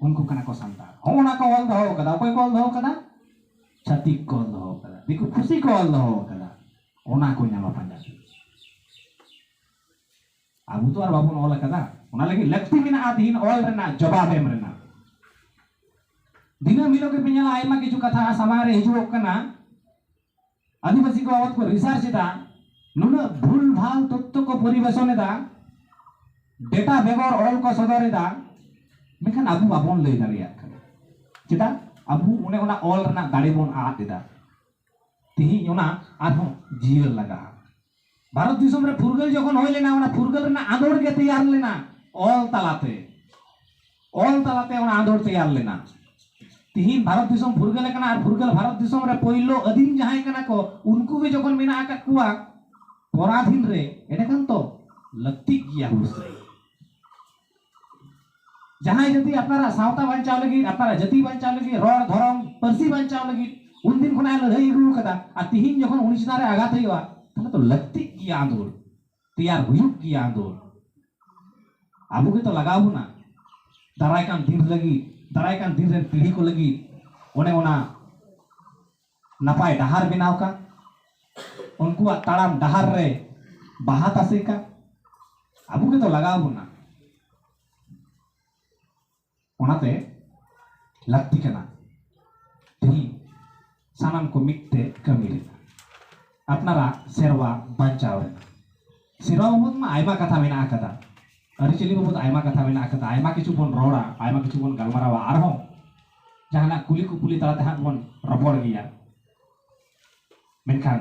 ᱩᱱᱠᱩ ᱠᱟᱱᱟ ᱠᱚ ᱥᱟᱱᱛᱟᱲ᱾ ᱦᱚᱸᱜᱼᱚ ᱱᱟ ᱠᱚ ᱚᱞ ᱫᱚᱦᱚ ᱠᱟᱫᱟ᱾ ᱚᱠᱚᱭ ᱠᱚ ᱚᱞ ᱫᱚᱦᱚ ᱠᱟᱫᱟ? ᱪᱷᱟᱹᱛᱤᱠ ᱠᱚ ᱚᱞ ᱫᱚᱦᱚ ᱠᱟᱫᱟ, ᱫᱤᱠᱩ ᱯᱩᱥᱤ ᱠᱚ ᱚᱞ ᱫᱚᱦᱚ ᱠᱟᱫᱟ᱾ ᱚᱱᱟ ᱠᱚ ᱧᱟᱢᱟ ᱯᱟᱸᱡᱟ ᱛᱮ᱾ ᱟᱵᱚ ᱛᱚ ᱟᱨ ᱵᱟᱵᱚᱱ ᱚᱞ ᱟᱠᱟᱫᱟ᱾ ᱚᱱᱟ ᱞᱟᱹᱜᱤᱫ ᱞᱟᱹᱠᱛᱤ ᱢᱮᱱᱟᱜᱼᱟ ᱛᱤᱦᱤᱧ ᱚᱞ ᱨᱮᱱᱟᱜ, ᱡᱚᱵᱟᱵ ᱮᱢ ᱨᱮᱱᱟᱜ᱾ ᱫᱤᱱᱟᱹᱢ ᱦᱤᱞᱳᱜ ᱜᱮᱯᱮ ᱧᱮᱞᱟ ᱟᱭᱢᱟ ᱠᱤᱪᱷᱩ ᱠᱟᱛᱷᱟ ᱥᱟᱢᱟᱝ ᱨᱮ ᱦᱤᱡᱩᱜᱚᱜ ᱠᱟᱱᱟ, ᱟᱹᱫᱤᱵᱟᱹᱥᱤ ᱠᱚ ᱵᱟᱵᱚᱫ ᱠᱚ ᱨᱤᱥᱟᱨᱪ ᱮᱫᱟ, ᱱᱩᱱᱟᱹᱜ ᱵᱷᱩᱞ ᱵᱷᱟᱞ ᱛᱚᱛᱛᱷᱚ ᱠᱚ ᱯᱚᱨᱤᱵᱮᱥᱚᱱ ᱮᱫᱟ, ᱰᱮᱴᱟ ᱵᱮᱜᱚᱨ ᱚᱞ ᱠᱚ ᱥᱚᱫᱚᱨ ᱮᱫᱟ, ᱢᱮᱱᱠᱷᱟᱱ ᱟᱵᱚ ᱵᱟᱵᱚᱱ ᱞᱟᱹᱭ ᱫᱟᱲᱮᱭᱟᱜ ᱠᱟᱱᱟ᱾ ᱪᱮᱫᱟᱜ? ᱟᱵᱚ ᱚᱱᱮ ᱚᱱᱟ ᱚᱞ ᱨᱮᱱᱟᱜ ᱫᱟᱲᱮ ᱵᱚᱱ ᱟᱫ ᱮᱫᱟ᱾ ᱛᱤᱦᱤᱧ ᱚᱱᱟ ᱟᱨᱦᱚᱸ ᱡᱤᱭᱟᱹᱲ ᱞᱟᱜᱟᱜᱼᱟ᱾ ᱵᱷᱟᱨᱚᱛ ᱫᱤᱥᱚᱢ ᱨᱮ ᱯᱷᱩᱨᱜᱟᱹᱞ ᱡᱚᱠᱷᱚᱱ ᱦᱩᱭ ᱞᱮᱱᱟ, ᱚᱱᱟ ᱯᱷᱩᱨᱜᱟᱹᱞ ᱨᱮᱱᱟᱜ ᱟᱸᱫᱳᱲ ᱜᱮ ᱛᱮᱭᱟᱨ ᱞᱮᱱᱟ ᱚᱞ ᱛᱟᱞᱟᱛᱮ᱾ ᱚᱞ ᱛᱟᱞᱟᱛᱮ ᱚᱱᱟ ᱟᱸᱫᱳᱲ ᱛᱮᱭᱟᱨ ᱞᱮᱱᱟ᱾ ᱛᱤᱦᱤᱧ ᱵᱷᱟᱨᱚᱛ ᱫᱤᱥᱚᱢ ᱯᱷᱩᱨᱜᱟᱹᱞ ᱟᱠᱟᱱᱟ, ᱟᱨ ᱯᱷᱩᱨᱜᱟᱹᱞ ᱵᱷᱟᱨᱚᱛ ᱫᱤᱥᱚᱢ ᱨᱮ ᱯᱳᱭᱞᱳ ᱟᱹᱫᱤᱢ ᱡᱟᱦᱟᱸᱭ ᱠᱟᱱᱟ ᱠᱚ, ᱩᱱᱠᱩ ᱜᱮ ᱡᱚᱠᱷᱚᱱ ᱢᱮᱱᱟᱜ ᱟᱠᱟᱫ ᱠᱚᱣᱟ ᱯᱚᱨᱟᱫᱷᱤᱱ ᱨᱮ, ᱮᱸᱰᱮᱠᱷᱟᱱ ᱛᱚ ᱞᱟᱹᱠᱛᱤᱜ ᱜᱮᱭᱟ ᱦᱩᱞᱥᱟᱹᱭ᱾ ᱡᱟᱦᱟᱸᱭ ᱡᱟᱹᱛᱤ ᱟᱯᱱᱟᱨᱟᱜ ᱥᱟᱶᱛᱟ ᱵᱟᱧᱪᱟᱣ ᱞᱟᱹᱜᱤᱫ, ᱟᱯᱱᱟᱨᱟᱜ ᱡᱟᱹᱛᱤ ᱵᱟᱧᱪᱟᱣ ᱞᱟᱹᱜᱤᱫ, ᱨᱚᱲ, ᱫᱷᱚᱨᱚᱢ, ᱯᱟᱹᱨᱥᱤ ᱵᱟᱧᱪᱟᱣ ᱞᱟᱹᱜᱤᱫ ᱩᱱᱫᱤᱱ ᱠᱷᱚᱱᱟᱜ ᱮ ᱞᱟᱹᱲᱦᱟᱹᱭ ᱟᱹᱜᱩ ᱟᱠᱟᱫᱟ, ᱟᱨ ᱛᱤᱦᱤᱧ ᱡᱚᱠᱷᱚᱱ ᱩᱱᱤ ᱪᱮᱛᱟᱱ ᱨᱮ ᱟᱜᱷᱟᱛ ᱦᱩᱭᱩᱜᱼᱟ, ᱛᱟᱦᱞᱮ ᱛᱚ ᱞᱟᱹᱠᱛᱤᱜ ᱜᱮᱭᱟ ᱟᱸᱫᱳᱲ, ᱛᱮᱭᱟᱨ ᱦᱩᱭᱩᱜ ᱜᱮᱭᱟ ᱟᱸᱫᱳᱲ᱾ ᱟᱵᱚ ᱜᱮᱛᱚ ᱞᱟᱜᱟᱣ ᱵᱚᱱᱟ ᱫᱟᱨᱟᱭ ᱠᱟᱱ ᱫᱤᱱ ᱞᱟᱹᱜᱤᱫ, ᱫᱟᱨᱟᱭ ᱠᱟᱱ ᱫᱤᱱ ᱨᱮᱱ ᱯᱤᱲᱦᱤ ᱠᱚ ᱞᱟᱹᱜᱤᱫ ᱚᱱᱮ ᱚᱱᱟ ᱱᱟᱯᱟᱭ ᱰᱟᱦᱟᱨ ᱵᱮᱱᱟᱣ ᱠᱟᱜ, ᱩᱱᱠᱩᱣᱟᱜ ᱛᱟᱲᱟᱢ ᱰᱟᱦᱟᱨ ᱨᱮ ᱵᱟᱦᱟ ᱛᱟᱥᱮ ᱠᱟᱜ᱾ ᱟᱵᱚ ᱜᱮᱛᱚ ᱞᱟᱜᱟᱣ ᱵᱚᱱᱟ᱾ ᱚᱱᱟᱛᱮ ᱞᱟᱹᱠᱛᱤ ᱠᱟᱱᱟ ᱛᱮᱦᱮᱧ ᱥᱟᱱᱟᱢ ᱠᱚ ᱢᱤᱫ ᱛᱮ ᱠᱟᱹᱢᱤ ᱨᱮᱱᱟᱜ, ᱟᱯᱱᱟᱨᱟᱜ ᱥᱮᱨᱣᱟ ᱵᱟᱧᱪᱟᱣ ᱨᱮᱱᱟᱜ᱾ ᱥᱮᱨᱣᱟ ᱵᱟᱵᱚᱫ ᱢᱟ ᱟᱭᱢᱟ ᱠᱟᱛᱷᱟ ᱢᱮᱱᱟᱜ ᱟᱠᱟᱫᱟ, ᱟᱹᱨᱤᱪᱟᱹᱞᱤ ᱵᱟᱵᱚᱫ ᱟᱭᱢᱟ ᱠᱟᱛᱷᱟ ᱢᱮᱱᱟᱜ ᱟᱠᱟᱫᱟ, ᱟᱭᱢᱟ ᱠᱤᱪᱷᱩ ᱵᱚᱱ ᱨᱚᱲᱟ, ᱟᱭᱢᱟ ᱠᱤᱪᱷᱩ ᱵᱚᱱ ᱜᱟᱞᱢᱟᱨᱟᱣᱟ, ᱟᱨᱦᱚᱸ ᱡᱟᱦᱟᱱᱟᱜ ᱠᱩᱞᱤ ᱠᱩᱯᱩᱞᱤ ᱛᱟᱞᱟᱛᱮ ᱦᱟᱸᱜ ᱵᱚᱱ ᱨᱚᱯᱚᱲ ᱜᱮᱭᱟ᱾ ᱢᱮᱱᱠᱷᱟᱱ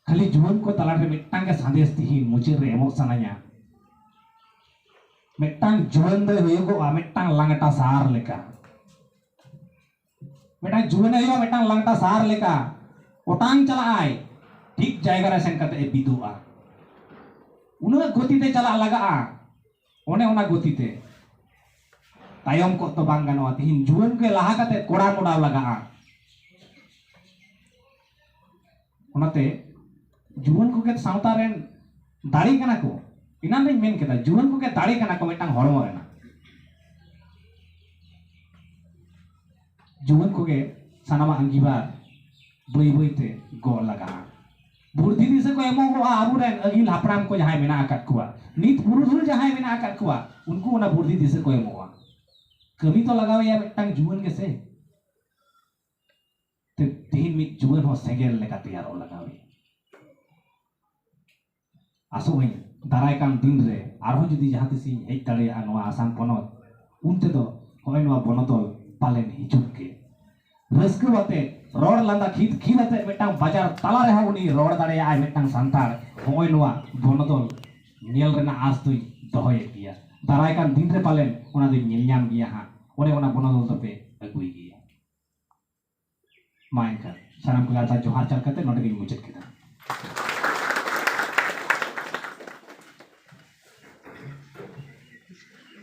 ᱠᱷᱟᱹᱞᱤ ᱡᱩᱣᱟᱹᱱ ᱠᱚ ᱛᱟᱞᱟᱨᱮ ᱢᱤᱫᱴᱟᱝ ᱜᱮ ᱥᱟᱸᱫᱮᱥ ᱛᱤᱦᱤᱧ ᱢᱩᱪᱟᱹᱫ ᱨᱮ ᱮᱢᱚᱜ ᱥᱟᱱᱟᱧᱟ᱾ ᱢᱤᱫᱴᱟᱝ ᱡᱩᱣᱟᱹᱱ ᱫᱚᱭ ᱦᱩᱭᱩᱜᱚᱜᱼᱟ ᱢᱤᱫᱴᱟᱝ ᱞᱟᱝᱴᱟ ᱥᱟᱨ ᱞᱮᱠᱟ᱾ ᱢᱤᱫᱴᱟᱝ ᱡᱩᱣᱟᱹᱱ ᱦᱩᱭᱩᱜᱼᱟ ᱢᱤᱫᱴᱟᱝ ᱞᱟᱝᱴᱟ ᱥᱟᱨ ᱞᱮᱠᱟ᱾ ᱚᱴᱟᱝ ᱪᱟᱞᱟᱜᱼᱟᱭ, ᱴᱷᱤᱠ ᱡᱟᱭᱜᱟ ᱨᱮ ᱥᱮᱱ ᱠᱟᱛᱮ ᱮ ᱵᱤᱫᱩᱜᱼᱟ᱾ ᱩᱱᱟᱹᱜ ᱜᱚᱛᱤ ᱛᱮ ᱪᱟᱞᱟᱜ ᱞᱟᱜᱟᱜᱼᱟ, ᱚᱱᱮ ᱚᱱᱟ ᱜᱚᱛᱤ ᱛᱮ᱾ ᱛᱟᱭᱚᱢ ᱠᱚᱜ ᱫᱚ ᱵᱟᱝ ᱜᱟᱱᱚᱜᱼᱟ᱾ ᱛᱤᱦᱤᱧ ᱡᱩᱣᱟᱹᱱ ᱜᱮ ᱞᱟᱦᱟ ᱠᱟᱛᱮ ᱠᱚᱲᱟ ᱢᱚᱰᱟᱣ ᱞᱟᱜᱟᱜᱼᱟ᱾ ᱚᱱᱟᱛᱮ ᱡᱩᱣᱟᱹᱱ ᱠᱚᱜᱮ ᱥᱟᱶᱛᱟ ᱨᱮᱱ ᱫᱟᱲᱮ ᱠᱟᱱᱟ ᱠᱚ᱾ ᱮᱱᱟᱱ ᱨᱤᱧ ᱢᱮᱱ ᱠᱮᱫᱟ, ᱡᱩᱣᱟᱹᱱ ᱠᱚᱜᱮ ᱫᱟᱲᱮ ᱠᱟᱱᱟ ᱠᱚ ᱢᱤᱫᱴᱟᱝ ᱦᱚᱲᱢᱚ ᱨᱮᱱᱟᱜ᱾ ᱡᱩᱣᱟᱹᱱ ᱠᱚᱜᱮ ᱥᱟᱱᱟᱢᱟᱜ ᱟᱺᱜᱤᱵᱷᱟᱨ ᱵᱟᱹᱭ ᱵᱟᱹᱭ ᱛᱮ ᱜᱚᱜ ᱞᱟᱜᱟᱜᱼᱟ᱾ ᱵᱩᱨᱫᱷᱤ ᱫᱤᱥᱟᱹ ᱠᱚ ᱮᱢᱚᱜᱚᱜᱼᱟ ᱟᱵᱚᱨᱮᱱ ᱟᱹᱜᱤᱞ ᱦᱟᱯᱲᱟᱢ ᱠᱚ ᱡᱟᱦᱟᱸᱭ ᱢᱮᱱᱟᱜ ᱟᱠᱟᱫ ᱠᱚᱣᱟ, ᱱᱤᱛ ᱯᱩᱨᱩᱫᱷᱩᱞ ᱡᱟᱦᱟᱸᱭ ᱢᱮᱱᱟᱜ ᱟᱠᱟᱫ ᱠᱚᱣᱟ, ᱩᱱᱠᱩ ᱚᱱᱟ ᱵᱩᱨᱫᱷᱤ ᱫᱤᱥᱟᱹ ᱠᱚ ᱮᱢᱚᱜᱼᱟ᱾ ᱠᱟᱹᱢᱤ ᱛᱚ ᱞᱟᱜᱟᱣᱮᱭᱟ ᱢᱤᱫᱴᱟᱝ ᱡᱩᱣᱟᱹᱱ ᱜᱮᱥᱮ᱾ ᱛᱮ ᱛᱮᱦᱮᱧ ᱢᱤᱫ ᱡᱩᱣᱟᱹᱱ ᱦᱚᱸ ᱥᱮᱸᱜᱮᱞ ᱞᱮᱠᱟ ᱛᱮᱭᱟᱨᱚᱜ ᱞᱟᱜᱟᱣᱮᱭᱟ᱾ ᱟᱥᱚᱜ ᱟᱹᱧ ᱫᱟᱨᱟᱭ ᱠᱟᱱ ᱫᱤᱱ ᱨᱮ ᱟᱨᱦᱚᱸ ᱡᱩᱫᱤ ᱡᱟᱦᱟᱸ ᱛᱤᱥ ᱤᱧ ᱦᱮᱡ ᱫᱟᱲᱮᱭᱟᱜᱼᱟ ᱱᱚᱣᱟ ᱟᱥᱟᱢ ᱯᱚᱱᱚᱛ, ᱩᱱ ᱛᱮᱫᱚ ᱦᱚᱸᱜᱼᱚᱭ ᱱᱚᱣᱟ ᱵᱚᱱᱚᱫᱚᱞ ᱯᱟᱞᱮᱱ ᱦᱤᱡᱩᱜ ᱜᱮ᱾ ᱨᱟᱹᱥᱠᱟᱹ ᱟᱛᱮ ᱨᱚᱲ ᱞᱟᱸᱫᱟ ᱠᱷᱤᱫ ᱠᱷᱤᱫ ᱟᱛᱮ ᱢᱤᱫᱴᱟᱝ ᱵᱟᱡᱟᱨ ᱛᱟᱞᱟ ᱨᱮᱦᱚᱸ ᱩᱱᱤ ᱨᱚᱲ ᱫᱟᱲᱮᱭᱟᱜᱼᱟᱭ ᱢᱤᱫᱴᱟᱝ ᱥᱟᱱᱛᱟᱲ᱾ ᱦᱚᱸᱜᱼᱚᱭ ᱱᱚᱣᱟ ᱵᱚᱱᱚᱫᱚᱞ ᱧᱮᱞ ᱨᱮᱱᱟᱜ ᱟᱸᱥ ᱫᱩᱧ ᱫᱚᱦᱚᱭᱮᱫ ᱜᱮᱭᱟ᱾ ᱫᱟᱨᱟᱭ ᱠᱟᱱ ᱫᱤᱱ ᱨᱮ ᱯᱟᱞᱮᱱ ᱚᱱᱟ ᱫᱚᱧ ᱧᱮᱞ ᱧᱟᱢ ᱜᱮᱭᱟ ᱦᱟᱸᱜ᱾ ᱚᱱᱮ ᱚᱱᱟ ᱵᱚᱱᱚᱫᱚᱞ ᱫᱚᱯᱮ ᱟᱹᱜᱩᱭ ᱜᱮᱭᱟ᱾ ᱢᱟ ᱮᱱᱠᱷᱟᱱ ᱥᱟᱱᱟᱢ ᱠᱚᱜᱮ ᱟᱨ ᱡᱚᱦᱟᱨ ᱪᱟᱞ ᱠᱟᱛᱮ ᱱᱚᱰᱮ ᱜᱤᱧ ᱢᱩᱪᱟᱹᱫ ᱠᱮᱫᱟ᱾